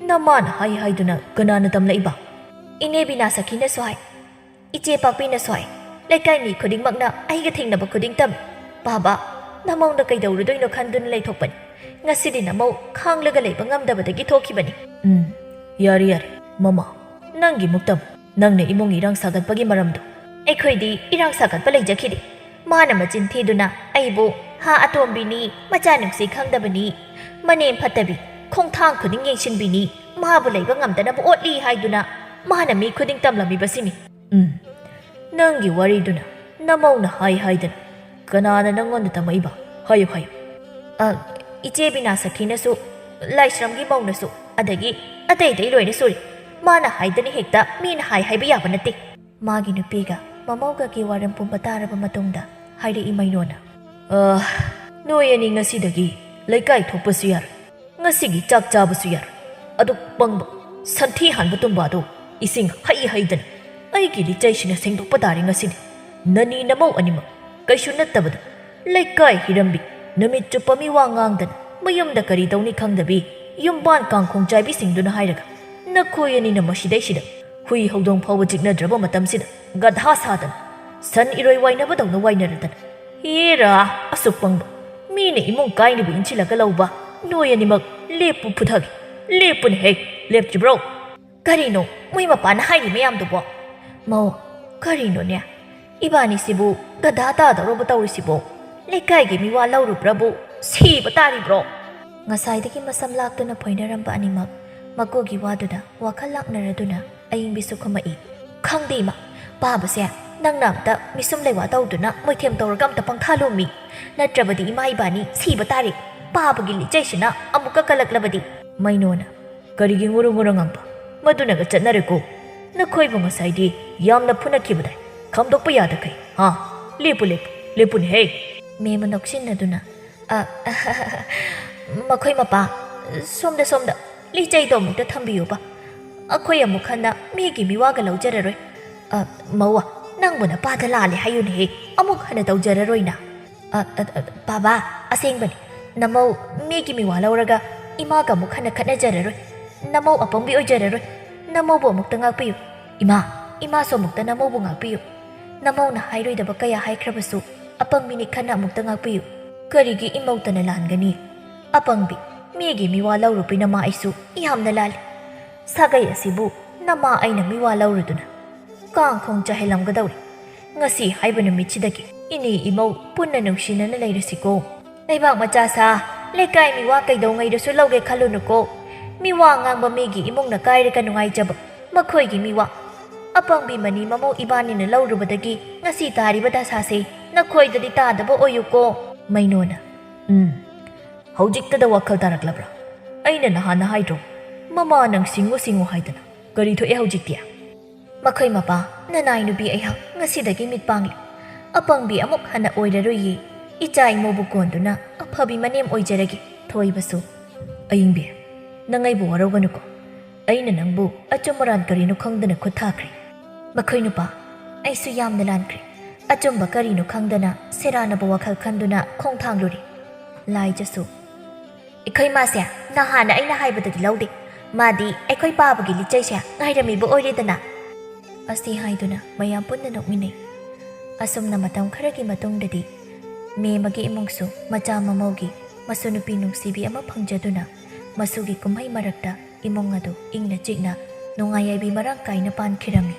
ꯅꯃꯥꯅ ꯍꯥꯏ ꯍꯥꯏꯗꯨꯅ ꯀꯅꯥꯅ ꯇꯝꯂꯛꯏꯕ?" "ꯏꯅꯦ ꯕꯤꯅꯥ ꯁꯈꯤꯅꯁꯨ ꯍꯥꯏ, ꯏꯆꯦ ꯄꯥꯛꯄꯤꯅꯁꯨ ꯍꯥꯏ, ꯂꯩꯀꯥꯏ ꯃꯤ ꯈꯨꯗꯤꯡꯃꯛꯅ ꯑꯩꯒ ꯊꯦꯡꯅꯕ ꯈꯨꯗꯤꯡ ꯇꯝꯃꯤ꯫ ꯄꯥꯕ, ꯅꯃꯧꯅ ꯀꯩꯗꯧꯔꯨꯗꯣꯏꯅꯣ ꯈꯟꯗꯨꯅ ꯂꯩꯊꯣꯛꯄꯅꯤ꯫ ꯉꯁꯤꯗꯤ ꯅꯃꯧ ꯈꯥꯡꯂꯒ ꯂꯩꯕ ꯉꯝꯗꯕꯗꯒꯤ ꯊꯣꯛꯈꯤꯕꯅꯤ꯫" "ꯎꯝ, ꯌꯥꯔꯦ, ꯌꯥꯔꯦ, ꯃꯃꯥ, ꯅꯪꯒꯤ ꯃꯨꯛꯇꯝ꯫ ꯅꯪꯅ ꯏꯃꯨꯡ ꯏꯔꯥꯡ ꯁꯥꯒꯠꯄꯒꯤ ꯃꯔꯝꯗꯣ?" "ꯑꯩꯈꯣꯏꯗꯤ ꯏꯔꯥꯡ ꯁꯥꯒꯠꯄ ꯂꯩꯖꯈꯤꯗꯦ꯫ ꯃꯥꯅ ꯃꯆꯤꯟ ꯊꯤꯗꯨꯅ ꯑꯩꯕꯨ ꯍꯥ ꯑꯇꯣꯝꯕꯤꯅꯤ, ꯃꯆꯥ ꯅꯨꯡꯁꯤ ꯈꯪꯗꯕꯅꯤ, ꯃꯅꯦꯝ ꯐꯠꯇꯕꯤ, ꯈꯣꯡꯊꯥꯡ ꯈꯨꯗꯤꯡ ꯌꯦꯡꯁꯤꯟꯕꯤꯅꯤ, ꯃꯥꯕꯨ ꯂꯩꯕ ꯉꯝꯗꯅꯕ ꯑꯣꯠꯂꯤ ꯍꯥꯏꯗꯨꯅ ꯃꯥꯅ ꯃꯤ ꯈꯨꯗꯤꯡ ꯇꯝꯂꯝꯃꯤꯕꯁꯤꯅꯤ꯫" "ꯎꯝ, ꯅꯪꯒꯤ ꯋꯥꯔꯤꯗꯨꯅ ꯅꯃꯧꯅ ꯍꯥꯏ ꯍꯥꯏꯗꯅ "ꯀꯅꯥꯅ ꯅꯪꯉꯣꯟꯗ ꯇꯝꯃꯛꯏꯕ? ꯍꯥꯏꯌꯨ, ꯍꯥꯏꯌꯨ꯫" "ꯑ, ꯏꯆꯦ ꯕꯤꯅꯥ ꯁꯈꯤꯅꯁꯨ, ꯂꯥꯏꯁ꯭ꯔꯝꯒꯤ ꯃꯧꯅꯁꯨ, ꯑꯗꯒꯤ ꯑꯇꯩ ꯑꯇꯩ ꯂꯣꯏꯅ ꯁꯨꯔꯤ꯫ ꯃꯥꯅ ꯍꯥꯏꯗꯅ ꯍꯦꯛꯇ ꯃꯤꯅ ꯍꯥꯏ ꯍꯥꯏꯕ ꯌꯥꯕ ꯅꯠꯇꯦ꯫" ꯃꯥꯒꯤ ꯅꯨꯄꯤꯒ ꯃꯃꯧꯒꯒꯤ ꯋꯥꯔꯦꯝ ꯄꯨꯝꯕ ꯇꯥꯔꯕ ꯃꯇꯨꯡꯗ ꯍꯥꯏꯔꯛꯏ ꯃꯩꯅꯣꯅ, "ꯑ, ꯅꯣꯏ ꯑꯅꯤ ꯉꯁꯤꯗꯒꯤ ꯂꯩꯀꯥꯏ ꯊꯣꯛꯄꯁꯨ ꯌꯥꯔꯣꯏ꯫ ꯉꯁꯤꯒꯤ ꯆꯥꯛ ꯆꯥꯕꯁꯨ ꯌꯥꯔꯣꯏ꯫ ꯑꯗꯨꯛ ꯄꯪꯕ, ꯁꯟꯊꯤ ꯍꯥꯟꯕ ꯇꯨꯝꯕ ꯑꯗꯨ ꯏꯁꯤꯡ ꯍꯩ ꯍꯩꯗꯅ ꯑꯩꯒꯤ ꯂꯤꯆꯩꯁꯤꯅ ꯁꯦꯡꯗꯣꯛꯄ ꯇꯥꯔꯦ ꯉꯁꯤꯗꯤ꯫ ꯅꯅꯤ ꯅꯃꯧ ꯑꯅꯤꯃꯛ, ꯀꯩꯁꯨ ꯅꯠꯇꯕꯗ ꯂꯩꯀꯥꯏ ꯍꯤꯔꯝꯕꯤ, ꯅꯨꯃꯤꯠ ꯆꯨꯞꯄ ꯃꯤꯋꯥ ꯉꯥꯡꯗꯅ ꯃꯌꯨꯝꯗ ꯀꯔꯤ ꯇꯧꯅꯤ ꯈꯪꯗꯕꯤ ꯌꯨꯝꯕꯥꯟ ꯀꯥꯡꯈꯣꯡ ꯆꯥꯏꯕꯤꯁꯤꯡꯗꯨꯅ ꯍꯥꯏꯔꯒ ꯅꯈꯣꯏ ꯑꯅꯤꯅ ꯃꯁꯤꯗꯩꯁꯤꯗ ꯍꯨꯏ ꯍꯧꯗꯣꯡ ꯐꯥꯎꯕ ꯆꯤꯛꯅꯗ꯭ꯔꯕ ꯃꯇꯝꯁꯤꯗ ꯒꯙꯥ ꯁꯥꯗꯅ, ꯁꯟ ꯏꯔꯣꯏ ꯋꯥꯏꯅꯕꯗꯧꯅ ꯋꯥꯏꯅꯔꯗꯅ, ꯍꯦꯔꯥ, ꯑꯁꯨꯛ ꯄꯪꯕ! ꯃꯤꯅ ꯏꯃꯨꯡ ꯀꯥꯏꯅꯕ ꯏꯟꯁꯤꯜꯂꯒ ꯂꯧꯕ ꯅꯣꯏ ꯑꯅꯤꯃꯛ ꯂꯦꯞꯄꯨ ꯐꯨꯊꯒꯦ꯫ ꯂꯦꯞꯄꯨꯅꯦ ꯍꯦ, ꯂꯦꯞꯇ꯭ꯔꯤꯕ꯭ꯔꯣ?" "ꯀꯔꯤꯅꯣ ꯃꯣꯏ ꯃꯄꯥꯅ ꯍꯥꯏꯔꯤ ꯃꯌꯥꯝꯗꯨꯕꯣ?" "ꯃꯧ, ꯀꯔꯤꯅꯣꯅꯦ? ꯏꯕꯥꯅꯤꯁꯤꯕꯨ ꯒꯙꯥ ꯇꯥꯗꯧꯔꯕ ꯇꯧꯔꯤꯁꯤꯕꯣ? ꯂꯩꯀꯥꯏꯒꯤ ꯃꯤꯋꯥ ꯂꯧꯔꯨꯕ꯭ꯔꯕꯨ ꯁꯤꯕ ꯇꯥꯔꯤꯕ꯭ꯔꯣ?" ꯉꯁꯥꯏꯗꯒꯤ ꯃꯁꯝ ꯂꯥꯛꯇꯨꯅ ꯐꯣꯏꯅꯔꯝꯕ ꯑꯅꯤꯃꯛ ꯃꯀꯣꯛꯀꯤ ꯋꯥꯗꯨꯗ ꯋꯥꯈꯜ ꯂꯥꯛꯅꯔꯗꯨꯅ ꯑꯏꯪꯕꯤꯁꯨ ꯈꯨꯝꯃꯛꯏ, "ꯈꯪꯗꯦ ꯏꯃꯥ, ꯄꯥꯕꯁꯦ ꯅꯪꯅ ꯑꯝꯇ ꯃꯤꯁꯨꯝ ꯂꯩꯋꯥ ꯇꯧꯗꯨꯅ ꯃꯣꯏꯊꯦꯝ ꯇꯧꯔꯒ ꯑꯝꯇ ꯄꯪꯊꯥꯂꯣꯝꯃꯤ꯫ ꯅꯠꯇ꯭ꯔꯕꯗꯤ ꯏꯃꯥ ꯏꯕꯥꯅꯤ ꯁꯤꯕ ꯇꯥꯔꯦ꯫ ꯄꯥꯕꯒꯤ ꯂꯤꯆꯩꯁꯤꯅ ꯑꯃꯨꯛꯀ ꯀꯜꯂꯛꯂꯕꯗꯤ꯫" ꯃꯩꯅꯣꯅ, "ꯀꯔꯤꯒꯤ ꯉꯨꯔꯨ ꯉꯨꯔꯨ ꯉꯥꯡꯕ? ꯃꯗꯨꯅꯒ ꯆꯠꯅꯔꯦꯀꯣ꯫ ꯅꯈꯣꯏꯕꯨ ꯉꯁꯥꯏꯗꯤ ꯌꯥꯝꯅ ꯐꯨꯅꯈꯤꯕꯗꯥꯏ꯫ ꯈꯥꯝꯗꯣꯛꯄ ꯌꯥꯗꯈꯩ, ꯍꯥ? ꯂꯦꯞꯄꯨ, ꯂꯦꯞꯄꯨ, ꯂꯦꯞꯄꯨꯅꯦꯍꯦ!" ꯃꯦꯝꯃ ꯅꯣꯛꯁꯤꯟꯅꯗꯨꯅ, "ꯑ, ꯃꯈꯣꯏ ꯃꯄꯥ, ꯁꯣꯝꯗ, ꯁꯣꯝꯗ, ꯂꯤꯆꯩꯗꯣ ꯑꯃꯨꯛꯇ ꯊꯝꯕꯤꯌꯨꯕ꯫ ꯑꯩꯈꯣꯏ ꯑꯃꯨꯛ ꯍꯟꯅ ꯃꯤꯒꯤ ꯃꯤꯋꯥꯒ ꯂꯧꯖꯔꯔꯣꯏ꯫ ꯑ, ꯃꯧ, ꯅꯪꯕꯨ ꯅꯄꯥꯗ ꯂꯥꯜꯂꯦ ꯍꯥꯏꯌꯨꯅꯦꯍꯦ, ꯑꯃꯨꯛ ꯍꯟꯅ ꯇꯧꯖꯔꯔꯣꯏꯅ꯫" "ꯑ, ꯑ, ꯑ, ꯕꯥꯕꯥ, ꯑꯁꯦꯡꯕꯅꯤ, ꯅꯃꯧ ꯃꯤꯒꯤ ꯃꯤꯋꯥ ꯂꯧꯔꯒ ꯏꯃꯥꯒ ꯑꯃꯨꯛ ꯍꯟꯅ ꯈꯠꯅꯖꯔꯔꯣꯏ꯫ ꯅꯃꯧ ꯑꯄꯪꯕꯤ ꯑꯣꯏꯖꯔꯔꯣꯏ꯫ ꯅꯃꯧꯕꯨ ꯑꯃꯨꯛꯇ ꯉꯥꯛꯄꯤꯌꯨ꯫ ꯏꯃꯥ, ꯏꯃꯥꯁꯨ ꯑꯃꯨꯛꯇ ꯅꯃꯧꯕꯨ ꯉꯥꯛꯄꯤꯌꯨ꯫ ꯅꯃꯧꯅ ꯍꯥꯏꯔꯣꯏꯗꯕ ꯀꯌꯥ ꯍꯥꯏꯈ꯭ꯔꯕꯁꯨ ꯑꯄꯪꯕꯤꯅꯤ ꯈꯟꯅ ꯑꯃꯨꯛꯇ ꯉꯥꯛꯄꯤꯌꯨ꯫ ꯀꯔꯤꯒꯤ ꯏꯃꯧꯇꯅ ꯂꯥꯟꯒꯅꯤ? ꯑꯄꯪꯕꯤ, ꯃꯤꯒꯤ ꯃꯤꯋꯥ ꯂꯧꯔꯨꯕꯤ ꯅꯃꯥ ꯑꯩꯁꯨ ꯌꯥꯝꯅ ꯂꯥꯜꯂꯤ꯫ ꯁꯥꯒꯩ ꯑꯁꯤꯕꯨ ꯅꯃꯥ ꯑꯩꯅ ꯃꯤꯋꯥ ꯂꯧꯔꯨꯗꯨꯅ ꯀꯥꯡꯈꯣꯡ ꯆꯥꯏꯍꯜꯂꯝꯒꯗꯧꯔꯤ꯫ ꯉꯁꯤ ꯍꯥꯏꯕ ꯅꯨꯃꯤꯠꯁꯤꯗꯒꯤ ꯏꯅꯦ ꯏꯃꯧ ꯄꯨꯟꯅ ꯅꯨꯡꯁꯤꯅꯅ ꯂꯩꯔꯁꯤꯀꯣ꯫ ꯂꯩꯕꯥꯛ ꯃꯆꯥ ꯁꯥ, ꯂꯩꯀꯥꯏ ꯃꯤꯋꯥ ꯀꯩꯗꯧꯉꯩꯗꯁꯨ ꯂꯧꯒꯦ ꯈꯜꯂꯨꯅꯨꯀꯣ꯫ ꯃꯤꯋꯥ ꯉꯥꯡꯕ ꯃꯤꯒꯤ ꯏꯃꯨꯡꯅ ꯀꯥꯏꯔꯒ ꯅꯨꯡꯉꯥꯏꯖꯕ, ꯃꯈꯣꯏꯒꯤ ꯃꯤꯋꯥ꯫ ꯑꯄꯪꯕꯤ ꯃꯅꯤ ꯃꯃꯧ ꯏꯕꯥꯅꯤꯅ ꯂꯧꯔꯨꯕꯗꯒꯤ ꯉꯁꯤ ꯇꯥꯔꯤꯕ ꯗꯁꯥꯁꯦ ꯅꯈꯣꯏꯗꯗꯤ ꯇꯥꯗꯕ ꯑꯣꯏꯌꯨꯀꯣ꯫ ꯃꯩꯅꯣꯅ, "ꯎꯝ, ꯍꯧꯖꯤꯛꯇꯗ ꯋꯥꯈꯜ ꯇꯥꯔꯛꯂꯕ꯭ꯔꯥ? ꯑꯩꯅ ꯅꯍꯥꯟꯅ ꯍꯥꯏꯗ꯭ꯔꯣ, ꯃꯃꯥ ꯅꯪ ꯁꯤꯡꯉꯨ ꯁꯤꯡꯉꯨ ꯍꯥꯏꯗꯅ? ꯀꯔꯤ ꯊꯣꯛꯑꯦ ꯍꯧꯖꯤꯛꯇꯤ?" "ꯃꯈꯣꯏ ꯃꯄꯥ, ꯅꯅꯥꯏ ꯅꯨꯄꯤ ꯑꯩꯍꯥꯛ ꯉꯁꯤꯗꯒꯤ ꯃꯤꯠ ꯄꯥꯡꯂꯤ꯫ ꯑꯄꯪꯕꯤ ꯑꯃꯨꯛ ꯍꯟꯅ ꯑꯣꯏꯔꯔꯣꯏꯌꯦ꯫ ꯏꯆꯥ ꯏꯃꯧꯕꯨ ꯀꯣꯟꯗꯨꯅ ꯑꯐꯕꯤ ꯃꯅꯦꯝ ꯑꯣꯏꯖꯔꯒꯦ꯫ ꯊꯣꯏꯕꯁꯨ, ꯑꯌꯤꯡꯕꯤ, ꯅꯪ ꯑꯩꯕꯨ ꯋꯥꯔꯧꯒꯅꯨꯀꯣ꯫ ꯑꯩꯅ ꯅꯪꯕꯨ ꯑꯆꯨꯝ ꯑꯔꯥꯟ ꯀꯔꯤꯅꯣ ꯈꯪꯗꯅ ꯈꯨꯠ ꯊꯥꯈ꯭ꯔꯦ꯫" "ꯃꯈꯣꯏ ꯅꯨꯄꯥ, ꯑꯩꯁꯨ ꯌꯥꯝꯅ ꯂꯥꯟꯈ꯭ꯔꯦ꯫ ꯑꯆꯨꯝꯕ ꯀꯔꯤꯅꯣ ꯈꯪꯗꯅ ꯁꯦꯔꯥꯟꯅꯕ ꯋꯥꯈꯜ ꯈꯟꯗꯨꯅ ꯈꯣꯡ ꯊꯥꯡꯂꯨꯔꯦ꯫" ꯂꯥꯏꯖꯁꯨ, "ꯑꯩꯈꯣꯏ ꯃꯥꯁꯦ ꯅꯍꯥꯟꯅ ꯑꯩꯅ ꯍꯥꯏꯕꯗꯗꯤ ꯂꯧꯗꯦ꯫ ꯃꯥꯗꯤ ꯑꯩꯈꯣꯏ ꯄꯥꯕꯒꯤ ꯂꯤꯆꯩꯁꯦ ꯉꯥꯏꯔꯝꯃꯤꯕ ꯑꯣꯏꯔꯦꯗꯅ꯫" ꯑꯁꯤ ꯍꯥꯏꯗꯨꯅ ꯃꯌꯥꯝ ꯄꯨꯟꯅ ꯅꯣꯛꯃꯤꯟꯅꯩ꯫ ꯑꯁꯨꯝꯅ ꯃꯇꯝ ꯈꯔꯒꯤ ꯃꯇꯨꯡꯗꯗꯤ ꯃꯦꯃꯒꯤ ꯏꯃꯨꯡꯁꯨ ꯃꯆꯥ ꯃꯃꯧꯒꯤ ꯃꯁꯨ ꯅꯨꯄꯤ ꯅꯨꯡꯁꯤꯕꯤ ꯑꯃ ꯐꯪꯖꯗꯨꯅ ꯃꯁꯨꯒꯤ ꯀꯨꯝꯍꯩ ꯃꯔꯛꯇ ꯏꯃꯨꯡ ꯑꯗꯨ ꯏꯪꯅ ꯆꯤꯛꯅ ꯅꯨꯡꯉꯥꯏ ꯌꯥꯏꯕꯤ ꯃꯔꯥꯡ ꯀꯥꯏꯅ ꯄꯥꯟꯈꯤꯔꯝꯃꯤ꯫